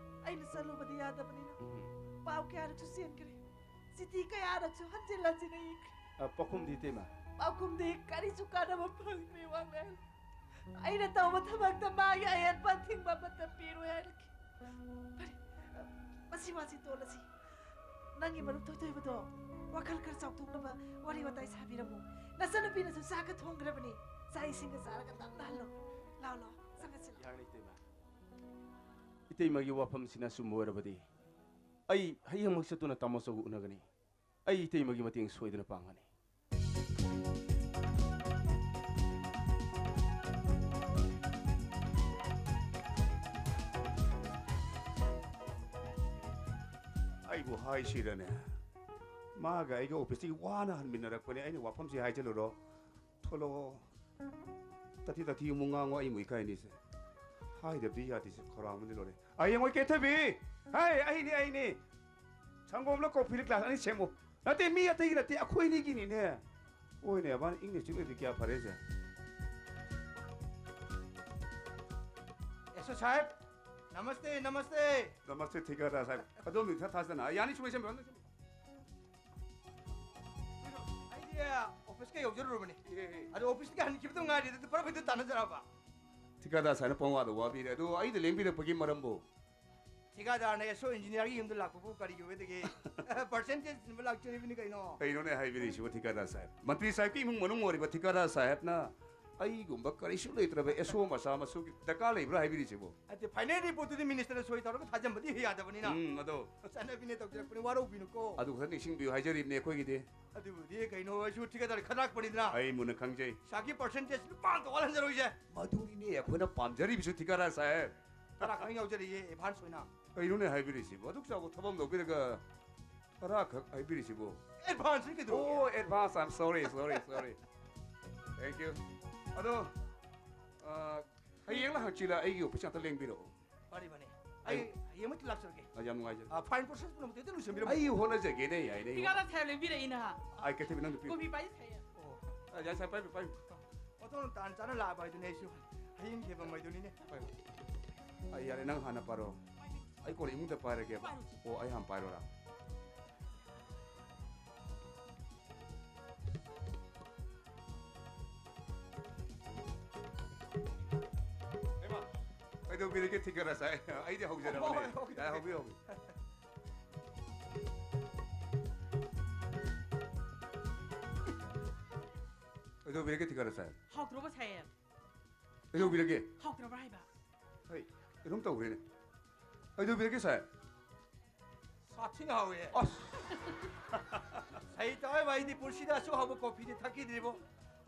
ꯑꯩꯅ ꯆꯠꯂꯨꯕꯗꯤ ꯌꯥꯗꯕꯅꯤꯅ ꯎꯝ꯫ ꯄꯥꯎ ꯀꯌꯥꯔꯛꯁꯨ ꯆꯦꯟꯈ꯭ꯔꯦ꯫ ꯆꯤꯊꯤ ꯀꯌꯥꯔꯛꯁꯨ ꯍꯟꯖꯤꯜ ꯍꯟꯖꯤꯜꯅ ꯏꯈ꯭ꯔꯦ꯫ ꯑ, ꯄꯥꯎꯈꯨꯝꯗꯤ, ꯏꯇꯩꯃ? ꯄꯥꯎꯈꯨꯝꯗꯤ ꯀꯔꯤꯁꯨ ꯀꯥꯟꯅꯕ ꯐꯪꯗ꯭ꯔꯦ, ꯋꯥꯡꯂꯦꯟ꯫ ꯑꯩꯅ ꯇꯧꯕ ꯊꯕꯛꯇ ꯃꯥꯒꯤ ꯑꯍꯦꯟꯕ ꯑꯊꯤꯡꯕ ꯑꯃꯠꯇ ꯄꯤꯔꯣꯏ ꯍꯥꯏꯔꯛꯈꯤ꯫ ꯐꯔꯦ, ꯃꯁꯤ ꯋꯥꯁꯤ ꯇꯣꯜꯂꯁꯤ꯫ ꯅꯪꯒꯤ ꯃꯔꯨꯞ ꯊꯣꯏꯊꯣꯏꯕꯗꯣ ꯋꯥꯈꯜ ꯈꯔ ꯆꯥꯎꯊꯣꯛꯅꯕ ꯋꯥꯔꯤ ꯋꯥꯇꯥꯏ ꯁꯥꯕꯤꯔꯝꯃꯨ꯫ ꯅꯆꯟꯅꯨꯄꯤꯅꯁꯨ ꯆꯥꯛꯀ ꯊꯣꯡꯈ꯭ꯔꯕꯅꯤ꯫ ꯆꯥꯛ ꯏꯁꯤꯡꯒ ꯆꯥꯔꯒ ꯇꯞꯅ ꯍꯜꯂꯣ꯫ ꯂꯥꯛꯑꯣ, ꯂꯥꯛꯑꯣ, ꯆꯪꯉꯁꯤ, ꯂꯥꯛꯑꯣ꯫ ꯌꯥꯒꯅꯤ, ꯏꯇꯩꯃ꯫ ꯏꯇꯩꯃꯒꯤ ꯋꯥꯐꯝꯁꯤꯅ ꯑꯆꯨꯝꯕ ꯑꯣꯏꯔꯕꯗꯤ ꯑꯩ ꯍꯌꯦꯡꯃꯛ ꯆꯠꯇꯨꯅ ꯇꯥꯃꯣ ꯆꯧꯒ ꯎꯅꯒꯅꯤ꯫ ꯑꯩ ꯏꯇꯩꯃꯒꯤ ꯃꯇꯦꯡ ꯁꯣꯏꯗꯅ ꯄꯥꯡꯒꯅꯤ꯫ ꯑꯩꯕꯨ ꯍꯥꯏꯁꯤꯔꯅꯦ? ꯃꯥꯒ ꯑꯩꯒ ꯑꯣꯐꯤꯁꯇꯒꯤ ꯋꯥꯅ ꯍꯟꯃꯤꯟꯅꯔꯛꯄꯅꯦ꯫ ꯑꯩꯅ ꯋꯥꯐꯝꯁꯤ ꯍꯥꯏꯖꯜꯂꯨꯔꯣ? ꯊꯣꯛꯂꯛꯑꯣ꯫ ꯇꯊꯤ ꯇꯊꯤ ꯑꯃꯨꯛ ꯉꯥꯡꯉꯣ, ꯑꯩ ꯑꯃꯨꯛ ꯏꯀꯥꯏꯅꯤꯁꯦ꯫ ꯍꯥꯏꯗꯕꯗꯤ ꯌꯥꯗꯦꯁꯦ, ꯈꯧꯔꯥꯡꯕꯅ ꯂꯣꯏꯔꯦ꯫ ꯑꯩ ꯑꯃꯨꯛ ꯀꯦꯊꯕꯤ! ꯍꯥꯏ, ꯑꯩꯅꯤ, ꯑꯩꯅꯤ! ꯁꯪꯒꯣꯝꯂ ꯀꯣꯐꯤꯂ ꯒ꯭ꯂꯥꯁ ꯑꯅꯤ ꯁꯦꯝꯃꯨ꯫ ꯅꯠꯇꯦ, ꯃꯤ ꯑꯇꯩꯒꯤ ꯅꯠꯇꯦ, ꯑꯩꯈꯣꯏꯅꯤꯒꯤꯅꯤꯅꯦ꯫ ꯍꯣꯏꯅꯦ, ꯃꯥꯅ ꯏꯪꯅ ꯆꯤꯛꯅꯗꯤ ꯀꯌꯥ ꯐꯔꯦꯁꯦ꯫ ꯑꯦꯁ ꯑꯣ ꯁꯥꯍꯦꯕ, ꯅꯃꯁꯇꯦ, ꯅꯃꯁꯇꯦ꯫ ꯅꯃꯁꯇꯦ, ꯊꯤꯀꯥꯗꯥꯔ ꯁꯥꯍꯦꯕ꯫ ꯑꯗꯣꯝ ꯃꯤꯡ ꯊꯥ ꯊꯥꯖꯅ꯫ ꯌꯥꯅꯤ, ꯁꯨꯃꯥꯏ ꯁꯦꯝꯕꯤꯔꯣ, ꯁꯨꯃꯥꯏ ꯁꯦꯝꯕꯤꯔꯣ꯫ ꯑꯩꯗꯤ ꯑꯣꯐꯤꯁꯀ ꯌꯧꯖꯔꯨꯔꯕꯅꯤ꯫ ꯑꯦ, ꯑꯦ꯫ ꯑꯗꯣ ꯑꯣꯐꯤꯁꯇꯒꯤ ꯍꯟꯈꯤꯕꯗ ꯉꯥꯏꯔꯤ, ꯑꯗꯨ ꯄꯔꯞ ꯍꯦꯛꯇ ꯇꯥꯟꯅꯖꯔꯕ꯫ ꯊꯤꯀꯥꯗꯥꯔ ꯁꯥꯍꯦꯕꯅ ꯄꯪꯋꯥꯗ ꯋꯥꯕꯤꯔꯦ꯫ ꯑꯗꯣ ꯑꯩꯗ ꯂꯦꯡꯕꯤꯔꯛꯄꯒꯤ ꯃꯔꯝꯕꯨ? ꯊꯤꯀꯥꯗꯥꯔꯅ ꯑꯦꯁ ꯑꯣ ꯏꯟꯖꯤꯅꯤꯌꯥꯔꯒꯤ ꯌꯨꯝꯗ ꯂꯥꯛꯄꯕꯨ ꯀꯔꯤꯒꯤ ꯑꯣꯏꯗꯒꯦ? ꯄꯔꯁꯦꯟꯇꯦꯖ ꯁꯤꯟꯕ ꯂꯥꯛꯆꯔꯤꯕꯅꯤ ꯀꯩꯅꯣ꯫ ꯀꯩꯅꯣꯅꯦ ꯍꯥꯏꯕꯤꯔꯤꯁꯤꯕꯨ, ꯊꯤꯀꯥꯗꯥꯔ ꯁꯥꯍꯦꯕ? ꯃꯟꯇ꯭ꯔꯤ ꯁꯥꯍꯦꯕꯀꯤ ꯏꯃꯨꯡ ꯃꯅꯨꯡ ꯑꯣꯏꯔꯤꯕ ꯊꯤꯀꯥꯗꯥꯔ ꯁꯥꯍꯦꯕꯅ ꯑꯩꯒꯨꯝꯕ ꯀꯔꯤꯁꯨ ꯂꯩꯇ꯭ꯔꯕ ꯑꯦꯁ ꯑꯣ ꯃꯆꯥ ꯃꯁꯨꯒꯤ ꯗꯔꯀꯥꯔ ꯂꯩꯕ꯭ꯔꯥ ꯍꯥꯏꯕꯤꯔꯤꯁꯤꯕꯨ? ꯑꯗꯨ ꯐꯥꯏꯅꯦꯜ ꯔꯤꯄꯣꯔꯠꯇꯨꯗꯤ ꯃꯤꯅꯤꯁꯇꯔꯅ ꯁꯣꯏ ꯇꯧꯔꯒ ꯊꯥꯖꯟꯕꯗꯤ ꯌꯥꯗꯕꯅꯤꯅ꯫ ꯎꯝ, ꯑꯗꯣ꯫ ꯆꯠꯅꯕꯤꯅꯦ, ꯇꯧꯖꯔꯛꯄꯅꯤ, ꯋꯥꯔꯧꯕꯤꯅꯨꯀꯣ꯫ ꯑꯗꯨ ꯈꯛꯇ ꯅꯤꯡꯁꯤꯡꯕꯤꯌꯨ ꯍꯥꯏꯖꯔꯤꯕꯅꯦ ꯑꯩꯈꯣꯏꯒꯤꯗꯤ꯫ ꯑꯗꯨꯕꯨꯗꯤ ꯀꯩꯅꯣ, ꯑꯩꯁꯨ ꯊꯤꯀꯥꯗꯥꯔ ꯈꯗ꯭ꯔꯥꯛꯄꯅꯤꯗꯅ꯫ ꯑꯩ ꯃꯨꯟꯅ ꯈꯪꯖꯩ꯫ ꯄꯩꯁꯥꯒꯤ ꯄꯔꯁꯦꯟꯇꯦꯖ ꯂꯨꯄꯥ ꯑꯝꯇ ꯋꯥꯠꯍꯟꯖꯔꯣꯏꯁꯦ꯫ ꯃꯗꯨꯅꯤꯅꯦ ꯑꯩꯈꯣꯏꯅ ꯄꯥꯝꯖꯔꯤꯕꯁꯨ, ꯊꯤꯀꯥꯗꯥꯔ ꯁꯥꯍꯦꯕ꯫ ꯇꯔꯥ ꯈꯛ ꯌꯥꯎꯖꯔꯤꯌꯦ, ꯑꯦꯗꯚꯥꯟꯁ ꯑꯣꯏꯅ꯫ ꯀꯩꯅꯣꯅꯦ ꯍꯥꯏꯕꯤꯔꯤꯁꯤꯕꯣ? ꯑꯗꯨꯛ ꯆꯥꯎꯕ ꯊꯕꯛ ꯑꯃ ꯂꯧꯕꯤꯔꯒ ꯇꯔꯥ ꯈꯛ ꯍꯥꯏꯕꯤꯔꯤꯁꯤꯕꯣ? ꯑꯦꯗꯚꯥꯟꯁꯅꯤ ꯀꯩꯗꯧꯔꯒꯦ? ꯑꯣ, advance, I'm sorry, sorry, sorry. Thank you. ꯑꯗꯣ, ꯑ, ꯍꯌꯦꯡꯂ ꯍꯪꯆꯤꯠꯂ ꯑꯩꯒꯤ ꯑꯣꯐꯤꯁ ꯉꯥꯛꯇ ꯂꯦꯡꯕꯤꯔꯛꯑꯣ꯫ ꯐꯔꯦ, ꯐꯔꯦ꯫ ꯑꯩ ꯑꯩ ꯍꯌꯦꯡꯃꯛꯇ ꯂꯥꯛꯆꯔꯒꯦ꯫ ꯑ, ꯌꯥꯝ ꯅꯨꯡꯉꯥꯏꯖꯔꯦ꯫ ꯑ, ꯐꯥꯏꯜ ꯄ꯭ꯔꯣꯁꯦꯁ ꯄꯨꯝꯅꯃꯛꯇꯤ ꯑꯗꯨꯝ ꯂꯣꯏꯁꯤꯟꯕꯤꯔꯝꯃꯨ꯫ ꯑꯩ ꯍꯣꯠꯅꯖꯒꯦꯅꯦ, ꯌꯥꯏꯅꯦ, ꯑꯩ ꯊꯤꯀꯥꯗꯥꯔ ꯁꯥꯍꯦꯕ ꯂꯦꯡꯕꯤꯔꯛꯏꯅ꯫ ꯑꯥꯏ, ꯀꯩꯊꯕꯤ, ꯅꯪꯗꯨ ꯄꯤꯌꯨ꯫ ꯀꯣꯐꯤ ꯄꯥꯏꯁꯦ ꯁꯥꯏꯌꯦ꯫ ꯑꯣ꯫ ꯑ, ꯌꯥꯏ, ꯁꯥꯏ, ꯄꯥꯏꯕꯤꯌꯨ, ꯄꯥꯏꯕꯤꯌꯨ꯫ ꯑꯣꯟꯊꯣꯛꯅ ꯇꯥꯟ ꯆꯥꯅ ꯂꯥꯛꯑꯕ ꯍꯥꯏꯗꯨꯅꯦ ꯑꯩꯁꯨ꯫ ꯍꯌꯦꯡ ꯈꯦꯕꯝ ꯍꯥꯏꯗꯨꯅꯤꯅꯦ꯫ ꯄꯥꯏꯌꯨ꯫ ꯑ, ꯌꯥꯔꯦ, ꯅꯪ ꯍꯥꯟꯅ ꯄꯥꯔꯣ꯫ ꯑꯩ ꯀꯣꯟꯅ ꯏꯃꯨꯡꯗ ꯄꯥꯏꯔꯒꯦꯕ꯫ ꯄꯥꯏꯔꯨꯁꯤ꯫ ꯑꯣ, ꯑꯩ ꯍꯥꯟꯅ ꯄꯥꯏꯔꯣꯔꯥ? ꯀꯩꯗꯧꯕꯤꯔꯒꯦ ꯊꯤꯀꯥꯔꯥ ꯁꯥꯍꯦꯕ? ꯑꯩꯗꯤ ꯍꯧꯖꯔꯕꯅꯦ꯫ ꯍꯣꯏ, ꯍꯣꯏ, ꯍꯣꯏ꯫ ꯌꯥ, ꯍꯧꯕꯤꯌꯨ, ꯍꯧꯕꯤꯌꯨ꯫ ꯀꯩꯗꯧꯕꯤꯔꯒꯦ ꯊꯤꯀꯥꯔꯥ ꯁꯥꯍꯦꯕ? ꯍꯥꯎꯇ꯭ꯔꯣꯕ ꯁꯥꯍꯦꯕ? ꯀꯩꯗꯧꯕꯤꯔꯒꯦ? ꯍꯥꯎꯇ꯭ꯔꯕ꯭ꯔꯥ ꯍꯥꯏꯕ? ꯍꯩ, ꯀꯩꯅꯣꯝ ꯇꯧꯈ꯭ꯔꯦꯅꯦ꯫ ꯀꯩꯗꯧꯕꯤꯔꯒꯦ ꯁꯥꯍꯦꯕ? ꯁꯥꯊꯤꯅ ꯍꯥꯎꯋꯦ꯫ ꯑꯁ꯫ ꯁꯍꯤ ꯇꯥꯏ ꯚꯥꯏꯗꯤ ꯄꯨꯟꯁꯤꯗ ꯑꯁꯨꯛ ꯍꯥꯎꯕ ꯀꯣꯐꯤꯗꯤ ꯊꯛꯈꯤꯗ꯭ꯔꯤꯕꯣ꯫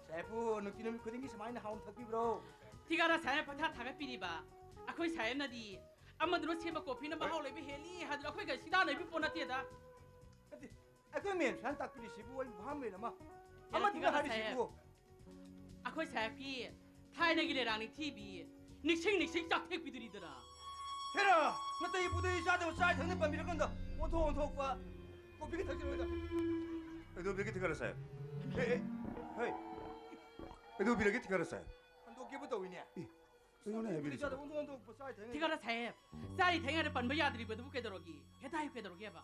ꯁꯥꯍꯦꯕꯄꯨ ꯅꯨꯡꯇꯤ ꯅꯨꯃꯤꯠ ꯈꯨꯗꯤꯡꯒꯤ ꯁꯨꯃꯥꯏꯅ ꯍꯥꯎꯅ ꯊꯛꯄꯤꯕ꯭ꯔꯣ? ꯊꯤꯀꯥꯔꯥ ꯁꯥꯍꯦꯕꯅ ꯄꯪꯊꯥ ꯊꯥꯒꯠꯄꯤꯔꯤꯕ꯫ ꯑꯩꯈꯣꯏ ꯁꯥꯍꯦꯕꯅꯗꯤ ꯑꯃꯗꯨꯅ ꯁꯦꯝꯕ ꯀꯣꯐꯤꯅ ꯃꯍꯥꯎ ꯂꯩꯕ ꯍꯦꯜꯂꯤ ꯍꯥꯏꯗꯨꯅ ꯑꯩꯈꯣꯏꯒ ꯁꯤꯗꯥꯟꯅꯕꯤꯕ ꯄꯣꯠ ꯅꯠꯇꯦꯗ꯫ ꯅꯠꯇꯦ, ꯑꯩꯈꯣꯏ ꯃꯦꯝ ꯁꯥꯍꯦꯕꯅ ꯇꯥꯛꯄꯤꯔꯤꯁꯤꯕꯨ ꯑꯩ ꯚꯥꯞ ꯃꯦꯟ ꯑꯃ꯫ ꯌꯥꯔꯦ, ꯑꯃꯗꯨꯅ ꯊꯤꯀꯥꯔꯥ ꯍꯥꯏꯔꯤꯁꯤꯕꯨ꯫ ꯁꯥꯍꯦꯕ꯫ ꯑꯩꯈꯣꯏ ꯁꯥꯍꯦꯕꯀꯤ ꯊꯥꯏꯅꯒꯤ ꯂꯩꯔꯥꯡ ꯅꯤꯡꯊꯤꯕꯤ, ꯅꯤꯡꯁꯤꯡ ꯅꯤꯡꯁꯤꯡ ꯆꯥꯛꯊꯦꯛꯄꯤꯗꯨꯅꯤꯗꯅ꯫ ꯍꯦꯔꯥ! ꯅꯇꯩ ꯄꯨꯗꯩ ꯆꯥꯗꯕ ꯆꯥ ꯊꯛꯅ ꯄꯟꯕꯤꯔꯀꯥꯟꯗ ꯑꯣꯟꯊꯣꯛ ꯑꯣꯟꯊꯣꯛꯄ ꯀꯣꯐꯤꯒ ꯊꯛꯆꯤꯜꯂꯣꯏꯗ꯫ ꯀꯩꯗꯧꯕꯤꯔꯒꯦ ꯊꯤꯀꯥꯔꯥ ꯁꯥꯍꯦꯕ? ꯍꯦ, ꯍꯦ, ꯍꯦ꯫ ꯀꯩꯗꯧꯕꯤꯔꯒꯦ ꯊꯤꯀꯥꯔꯥ ꯁꯥꯍꯦꯕ? ꯍꯟꯗꯣꯛꯀꯦꯕꯨ ꯇꯧꯏꯅꯦ꯫ ꯑꯦ, ꯑꯩꯉꯣꯟꯗ ꯍꯥꯏꯕꯤꯔꯤꯁꯤ꯫ ꯆꯥꯗꯕ ꯑꯣꯟꯊꯣꯛ ꯑꯣꯟꯊꯣꯛꯄ ꯆꯥ ꯊꯛꯅ꯫ ꯊꯤꯀꯥꯔꯥ ꯁꯥꯍꯦꯕ, ꯆꯥꯔꯤ ꯊꯛꯏꯉꯩꯗ ꯄꯟꯕ ꯌꯥꯗ꯭ꯔꯤꯕꯗꯨꯕꯨ ꯀꯩꯗꯧꯔꯒꯦ? ꯍꯦꯛꯇ ꯍꯥꯏꯌꯨ, ꯀꯩꯗꯧꯔꯒꯦꯕ?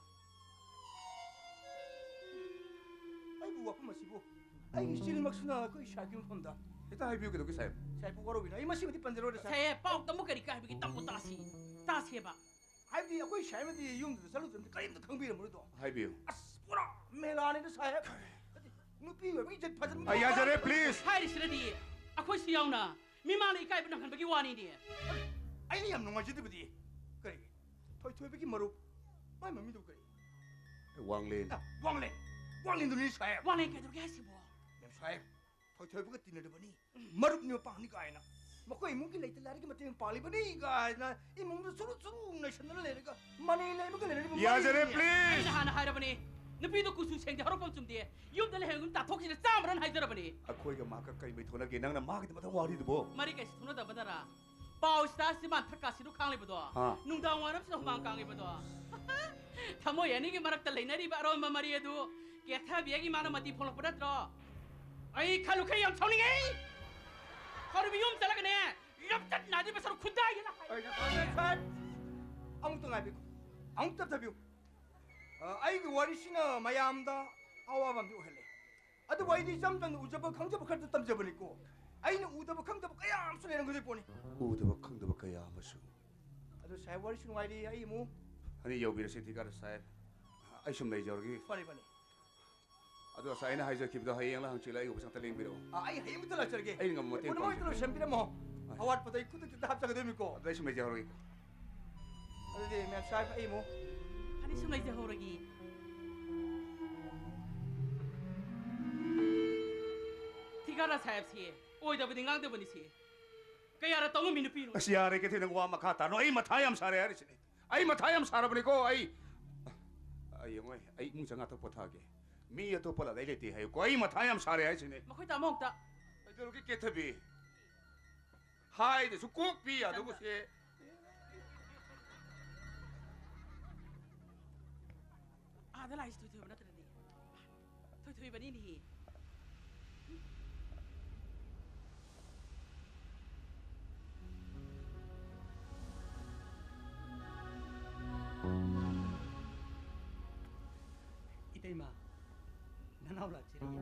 ꯑꯩꯕꯨ ꯋꯥꯐꯝ ꯑꯁꯤꯕꯨ ꯑꯩꯒꯤ ꯏꯆꯤꯜꯃꯛꯁꯤꯅ ꯑꯩꯈꯣꯏ ꯁꯥꯍꯦꯕꯀꯤ ꯃꯐꯝꯗ꯫ ꯍꯦꯛꯇ ꯍꯥꯏꯕꯤꯌꯨ, ꯀꯩꯗꯧꯒꯦ ꯁꯥꯍꯦꯕ? ꯁꯥꯍꯦꯕꯄꯨ ꯋꯥꯔꯧꯕꯤꯅꯨ, ꯑꯩ ꯃꯁꯤꯃꯗꯤ ꯄꯟꯖꯔꯣꯏꯗ ꯁꯥꯍꯦꯕ꯫ ꯁꯥꯍꯦꯕ, ꯄꯥꯎ ꯇꯝꯕꯨ ꯀꯔꯤ ꯀꯥꯏꯕꯒꯦ? ꯇꯝꯃꯨ ꯇꯥꯁꯤ, ꯇꯥꯁꯦꯕ꯫ ꯍꯥꯏꯕꯗꯤ ꯑꯩꯈꯣꯏ ꯁꯥꯍꯦꯕꯅꯗꯤ ꯌꯨꯝꯗꯨꯗ ꯆꯠꯂꯨꯗ꯭ꯔꯕꯅꯤꯅ ꯀꯔꯤꯝꯇ ꯈꯪꯕꯤꯔꯝꯃꯔꯣꯏꯗꯣ꯫ ꯍꯥꯏꯕꯤꯌꯨ꯫ ꯑꯁ, ꯄꯨꯔꯥ ꯃꯦꯂꯥꯅꯤꯗ ꯁꯥꯍꯦꯕ꯫ ꯅꯨꯄꯤ ꯑꯣꯏꯕꯒꯤ ꯏꯖꯠ ꯐꯖꯅ ꯑꯩ ꯌꯥꯖꯔꯦ, please꯫ ꯍꯥꯏꯔꯤꯁꯤꯅꯗꯤ ꯑꯩꯈꯣꯏꯁꯨ ꯌꯥꯎꯅ ꯃꯤꯃꯥꯡꯗ ꯏꯀꯥꯏꯕ ꯅꯪꯍꯟꯕꯒꯤ ꯋꯥꯅꯤꯅꯦ꯫ ꯑꯩꯅ ꯌꯥꯝ ꯅꯨꯡꯉꯥꯏꯖꯗꯕꯗꯤ ꯀꯔꯤ? ꯊꯣꯏꯊꯣꯏꯕꯒꯤ ꯃꯔꯨꯞ, ꯃꯥꯏ ꯃꯃꯤꯡꯗꯨ ꯀꯔꯤ? ꯋꯥꯡꯂꯦꯟ꯫ ꯑ, ꯋꯥꯡꯂꯦꯟ꯫ ꯋꯥꯡꯂꯦꯟꯗꯨꯅꯤ ꯁꯥꯍꯦꯕ꯫ ꯋꯥꯡꯂꯦꯟ ꯀꯩꯗꯧꯔꯒꯦ ꯍꯥꯏꯁꯤꯕꯣ? ꯃꯦꯝ ꯁꯥꯍꯦꯕ, ꯊꯣꯏꯊꯣꯏꯕꯒ ꯇꯤꯟꯅꯔꯕꯅꯤ꯫ ꯃꯔꯨꯞꯅꯤ ꯃꯄꯥꯡꯅꯤ ꯀꯥꯏꯅ꯫ ꯃꯈꯣꯏ ꯏꯃꯨꯡꯒꯤ ꯂꯩꯇ ꯂꯥꯏꯔꯒꯤ ꯃꯇꯦꯡ ꯄꯥꯡꯂꯤꯕꯅꯤ ꯀꯥꯏꯅ ꯏꯃꯨꯡꯗ ꯆꯨꯔꯨ ꯆꯨꯔꯨ ꯅꯩꯁꯟꯗꯅ ꯂꯩꯔꯒ ꯃꯅꯩ ꯂꯩꯕꯒ ꯂꯩꯔꯛꯂꯤꯕ ꯌꯥꯖꯔꯦ, ꯃꯔꯩꯅꯤ꯫ Please꯫ ꯑꯩꯅ ꯍꯥꯟꯅ ꯍꯥꯏꯔꯕꯅꯤ, ꯅꯨꯄꯤꯗꯣ ꯀꯨꯆꯨ ꯁꯦꯡꯗꯦ, ꯍꯧꯔꯛꯐꯝ ꯆꯨꯝꯗꯦ, ꯌꯨꯝꯗ ꯂꯩꯍꯟꯒꯨꯝ ꯇꯥꯊꯣꯛꯈꯤꯁꯤꯅ ꯆꯥꯝꯃꯔꯟ ꯍꯥꯏꯖꯔꯕꯅꯤ꯫ ꯑꯩꯈꯣꯏꯒ ꯃꯥꯒ ꯀꯔꯤ ꯃꯩ ꯊꯣꯛꯅꯒꯦ? ꯅꯪꯅ ꯃꯥꯒꯤꯗꯃꯛꯇ ꯋꯥꯔꯤꯗꯨꯕꯣ? ꯃꯔꯤ ꯀꯩꯁꯨ ꯊꯣꯛꯅꯗꯕꯗꯔ? ꯄꯥꯎ ꯁꯤꯗ ꯁꯤꯃꯥꯟ ꯊꯛꯀꯥ ꯁꯤꯔꯨ ꯈꯥꯡꯂꯤꯕꯗꯣ, ꯑꯥ꯫ ꯅꯨꯡꯗꯥꯡ ꯋꯥꯏꯔꯝꯁꯤꯗ ꯍꯨꯃꯥꯡ ꯀꯥꯡꯂꯤꯕꯗꯣ, ꯊꯃꯣꯏ ꯑꯅꯤꯒꯤ ꯃꯔꯛꯇ ꯂꯩꯅꯔꯤꯕ ꯑꯔꯣꯟꯕ ꯃꯔꯤ ꯑꯗꯨ ꯀꯦꯊꯕꯤꯒꯤ ꯃꯥꯅ ꯃꯇꯤ ꯐꯣꯡꯂꯛꯄ ꯅꯠꯇ꯭ꯔꯣ? ꯑꯩ ꯈꯜꯂꯨ ꯈꯜꯂꯨ ꯌꯥꯝ ꯁꯥꯎꯅꯤꯡꯉꯦ꯫ ꯍꯧꯔꯤꯕ ꯌꯨꯝ ꯆꯠꯂꯒꯅꯦ, ꯂꯝꯆꯠ ꯅꯥꯏꯗꯕ ꯁꯔꯨꯛ ꯈꯨꯟꯗꯥꯏꯒꯦꯅ ꯍꯥꯏ꯫ ꯑꯩ ꯉꯥꯏꯈꯣ, ꯁꯥꯍꯦꯕ! ꯑꯃꯨꯛꯇ ꯉꯥꯏꯕꯤꯈꯣ꯫ ꯑꯃꯨꯛꯇ ꯇꯞꯊꯕꯤꯌꯨ꯫ ꯑ, ꯑꯩꯒꯤ ꯋꯥꯔꯤꯁꯤꯅ ꯃꯌꯥꯝꯗ ꯑꯋꯥꯕ ꯑꯃꯗꯤ ꯑꯣꯏꯍꯜꯂꯦ꯫ ꯑꯗꯨꯕꯨ ꯑꯩꯗꯤ ꯏꯆꯝ ꯆꯝꯅ ꯎꯖꯕ ꯈꯪꯖꯕ ꯈꯔꯗ ꯇꯝꯖꯕꯅꯤꯀꯣ꯫ ꯑꯩꯅ ꯎꯗꯕ ꯈꯪꯗꯕ ꯀꯌꯥ ꯑꯃꯁꯨ ꯂꯩꯔꯝꯒꯗꯣꯏ ꯄꯣꯠꯅꯤ꯫ ꯎꯗꯕ ꯈꯪꯗꯕ ꯀꯌꯥ ꯑꯃꯁꯨ꯫ ꯑꯗꯨ ꯁꯥꯍꯦꯕ, ꯋꯥꯔꯤꯁꯨ ꯅꯨꯡꯉꯥꯏꯔꯤ, ꯑꯩ ꯑꯃꯨꯛ ꯑꯅꯤ ꯌꯧꯕꯤꯔꯁꯤ ꯊꯤꯀꯥꯔ ꯁꯥꯍꯦꯕ꯫ ꯑꯩ ꯁꯨꯝ ꯂꯩꯖꯍꯧꯔꯒꯦ꯫ ꯐꯔꯦ, ꯐꯔꯦ꯫ ꯑꯗꯣ ꯉꯁꯥꯏ ꯑꯩꯅ ꯍꯥꯏꯖꯈꯤꯕꯗꯣ ꯍꯌꯦꯡꯂ ꯍꯪꯆꯤꯠꯂ ꯑꯩ ꯑꯣꯐꯤꯁ ꯑꯝꯇ ꯂꯦꯡꯕꯤꯔꯛꯑꯣ꯫ ꯑꯥ, ꯑꯩ ꯍꯌꯦꯡꯃꯛꯇ ꯂꯥꯛꯆꯔꯒꯦ꯫ ꯑꯩꯅ ꯉꯝꯕ ꯃꯇꯦꯡ ꯄꯨꯝꯅꯃꯛ ꯄꯥꯡꯖꯒꯦ꯫ ꯂꯣꯏꯁꯤꯟꯕꯤꯔꯝꯃꯣ꯫ ꯑꯥ꯫ ꯑꯋꯥꯠꯄꯗꯣ ꯑꯩ ꯈꯨꯗꯛꯇ ꯍꯥꯞꯆꯒꯗꯣꯏꯅꯤꯀꯣ꯫ ꯑꯗꯣ ꯑꯩ ꯁꯨꯝ ꯂꯩꯖꯍꯧꯔꯒꯦ꯫ ꯑꯗꯨꯗꯤ ꯃꯦꯝ ꯁꯥꯍꯦꯕ, ꯑꯩ ꯑꯃꯨꯛ ꯑꯅꯤ ꯁꯨꯝ ꯂꯩꯖꯍꯧꯔꯒꯦ꯫ ꯊꯤꯀꯥꯔ ꯁꯥꯍꯦꯕꯁꯤ ꯑꯣꯏꯗꯕꯗꯤ ꯉꯥꯡꯗꯕꯅꯤ ꯁꯤ꯫ ꯀꯌꯥꯔ ꯇꯧꯉꯝꯃꯤ ꯅꯨꯄꯤꯅꯣ? ꯑꯁ, ꯌꯥꯔꯦ, ꯀꯩꯊꯦꯜ, ꯅꯪ ꯋꯥ ꯃꯈꯥ ꯇꯥꯅꯣ꯫ ꯑꯩ ꯃꯊꯥ ꯌꯥꯝ ꯁꯥꯔꯦ ꯍꯥꯏꯔꯤꯁꯤꯅꯤ꯫ ꯑꯩ ꯃꯊꯥ ꯌꯥꯝ ꯁꯥꯔꯕꯅꯤꯀꯣ꯫ ꯑꯩ, ꯑꯩ ꯌꯦꯡꯉꯣꯏ, ꯑꯩ ꯏꯃꯨꯡ ꯆꯪ ꯉꯥꯛꯇ ꯄꯣꯊꯥꯒꯦ꯫ ꯃꯤ ꯑꯇꯣꯞꯄ ꯂꯥꯛꯂꯩ ꯂꯩꯇꯦ ꯍꯥꯏꯌꯨꯀꯣ꯫ ꯑꯩ ꯃꯊꯥ ꯌꯥꯝ ꯁꯥꯔꯦ ꯍꯥꯏꯁꯤꯅꯤ꯫ ꯃꯈꯣꯏ ꯇꯥꯃꯣ ꯑꯝꯇ꯫ ꯀꯩꯗꯧꯔꯒꯦ ꯀꯦꯊꯕꯤ? ꯍꯥꯏꯗꯁꯨ ꯀꯣꯛ ꯄꯤ ꯌꯥꯗꯧꯕꯁꯦ꯫ ꯑꯥꯗ ꯂꯥꯛꯏꯁꯤ ꯊꯣꯏꯊꯣꯏꯕ ꯅꯠꯇ꯭ꯔꯗꯤ? ꯊꯣꯏꯊꯣꯏꯕꯅꯤꯅꯦꯍꯦ꯫ ꯏꯇꯩꯃ, ꯅꯅꯥꯎ ꯂꯥꯛꯆꯔꯤꯌꯦ꯫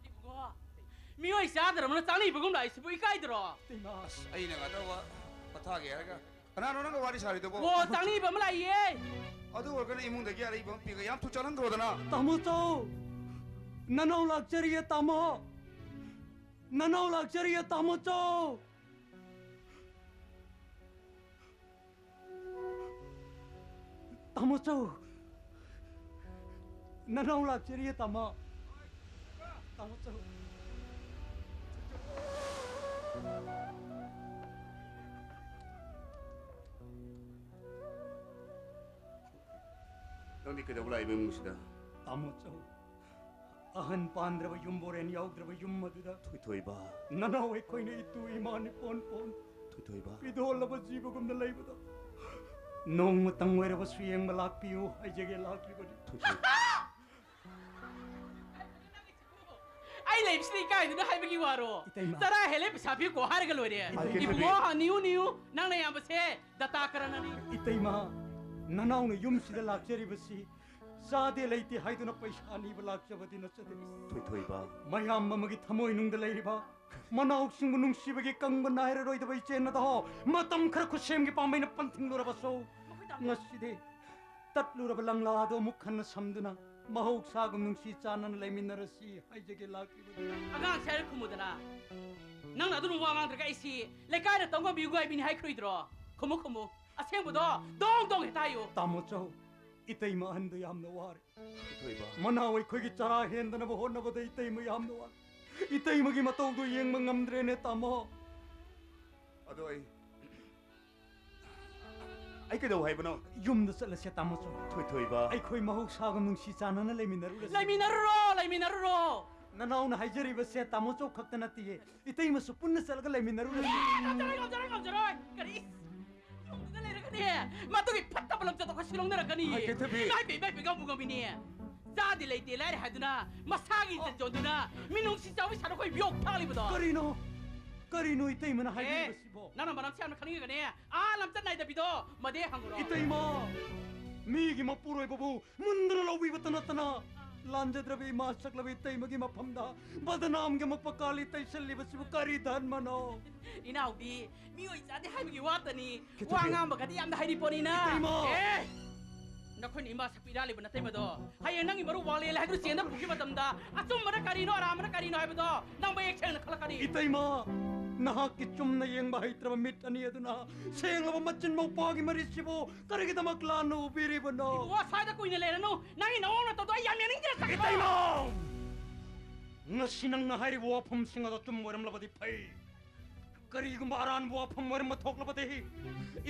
ꯏꯕꯨꯡꯉꯣ, ꯃꯤꯑꯣꯏ ꯆꯥꯗ꯭ꯔꯕꯅ ꯆꯥꯅꯤꯡꯕꯒꯨꯝ ꯂꯥꯛꯏꯁꯤꯕꯨ ꯏꯀꯥꯏꯗ꯭ꯔꯣ? ꯏꯇꯩꯃ, ꯑꯁ, ꯑꯩꯅ ꯉꯥꯛꯇ ꯋꯥ ꯄꯣꯊꯥꯒꯦ ꯍꯥꯏꯔꯒ ꯀꯅꯥꯅꯣ ꯅꯪꯒ ꯋꯥꯔꯤ ꯁꯥꯔꯤꯗꯨꯕꯣ? ꯑꯣ, ꯆꯥꯅꯤꯡꯕ ꯑꯃ ꯂꯥꯛꯏꯌꯦ꯫ ꯑꯗꯨ ꯑꯣꯏꯔꯒꯅ ꯏꯃꯨꯡꯗꯒꯤ ꯑꯔꯩꯕ ꯑꯃ ꯄꯤꯒ ꯌꯥꯝ ꯊꯨ ꯆꯠꯍꯟꯈ꯭ꯔꯣꯗꯅ꯫ ꯇꯥꯃꯣ ꯆꯧ, ꯅꯅꯥꯎ ꯂꯥꯛꯆꯔꯤꯌꯦ ꯇꯥꯃꯣ꯫ ꯅꯅꯥꯎ ꯂꯥꯛꯆꯔꯤꯌꯦ ꯇꯥꯃꯣ ꯆꯧ꯫ ꯇꯥꯃꯣ ꯆꯧ, ꯅꯅꯥꯎ ꯂꯥꯛꯆꯔꯤꯌꯦ ꯇꯥꯃꯣ꯫ ꯇꯥꯃꯣ ꯆꯧ꯫ ꯅꯪꯗꯤ ꯀꯩꯗꯧꯕ ꯂꯥꯛꯏꯕ ꯏꯃꯨꯡꯁꯤꯗ? ꯇꯥꯃꯣ ꯆꯧ, ꯑꯍꯟ ꯄꯥꯟꯗ꯭ꯔꯕ ꯌꯨꯝꯕꯣꯔꯦꯟ ꯌꯥꯎꯗ꯭ꯔꯕ ꯌꯨꯝ ꯑꯗꯨꯗ ꯊꯣꯏꯊꯣꯏꯕ꯫ ꯅꯅꯥꯎ ꯑꯩꯈꯣꯏꯅ ꯏꯇꯨ ꯏꯃꯥ ꯅꯤꯄꯣꯟ ꯄꯣꯟ ꯊꯣꯏꯊꯣꯏꯕ꯫ ꯃꯤꯗꯣꯜꯂꯕ ꯖꯤꯕꯒꯨꯝꯅ ꯂꯩꯕꯗꯣ ꯅꯣꯡꯃꯇꯪ ꯑꯣꯏꯔꯕꯁꯨ ꯌꯦꯡꯕ ꯂꯥꯛꯄꯤꯌꯨ ꯍꯥꯏꯖꯒꯦ ꯂꯥꯛꯂꯤꯕꯅꯤ꯫ ꯊꯣꯏꯊꯣꯏꯕ꯫ ꯑꯩ ꯂꯩꯕꯁꯤꯗ ꯏꯀꯥꯏꯗꯨꯅ ꯍꯥꯏꯕꯒꯤ ꯋꯥꯔꯣ? ꯏꯇꯩꯃ꯫ ꯆꯔꯥ ꯍꯦꯜꯂꯦ, ꯄꯩꯁꯥ ꯄꯤꯌꯨꯀꯣ ꯍꯥꯏꯔꯒ ꯂꯣꯏꯔꯦ꯫ ꯏꯕꯨꯡꯉꯣ, ꯅꯤꯌꯨ, ꯅꯤꯌꯨ, ꯅꯪꯅ ꯌꯥꯝꯕꯁꯦ ꯗꯇꯥ ꯀꯔꯅꯅꯤ꯫ ꯏꯇꯩꯃ, ꯅꯅꯥꯎꯅ ꯌꯨꯝꯁꯤꯗ ꯂꯥꯛꯆꯔꯤꯕꯁꯤ ꯆꯥꯗꯦ ꯂꯩꯇꯦ ꯍꯥꯏꯗꯨꯅ ꯄꯩꯁꯥ ꯅꯤꯕ ꯂꯥꯛꯆꯕꯗꯤ ꯅꯠꯆꯗꯦ꯫ ꯊꯣꯏꯊꯣꯏꯕ꯫ ꯃꯌꯥꯝ ꯑꯃꯒꯤ ꯊꯃꯣꯏ ꯅꯨꯡꯗ ꯂꯩꯔꯤꯕ ꯃꯅꯥꯎꯁꯤꯡꯕꯨ ꯅꯨꯡꯁꯤꯕꯒꯤ ꯀꯪꯕ ꯅꯥꯏꯔꯔꯣꯏꯗꯕ ꯏꯆꯦ ꯅꯗꯣ ꯃꯇꯝ ꯈꯔ ꯈꯨꯠꯁꯦꯝꯒꯤ ꯄꯥꯝꯕꯩꯅ ꯄꯟꯊꯤꯡꯂꯨꯔꯕꯁꯨ, ꯉꯁꯤꯗꯤ ꯇꯠꯂꯨꯔꯕ ꯂꯪꯂꯥ ꯑꯗꯨ ꯑꯃꯨꯛ ꯍꯟꯅ ꯁꯝꯗꯨꯅ ꯃꯍꯧꯁꯥꯒꯨꯝ ꯅꯨꯡꯁꯤ ꯆꯥꯟꯅꯅ ꯂꯩꯃꯤꯟꯅꯔꯁꯤ ꯍꯥꯏꯖꯒꯦ ꯂꯥꯛꯂꯤꯕꯅꯤ꯫ ꯑꯉꯥꯡꯁꯦ ꯍꯥꯏꯔ ꯈꯨꯝꯃꯨꯗꯅ꯫ ꯅꯪꯅ ꯑꯗꯨꯝ ꯋꯥ ꯉꯥꯡꯗ꯭ꯔꯒ ꯑꯩꯁꯤ ꯂꯩꯀꯥꯏꯅ ꯇꯧꯉꯝꯕꯤꯌꯨ ꯍꯥꯏꯕꯤꯅꯤ ꯍꯥꯏꯈ꯭ꯔꯣꯏꯗ꯭ꯔꯣ? ꯈꯨꯝꯃꯨ ꯈꯨꯝꯃꯨ, ꯑꯁꯦꯡꯕꯗꯣ ꯗꯣꯡ ꯗꯣꯡ ꯍꯦꯛꯇ ꯍꯥꯏꯌꯨ꯫ ꯇꯥꯃꯣ ꯆꯧ, ꯏꯇꯩꯃ ꯑꯍꯟꯗꯨ ꯌꯥꯝꯅ ꯋꯥꯔꯦ꯫ ꯊꯣꯏꯊꯣꯏꯕ꯫ ꯃꯅꯥꯎ ꯑꯩꯈꯣꯏꯒꯤ ꯆꯔꯥ ꯍꯦꯟꯗꯅꯕ ꯍꯣꯠꯅꯕꯗ ꯏꯇꯩꯃ ꯌꯥꯝꯅ ꯋꯥꯔꯦ꯫ ꯏꯇꯩꯃꯒꯤ ꯃꯇꯧꯗꯨ ꯌꯦꯡꯕ ꯉꯝꯗ꯭ꯔꯦꯅꯦ ꯇꯥꯃꯣ꯫ ꯑꯗꯣ ꯑꯩ ꯑꯩ ꯀꯩꯗꯧ ꯍꯥꯏꯕꯅꯣ? ꯌꯨꯝꯗ ꯆꯠꯂꯁꯦ ꯇꯥꯃꯣ ꯆꯧ꯫ ꯊꯣꯏꯊꯣꯏꯕ꯫ ꯑꯩꯈꯣꯏ ꯃꯍꯧꯁꯥꯒ ꯅꯨꯡꯁꯤ ꯆꯥꯟꯅꯅ ꯂꯩꯃꯤꯟꯅꯔꯨꯔꯁꯤ꯫ ꯂꯩꯃꯤꯟꯅꯔꯨꯔꯣ, ꯂꯩꯃꯤꯟꯅꯔꯨꯔꯣ꯫ ꯅꯅꯥꯎꯅ ꯍꯥꯏꯖꯔꯤꯕꯁꯦ ꯇꯥꯃꯣ ꯆꯧ ꯈꯛꯇ ꯅꯠꯇꯦꯌꯦ, ꯏꯇꯩꯃꯁꯨ ꯄꯨꯟꯅ ꯆꯠꯂꯒ ꯂꯩꯃꯤꯟꯅꯔꯨꯔꯁꯤ꯫ ꯉꯝꯖꯔꯣꯏ, ꯉꯝꯖꯔꯣꯏ, ꯉꯝꯖꯔꯣꯏ꯫ ꯀꯔꯤ? ꯌꯨꯝꯗꯨꯗ ꯂꯩꯔꯒꯅꯦ, ꯃꯗꯨꯒꯤ ꯐꯠꯇꯕ ꯂꯝꯆꯠꯇꯣ ꯑꯩꯈꯣꯏ ꯁꯤꯂꯣꯡꯅꯔꯛꯀꯅꯤ꯫ ꯍꯥꯏ, ꯀꯩꯊꯕꯤ꯫ ꯏꯃꯥ ꯏꯄꯦ, ꯏꯃꯥ ꯏꯄꯦ ꯉꯝꯕꯨ ꯉꯝꯃꯤꯅꯦ꯫ ꯆꯥꯗꯤ ꯂꯩꯇꯦ ꯂꯥꯏꯔꯦ ꯍꯥꯏꯗꯨꯅ, ꯃꯁꯥꯒꯤ ꯏꯖꯠ ꯌꯣꯟꯗꯨꯅ, ꯃꯤꯅꯨꯡꯁꯤ ꯆꯥꯎꯕꯤ ꯁꯥꯔ ꯑꯩꯈꯣꯏ ꯌꯣꯛ ꯊꯥꯛꯂꯤꯕꯗꯣ꯫ ꯀꯔꯤꯅꯣ? ꯀꯔꯤꯅꯣ ꯏꯇꯩꯃꯅ ꯑꯦ, ꯍꯥꯏꯕꯤꯔꯤꯕꯁꯤꯕꯣ? ꯅꯪꯅ ꯃꯔꯝꯁꯦ ꯌꯥꯝꯅ ꯈꯪꯅꯤꯡꯉꯒꯅꯦ, ꯑꯥ ꯂꯝꯆꯠ ꯅꯥꯏꯗꯕꯤꯗꯣ ꯃꯗꯦ ꯍꯪꯉꯨꯔꯣ꯫ ꯏꯇꯩꯃ, ꯃꯤꯒꯤ ꯃꯄꯨꯔꯣꯏꯕꯕꯨ ꯃꯨꯟꯗꯨꯅ ꯂꯧꯕꯤꯕꯇ ꯅꯠꯇꯅ, ꯂꯥꯟꯖꯗ꯭ꯔꯕ ꯏꯃꯥ ꯁꯛꯂꯕ ꯏꯇꯩꯃꯒꯤ ꯃꯐꯝꯗ ꯕꯗꯅꯥꯝꯒꯤ ꯑꯃꯛꯄ ꯀꯥꯂꯤ ꯇꯩꯁꯜꯂꯤꯕꯁꯤꯕꯨ ꯀꯔꯤ ꯙꯔꯃꯅꯣ? ꯏꯅꯥꯎꯗꯤ, ꯃꯤꯑꯣꯏ ꯆꯥꯗꯦ ꯍꯥꯏꯕꯒꯤ ꯋꯥꯇꯅꯤ꯫ ꯀꯩꯊꯕꯤ꯫ ꯋꯥ ꯉꯥꯡꯕꯒꯗꯤ ꯌꯥꯝꯅ ꯍꯩꯔꯤ ꯄꯣꯠꯅꯤꯅ꯫ ꯏꯇꯩꯃ! ꯑꯦ! ꯅꯈꯣꯏꯅ ꯏꯃꯥ ꯁꯛꯄꯤ ꯏꯔꯥꯜꯂꯤꯕ ꯅꯇꯩꯃꯗꯣ, ꯍꯌꯦꯡ ꯅꯪꯒꯤ ꯃꯔꯨꯞ ꯋꯥꯡꯂꯦꯜ ꯍꯥꯏꯗꯨꯅ ꯆꯦꯟꯗ ꯄꯨꯈꯤ ꯃꯇꯝꯗ, ꯑꯆꯨꯝꯕꯅ ꯀꯔꯤꯅꯣ, ꯑꯔꯥꯟꯕꯅ ꯀꯔꯤꯅꯣ ꯍꯥꯏꯕꯗꯣ ꯅꯪ ꯃꯌꯦꯛ ꯁꯦꯡꯅ ꯈꯜꯂꯛꯀꯅꯤ꯫ ꯏꯇꯩꯃ, ꯅꯍꯥꯛꯀꯤ ꯆꯨꯝꯅ ꯌꯦꯡꯕ ꯍꯩꯇ꯭ꯔꯕ ꯃꯤꯠ ꯑꯅꯤ ꯑꯗꯨꯅ ꯁꯦꯡꯂꯕ ꯃꯆꯤꯟ ꯃꯧꯄ꯭ꯋꯥꯒꯤ ꯃꯔꯤꯁꯤꯕꯨ ꯀꯔꯤꯒꯤꯗꯃꯛ ꯂꯥꯟꯅ ꯎꯕꯤꯔꯤꯕꯅꯣ? ꯏꯕꯨꯡꯉꯣ, ꯁ꯭ꯋꯥꯏꯗ ꯀꯨꯏꯅ ꯂꯩꯔꯅꯨ꯫ ꯅꯪꯒꯤ ꯅꯑꯣꯡ ꯅꯇꯧꯗꯣ ꯑꯩ ꯌꯥꯝ ꯌꯦꯡꯅꯤꯡꯗ꯭ꯔꯦ, ꯆꯠꯈ꯭ꯔꯣ꯫ ꯏꯇꯩꯃ! ꯉꯁꯤ ꯅꯪꯅ ꯍꯥꯏꯔꯤꯕ ꯋꯥꯐꯝꯁꯤꯡ ꯑꯗꯣ ꯑꯆꯨꯝꯕ ꯑꯣꯏꯔꯝꯂꯕꯗꯤ ꯐꯩ꯫ ꯀꯔꯤꯒꯨꯝꯕ ꯑꯔꯥꯟꯕ ꯋꯥꯐꯝ ꯑꯣꯏꯔꯝꯕ ꯊꯣꯛꯂꯕꯗꯤ,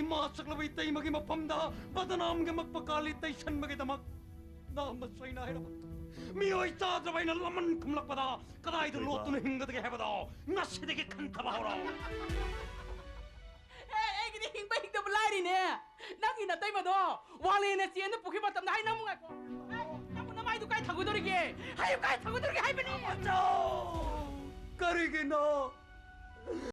ꯏꯃꯥ ꯁꯛꯂꯕ ꯏꯇꯩꯃꯒꯤ ꯃꯐꯝꯗ ꯕꯗꯅꯥꯝꯒꯤ ꯃꯛꯄ ꯀꯥꯂꯤ ꯇꯩꯁꯟꯕꯒꯤꯗꯃꯛ ꯅꯥꯝꯃ ꯆꯩꯅ ꯍꯥꯏꯔꯕ ꯃꯤꯑꯣꯏ ꯆꯥꯗ꯭ꯔꯕ ꯑꯩꯅ ꯂꯃꯟ ꯈꯨꯝꯂꯛꯄꯗ ꯀꯗꯥꯏꯗ ꯂꯣꯠꯇꯨꯅ ꯍꯤꯡꯒꯗꯒꯦ ꯍꯥꯏꯕꯗꯣ ꯉꯁꯤꯗꯒꯤ ꯈꯟꯊꯕ ꯍꯧꯔꯣ꯫ ꯑꯦ, ꯑꯩꯒꯤꯗꯤ ꯍꯤꯡꯕ ꯍꯤꯡꯗꯕ ꯂꯥꯏꯔꯤꯅꯦ꯫ ꯅꯪꯒꯤ ꯅꯇꯩꯃꯗꯣ ꯋꯥꯡꯂꯦꯟꯅ ꯆꯦꯟꯗ ꯄꯨꯈꯤ ꯃꯇꯝꯗ, ꯍꯥꯏ, ꯅꯪꯕꯨ ꯉꯥꯏꯈꯣ꯫ ꯑꯦ, ꯅꯪꯕꯨ ꯅꯃꯥꯏꯗꯨ ꯀꯥꯏ ꯊꯥꯡꯒꯨꯗꯣꯔꯤꯒꯦ? ꯍꯥꯏꯌꯨ, ꯀꯥꯏ ꯊꯥꯡꯒꯨꯗꯣꯔꯤꯒꯦ ꯍꯥꯏꯕꯅꯤ꯫ ꯀꯔꯤꯒꯤꯅꯣ?